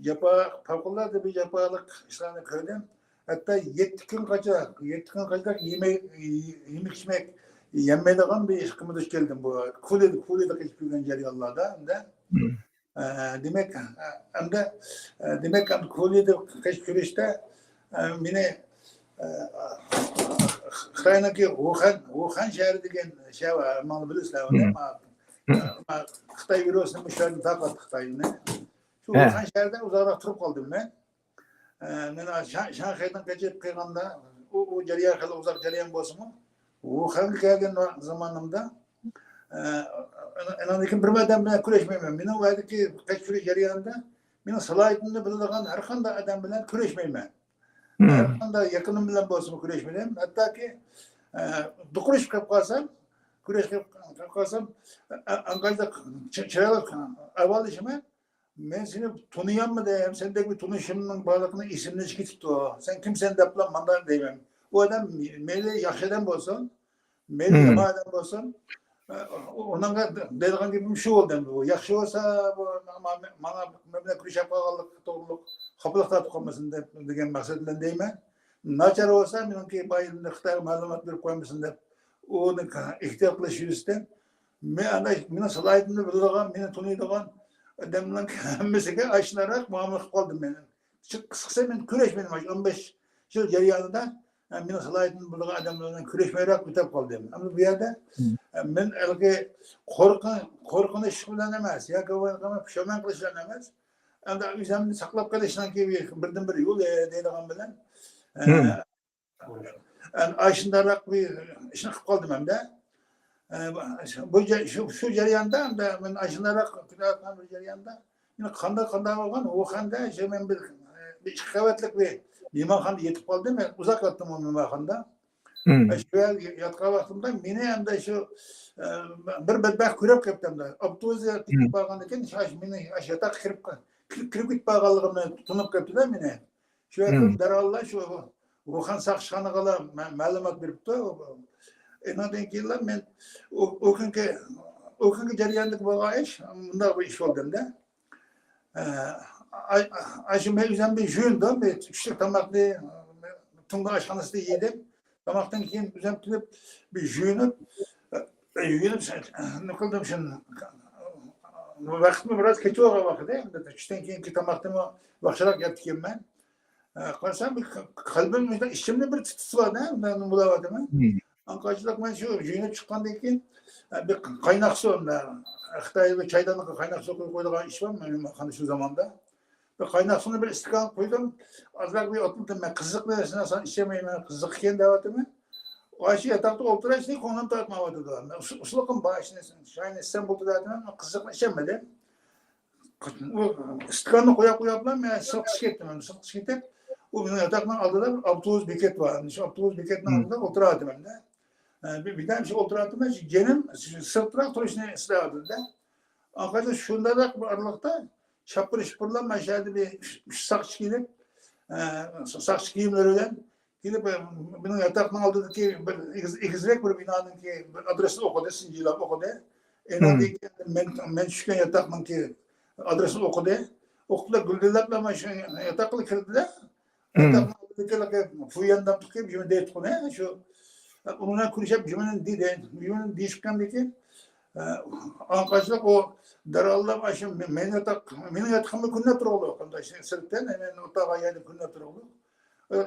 جاپا، پەۋقۇلئاددە بىر جاپالىق ئىشلارنى كۆردۈم. ھەتتا يەتتە كۈن قاچا-، يەتتە كۈن قاچىلاپ يېمەك، يېمەك ئىچمەك يەلمەيدىغان بىر ئىشقىمۇ دۇچ كەلدىم بۇ كولىدا، كولىدا قېچىپ كىرگەن جەريانلاردا ئەمدى. ئە، دېمەك، ئە، ئەمدى، ئە، دېمەك، ئەمدى كولىدا قېچىپ كىرىشتە، ئە، مېنى، ئە، خىتاينىڭكى ۋۇخەن، ۋۇخەن شەھىرى دېگەن شەھەر بار، ماڭا بىلىسىلەر ئۇنى. ما-، ما-، خىتاي ۋىرۇسىنى مۇشۇ يەردىن تارقاتتى خىتاي ئۇنى. شۇ ۋۇخەن شەھىرىدە ئۇزاقراق تۇرۇپ قالدىم مەن. ئە، مانا شا-، شاڭخەيدىن قېچىپ قالغاندا، ئۇ، ئۇ جەريان خېلى ئۇزاق جەريان بولسىمۇ، ۋۇخەنگە كەلگەن ۋاق-، زامانىمدا، ئە، ئانا-، ئاناندىن كېيىن بىر ئادەم بىلەن كۆرۈشمەيمەن. مېنىڭ ئۇ يەردىكى قېچىپ كىرىش جەريانىدا مېنىڭ سالاھىيىتىمنى بىلىدىغان ھەر قانداق ئادەم بىلەن كۆرۈشمەيمەن. ھەر قانداق يېقىنىم بىلەن بولسىمۇ كۆرۈشمىدىم. ھەتتاكى، ئە، دوقۇرۇشۇپ قېلىپ قالسام، كۆرۈشۈپ قېلىپ قالسام، ئە، ئە، ئەنقەيدە چى-، چىرايلىق ئەھۋاللىشىمەن. مەن سېنى تونۇيالمىدىم، سەندەك بىر تونۇشۇمنىڭ بارلىقىنى ئېسىمدىن چىقىپ كېتىپتۇ. سەن كىمسەن دەپلا مانداق دەيمەن. ئۇ ئادەم مەيلى ياخشى ئادەم بولسۇن، مەيلى يامان ئادەم بولسۇن، ئۇنىڭغا دەيدىغان گېپىم شۇ بولدى ئەمدى. بۇ ياخشى بولسا، بۇ ماڭا، ماڭا مەن بىلەن كۈرىشەپ قالغانلىقى توغرۇلۇق خاپىلىق تارتىپ قالمىسۇن دەپ، دېگەن مەقسەت بىلەن دەيمەن. ناچار بولسا، مېنىڭكى بايىمنى خىتايغا مەلۇمات بېرىپ قويمىسۇن دەپ، ئۇنى ئېھتىيات قىلىش يۈزىسىدىن، مەن ئانا مېنىڭ سالاھىيىتىمنى بىلىدىغان، مېنى تونۇيدىغان ئادەمنىڭ ھەممىسىگە ئاشۇنداقراق مۇئامىلە قىلىپ قالدىم مەن. قىسقىسى، مەن كۈرەشمىدىم ئاشۇ ئون بەش يىل جەريانىدا. مېنىڭ سالاھىيىتىم بولىدىغان ئادەملەر بىلەن كۈرەشمەيرەك ئۆتۈپ قالدىم. ئەمدى بۇ يەردە مەن ھېلىقى قورقۇن-، قورقۇنۇش بىلەن ئەمەس، ياكى پۇشايمان قىلىش بىلەن ئەمەس، ئەمدى ئۆزۈمنى ساقلاپ قېلىشنىڭكى بىردىنبىر يولى دەيدىغان بىلەن، ئە، ئاشۇنداقراق بىر ئىشنى قىلىپ قالدىم ئەمدى. ئە، بۇ جە-، شۇ، شۇ جەرياندا ئەمدى مەن ئاشۇنداقراق كۈتۈۋاتقان بىر جەرياندا، يەنە قانداق، قانداق بولغان، ۋۇخەندە شۇ مەن بىر، بىر ئىككى قەۋەتلىك بىر مېھمانخانىدا يېتىپ قالدىم. مەن ئۇزاق ياتتىم ئۇ مېھمانخانىدا. شۇ يەرگە ياتقان ۋاقتىمدا مېنى ئەمدى شۇ، ئە، بىر بەتبەخت كۆرۈپ قېپتۇ ئەمدى. ئاپتوبۇس كېتىپ بارغاندىن كېيىن، شۇ مېنى شۇ ياتاققا كىرىپ، كىرىپ، كىرىپ كېتىپ بارغانلىقىمنى تونۇپ قېپتۇ-دە مېنى. شۇ يەردە دەرھاللا شۇ ۋۇخەن ساقچىخانىغىلا مە-، مەلۇمات بېرىپتۇ. ئېنىڭدىن كېيىنلا مەن ئۇ، ئۇ كۈنكى، ئۇ كۈنكى جەرياندىكى بولغان ئىش، مۇنداق بىر ئىش بولدى ئەمدى. ئە، ئاشۇ مەن ئۆزۈم بىر يۇيۇندۇم، بىر چۈشلۈك تاماقنى تۇڭگان ئاشخانىسىدا يېدىم. تاماقتىن كېيىن ئۆزۈم كېلىپ بىر يۇيۇنۇپ، ئە، يۇيۇنۇپ، نېمە قىلدىم شۇنى. ۋاقىتمۇ بىراز كېچىۋالغان ۋاقىت ئىدى. چۈشتىن كېيىنكى تاماقتىنمۇ ۋاقچىراق يەپتىكەنمەن. ئە، قارىسام، بىر قەلبىم ئىچىمدە بىر تىتىس بار-دە، مەن بولاۋاتىمەن. ئاڭقاچلىق مەن شۇ يۇيۇنۇپ چىققاندىن كېيىن، ئە، بىر قايناق سۇ، خىتايدا چايدانلىققا قايناق سۇ قويىدىغان ئىش بار، مېھمانخانا شۇ زاماندا. بىر قايناق سۇنى بىر ئىستاكانغا قۇيدۇم. ئازراق بىر ئوتلىدىم. مەن قىزىق نەرسىنى ئاسان ئىچەلمەيمەن، قىزىق ئىكەن دەۋاتىمەن. ئاشۇ ياتاقتا ئولتۇرۇشنى كۆڭلۈم تارتمايۋاتىدۇ. مەن ئۇسۇ-، ئۇسۇللۇقۇم بار، ئىشنى، چاينى ئىچسەم بولىدۇ دەۋاتىمەن، قىزىقنى ئىچەلمىدىم. ئۇ ئىستاكاننى قويۇپ، قويۇپلا مەن سىرتقا چىقىپ كەتتىم. سىرتقا چىقىپ كېتىپ، ئۇ مېنىڭ ياتاقنىڭ ئالدىدا بىر ئاپتوبۇس بېكەت بار. شۇ ئاپتوبۇس بېكەتنىڭ ئالدىدا ئولتۇرۇۋاتىمەن-دە. ئە، بىر، بىردەم شۇ ئولتۇرۇۋاتىمەن، شۇ جېنىم سىرتراق تۇرۇشنى ئىستەۋاتىدۇ-دە. ئاخىرىدا شۇنداق بىر ئارىلىقتا شاپپىرىشىپپىرلاپ مانا شۇ يەردە بىر ئۈچ، ئۈچ ساقچى كېلىپ، ئە، ساقچى كىيىملىرى بىلەن كېلىپ، ئە، مېنىڭ ياتاقنىڭ ئالدىدىكى بىر ئېگىز-، ئېگىزرەك بىر بىنانىڭكى بىر ئادرېسىنى ئوقۇدى، سىنچىلاپ ئوقۇدى. ئېنىڭدىن كېيىن مەن، مەن چۈشكەن ياتاقنىڭكى ئادرېسىنى ئوقۇدى. ئوقۇپلا گۈلدۈرلەپلا مانا شۇ ياتاققىلا كىردى-دە. ياتاقنىڭ ئالدىدىكى فۇيۈەن دەپ تۇرۇپ، يۇمۇ دەيتتۇق ئۇنى، شۇ، ئۇنىڭ بىلەن كۆرۈشۈپ، يۇمۇنى دېدى. يۇمۇنى دېيىشكەندىن كېيىن، ئاڭقاچلىق ئۇ دەرھاللا شۇ مېنىڭ ياتاق، مېنىڭ ياتىقىمدا كۆرۈنۈپ تۇرغۇلۇق. سىرتتىن، مەن ئولتۇرغان يەردىن كۆرۈنۈپ تۇرغۇلۇق.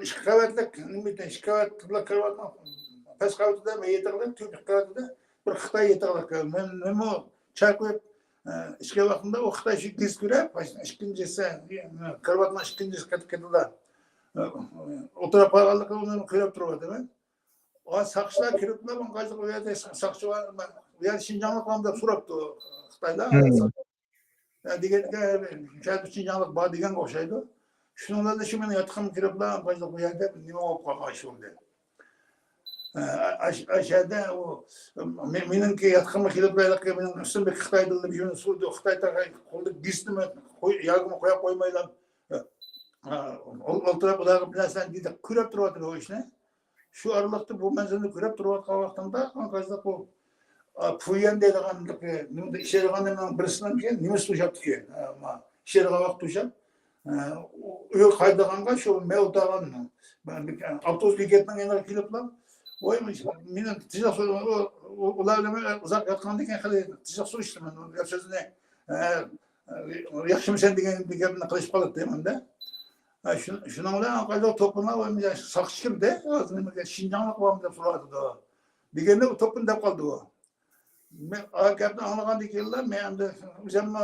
ئىككى قەۋەتلىك، نېمە، ئىككى قەۋەتلىك كىرىۋاتقان، پەس قەۋىتىدە مەن يېتىقلىق، تۆت قەۋىتىدە بىر خىتاي يېتىقلىق. مەن، مەنمۇ چاي قۇيۇپ، ئە، ئىچكەن ۋاقتىمدا ئۇ خىتاي شۇ گېزىت كۆرۈپ، ئىككىنچىسى، كارىۋاتنىڭ ئىككىنچىسى قېتىپ كېتىدۇ. ئە، ئولتۇرۇپ قالغانلىقىنى ئۇنىمۇ كۆرۈپ تۇرۇۋاتىمەن. ئا، ساقچىلار كىرىپلا، ماڭا قايسى ئۇ يەردە سا-، ساقچى بار، ئۇ يەردە شىنجاڭلىق بارمۇ دەپ سوراپتۇ خىتايلار. دېگەنگە، شىنجاڭلىق بار دېگەنگە ئوخشايدۇ. شۇنىڭ بىلەن شۇ مېنىڭ ياتىقىمغا كىرىپلا، قايسى بۇ يەردە نېمە بولۇپ قالغان ئىش بولدى. ئە، ئاش-، ئاشۇ يەردە ئۇ، مې-، مېنىڭكى ياتىقىمغا كېلىپ، مېنىڭ ئۈستۈمدىكى خىتاي دىلىدا بىر يۇمۇ سۇردى، خىتاي تاغا قولدا گېزىتىمۇ قوي-، ياكىمۇ قويۇپ قويمايلا، ئە، ئولتۇرۇپ ئۇلارغا بىر نەرسىلەرنى دېدى، كۆرۈپ تۇرۇۋاتىدۇ ئۇ ئىشنى. شۇ ئارىلىقتا بۇ مەنزىرىنى كۆرۈپ تۇرۇۋاتقان ۋاقتىمدا، ئانقاچلىق بۇ، ئا، پۇيۈەن دەيدىغان، نېمىدە ئىشلەيدىغان نېمىنىڭ بىرسىنىڭكى نېمىسى توشاپتىكەن. ئە، ما، ئىشلەيدىغان ۋاقىت توشاپ، ئە، ئۆيگە قايتىدىغانغا شۇ مەن ئولتۇرغان ئاپتوبۇس بېكەتنىڭ يېنىغا كېلىپلا، ۋاي، مېنى تېزراق سو-، ئۇ، ئۇ، ئۇلار بىلەن مەن ئۇزاق ياتقاندىن كېيىن خېلى تېزراق سۆزلىشتىم مەن. گەپ سۆزىنى، ئە، ياخشىمۇسەن دېگەن گەپنى قىلىشىپ قالاتتى مەندە. ئە، شۇ-، شۇنىڭ بىلەن ئانقاچلىق توپىنىڭ ساقچى كىردى، ھازىر نېمىگە شىنجاڭلىق بارمۇ دەپ سوراۋاتىدۇ. دېگەندە ئۇ توپىنى دەپ قالدى ئۇ. مەن ئا گەپنى ئاڭلىغاندىن كېيىنلا مەن ئەمدى ئۆزۈممۇ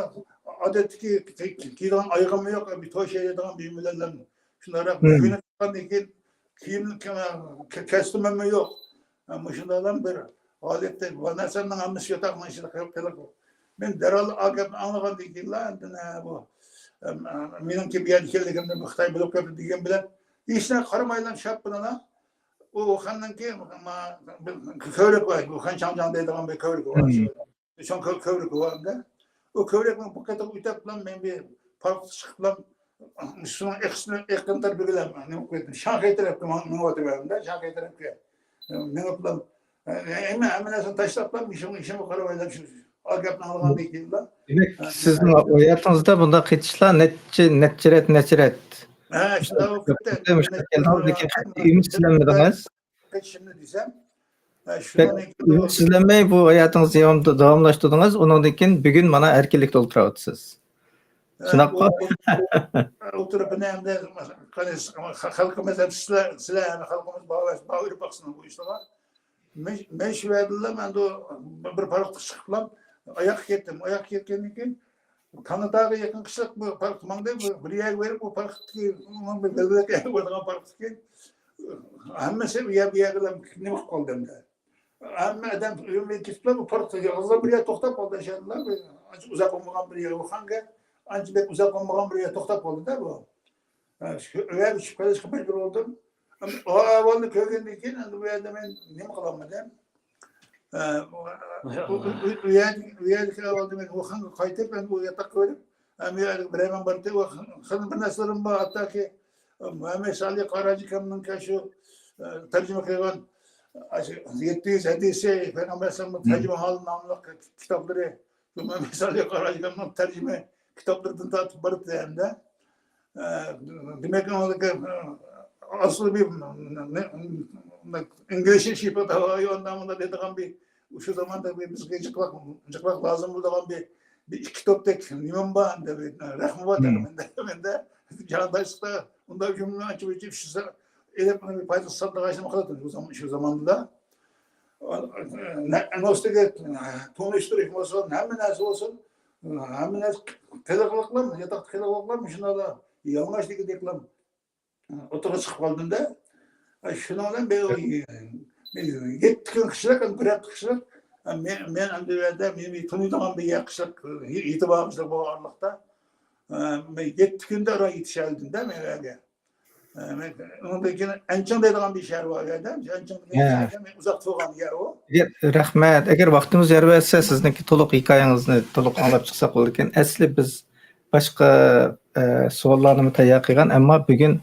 ئادەتتىكى كى-، كى-، كىيىدىغان ئايىغىممۇ يوق، بىر توي شەيلەيدىغان بۇيۇم بىلەن شۇنداقراق كىيىنىپ چىققاندىن كېيىن كىيىم ك-، كەستۈممۇ يوق. مۇشۇنداقلا بىر ھالەتتە بۇ نەرسىلەرنىڭ ھەممىسى ياتاقنىڭ ئىچىدە قېلىپ قېلىپ. مەن دەرھال ئا گەپنى ئاڭلىغاندىن كېيىنلا ئاندىن، ھە، بۇ، ئەم، مېنىڭكى بۇ يەردە ئىكەنلىكىمنى بۇ خىتاي بىلىپ قېپتۇ دېگەن بىلەن ھېچنېمە قارىمايلا شاپپىدىلا ئۇ خاننىڭكى، ما، بىر كۆۋرۈك بار، بۇ خان چاڭجاڭ دەيدىغان بىر كۆۋرۈك بار. چوڭ كۆ-، كۆۋرۈكى بار ئەمدى. ئۇ كۆۋرۈكنىڭ بۇ قېتىغا ئۆتۈپلا مەن بىر پارختا چىقىپلا سۇنىڭ ئېقىشىنى، ئېقىن تەرىپىگىلا نېمە قىلىپ، شاڭخەي تەرەپكە ماڭ-، مېڭىۋاتىمەن ئەمدى، شاڭخەي تەرەپكە. مېڭىپلا، ھەممە ھەممە نەرسىنى تاشلاپلا، ئىشىمغا ئىشىمغا قاراۋېلىپ، شۇ ئاگاپنى ئاڭلىغاندىن كېيىنلا. دېمەك، سىزنىڭ ھاياتىڭىزدا بۇنداق قېتىشلار نەچچە نەچچە رەت نەچچە رەت. ھە، شۇنداق بولۇپ كەتتى. مۇشۇنداق كەلدىڭىز، لېكىن ئۈمىدسىزلەنمىدىڭىز. قېتىشىمنى دېسەم، ئۈمىدسىزلەنمەي بۇ ھاياتىڭىزنى داۋاملاشتۇردىڭىز. ئۇنىڭدىن كېيىن بۈگۈن مانا ئەركىنلىكتە ئولتۇراۋاتىسىز. شۇنداققۇ؟ ئولتۇرۇپ، ئەمدى خەلقىمىز، سىلەر، سىلەر خەلقىمىز باغلاش باغلىنىپ باقسۇن بۇ ئىشلارغا. مەن شۇ ۋەدىلا مەن بىر پارىخقا چىقىپلا ئاياغقا كەتتىم. ئاياغقا كەتكەندىن كېيىن تاناتاغا يېقىن قىشلىق بۇ پارىخقا ماڭدى. بىر يەرگە بېرىپ، بۇ پارىختىكى بىر بەلگىلەپ بارىدىغان پارىختىكى ھەممىسى ئۇ يەر، بۇ يەرگە نېمە قىلىپ قالدى ئەمدى. ھەممە ئادەم ئۆيىمىزگە كېتىپلا، بۇ پارىختا يالغۇزلا بىر يەردە توختاپ قالدى. ئىشەندىلا، ئانچە ئۇزاق بولمىغان بىر يەر، ئۇخانغا ئانچە بەك ئۇزاق بولمىغان بىر يەردە توختاپ قالدىدا بۇ. ئۆيگە چۈشۈپ قېلىشقا مەجبۇر بولدۇم. ئۇ ئەھۋالنى كۆرگەندىن كېيىن، ئەمدى بۇ يەردە مەن نېمە قىلالمىدىم؟ ئۇ يەردىكى ئەھۋالدا مەن ئۇخانغا قايتىپ، ئەمدى ئۇ ياتاققا بېرىپ، ئەمدى بىرەيمەن بارتى، خېلى بىر نەرسىلىرىم بار، ھەتتاكى مۇھەممەد سالىھ قاراجىكامنىڭ شۇ تەرجىمە قىلغان يەتتە يۈز ھەدىسى، پەيغەمبەر ئەلەيھىسسالامنىڭ تەرجىمىھالى ناملىق كىتابلىرى، شۇ مۇھەممەد سالىھ قاراجىكامنىڭ تەرجىمە كىتابلىرىدىن تارتىپ بارىدۇ ھەمدە. دېمەك، ئۇنىڭدىكى ئاسلى بىر ئىنگلىز شىپا دەيدىغان بىر شۇ زاماندا بىر بىزگە جىقلاق جىقلاق لازىم بولىدىغان بىر بىر ئىككى توپتەك نېمەم بار، ئەمدى رەخمە بار مەندە. مەندە جانداشلىقتا ئۇنداق ئانچە ئېلىپ پايدىسىز ساتىدىغان ئىشنى قىلاتتىم شۇ زامان، شۇ زاماندا. ئۇنىڭ ئۈستىگە تونۇشتۇرۇش بولسۇن، ھەممە نەرسە بولسۇن، ھەممە نەرسە قىلىقلىقلار، ياتاقتا قىلىقلىقلار مۇشۇنداقلا يالىڭاچ دېگۈدەكلا ئوتتۇرىغا چىقىپ قالدىمدا. شۇنىڭ بىلەن بىر يەتتە كۈن قىشلىق، بىر ھەپتە قىشلىق. مەن، مەن ئەمدى بۇ يەردە مېنى تونۇيدىغان بىر يەر قىشلىق، يېتىپ بارغۇچىلىق بولغانلىقتا، يەتتە كۈندە راه يېتىشەلىدىمدە مەن ئۇ يەرگە. ئۇنىڭدىن كېيىن ئەنچىڭ دەيدىغان بىر شەھەر بار ئۇ يەردە. ئەنچىڭ دېگەن شەھەردە مەن ئۇزاق تۇرغان يەر ئۇ. ئەگەر، رەھمەت. ئەگەر ۋاقتىمىز يار بەرسە، سىزنىڭكى تولۇق ھېكايىڭىزنى تولۇق ئاڭلاپ چىقساق بولىدىكەن. ئەسلى بىز باشقا، ئە، سوئاللارنىمۇ تەييار قىلغان، ئەمما بۈگۈن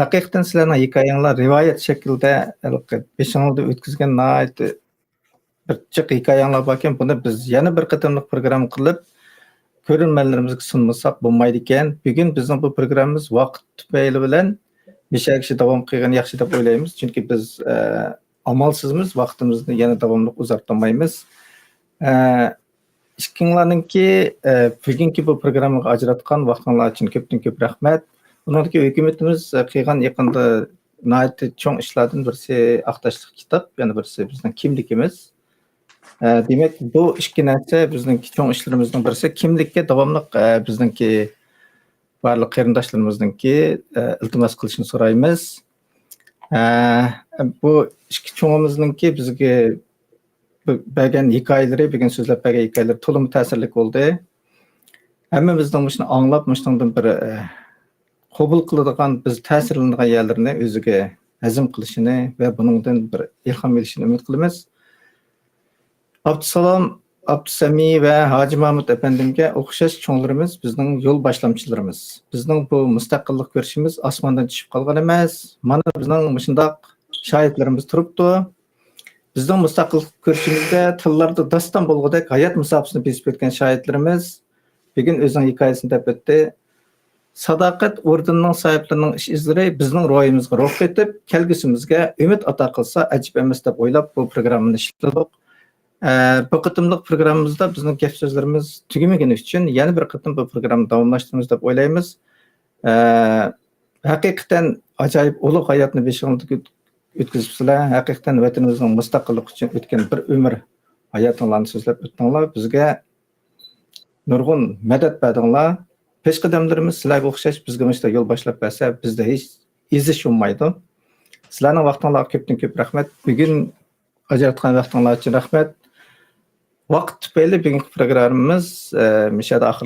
ھەقىقەتەن سىلەرنىڭ ھېكايەڭلار رىۋايەت شەكلىدە ھېلىقى بېشىڭلاردا ئۆتكۈزگەن ناھايىتى بىر جىق ھېكايەڭلار باركەن، بۇنى بىز يەنە بىر قېتىملىق پروگرامما قىلىپ، كۆرۈرمەنلىرىمىزگە سۇنمىساق بولمايدىكەن. بۈگۈن بىزنىڭ بۇ پروگراممىمىز ۋاقىت تۈپەيلى بىلەن بىشەگىچە داۋام قىلغىنى ياخشى دەپ ئويلايمىز. چۈنكى بىز، ئە، ئامالسىزمىز، ۋاقتىمىزنى يەنە داۋاملىق ئۇزارتالمايمىز. ئە، ئىككىڭلارنىڭكى، ئە، بۈگۈنكى بۇ پروگراممىغا ئاجراتقان ۋاقتىڭلار ئۈچۈن كۆپتىن كۆپ رەھمەت. ئۇنىڭدىن كېيىن ھۆكۈمىتىمىز، ئە، قىلغان يېقىندا ناھايىتى چوڭ ئىشلاردىن بىرسى ئاق تاشلىق كىتاب، يەنە بىرسى بىزنىڭ كىملىكىمىز. ئە، دېمەك، بۇ ئىككى نەرسە بىزنىڭكى چوڭ ئىشلىرىمىزنىڭ بىرسى. كىملىككە داۋاملىق، ئە، بىزنىڭكى بارلىق قېرىنداشلىرىمىزنىڭكى، ئە، ئىلتىماس قىلىشىنى سورايمىز. ئە، بۇ ئىككى چوڭىمىزنىڭكى بىزگە بەرگەن ھېكايىلىرى، بۈگۈن سۆزلەپ بەرگەن ھېكايىلىرى تولىمۇ تەسىرلىك بولدى. ھەممىمىزنىڭ مۇشۇنى ئاڭلاپ، مۇشۇنىڭدىن بىر، ئە، قوبۇل قىلىدىغان، بىز تەسىرلىنىدىغان يەرلىرىنى ئۆزىگە ھەزىم قىلىشىنى ۋە بۇنىڭدىن بىر ئىلھام ئېلىشىنى ئۈمىد قىلىمىز. ئابدۇسالام، ئابدۇسەمى ۋە ھاجى مامۇت ئەپەندىمگە ئوخشاش چوڭلىرىمىز بىزنىڭ يول باشلامچىلىرىمىز. بىزنىڭ بۇ مۇستەقىللىق كۈرىشىمىز ئاسماندىن چۈشۈپ قالغان ئەمەس. مانا بىزنىڭ مۇشۇنداق شاھىتلىرىمىز تۇرۇپتۇ. بىزنىڭ مۇستەقىللىق كۈرىشىمىزدە تىللاردا داستان بولغۇدەك ھايات مۇساپىسىنى بېسىپ ئۆتكەن شاھىتلىرىمىز بۈگۈن ئۆزىنىڭ ھېكايىسىنى دەپ ئۆتتى. ساداقەت ئوردېنىنىڭ ساھىبلىرىنىڭ ئىش ئىزلىرى بىزنىڭ روھىمىزغا روھ قېتىپ، كەلگۈسىمىزگە ئۈمىد ئاتا قىلسا ئەجەب ئەمەس دەپ ئويلاپ، بۇ پروگراممىنى ئىشلىدۇق. ئە، بۇ قېتىملىق پروگراممىمىزدا بىزنىڭ گەپ سۆزلىرىمىز تۈگىمىگىنى ئۈچۈن يەنە بىر قېتىم بۇ پروگراممىنى داۋاملاشتۇرىمىز دەپ ئويلايمىز. ئە، ھەقىقەتەن ئاجايىپ ئۇلۇغ ھاياتنى بېشىڭلاردا ئۆتكۈزۈپسىلەر. ھەقىقەتەن ۋەتىنىمىزنىڭ مۇستەقىللىقى ئۈچۈن ئۆتكەن بىر ئۆمۈر ھاياتىڭلارنى سۆزلەپ ئۆتتۈڭلار. بىزگە نۇرغۇن مەدەت بەردىڭلار. پېشقەدەملىرىمىز سىلەرگە ئوخشاش بىزگە مۇشۇنداق يول باشلاپ بەرسە، بىزدە ھېچ ئېزىش بولمايدۇ. سىلەرنىڭ ۋاقتىڭلارغا كۆپتىن كۆپ رەھمەت. بۈگۈن ئاجراتقان ۋاقتىڭلار ئۈچۈن رەھمەت. ۋاقىت تۈپەيلى بۈگۈنكى پروگراممىمىز، ئە، مۇشۇ يەردە ئاخىرلاشتى.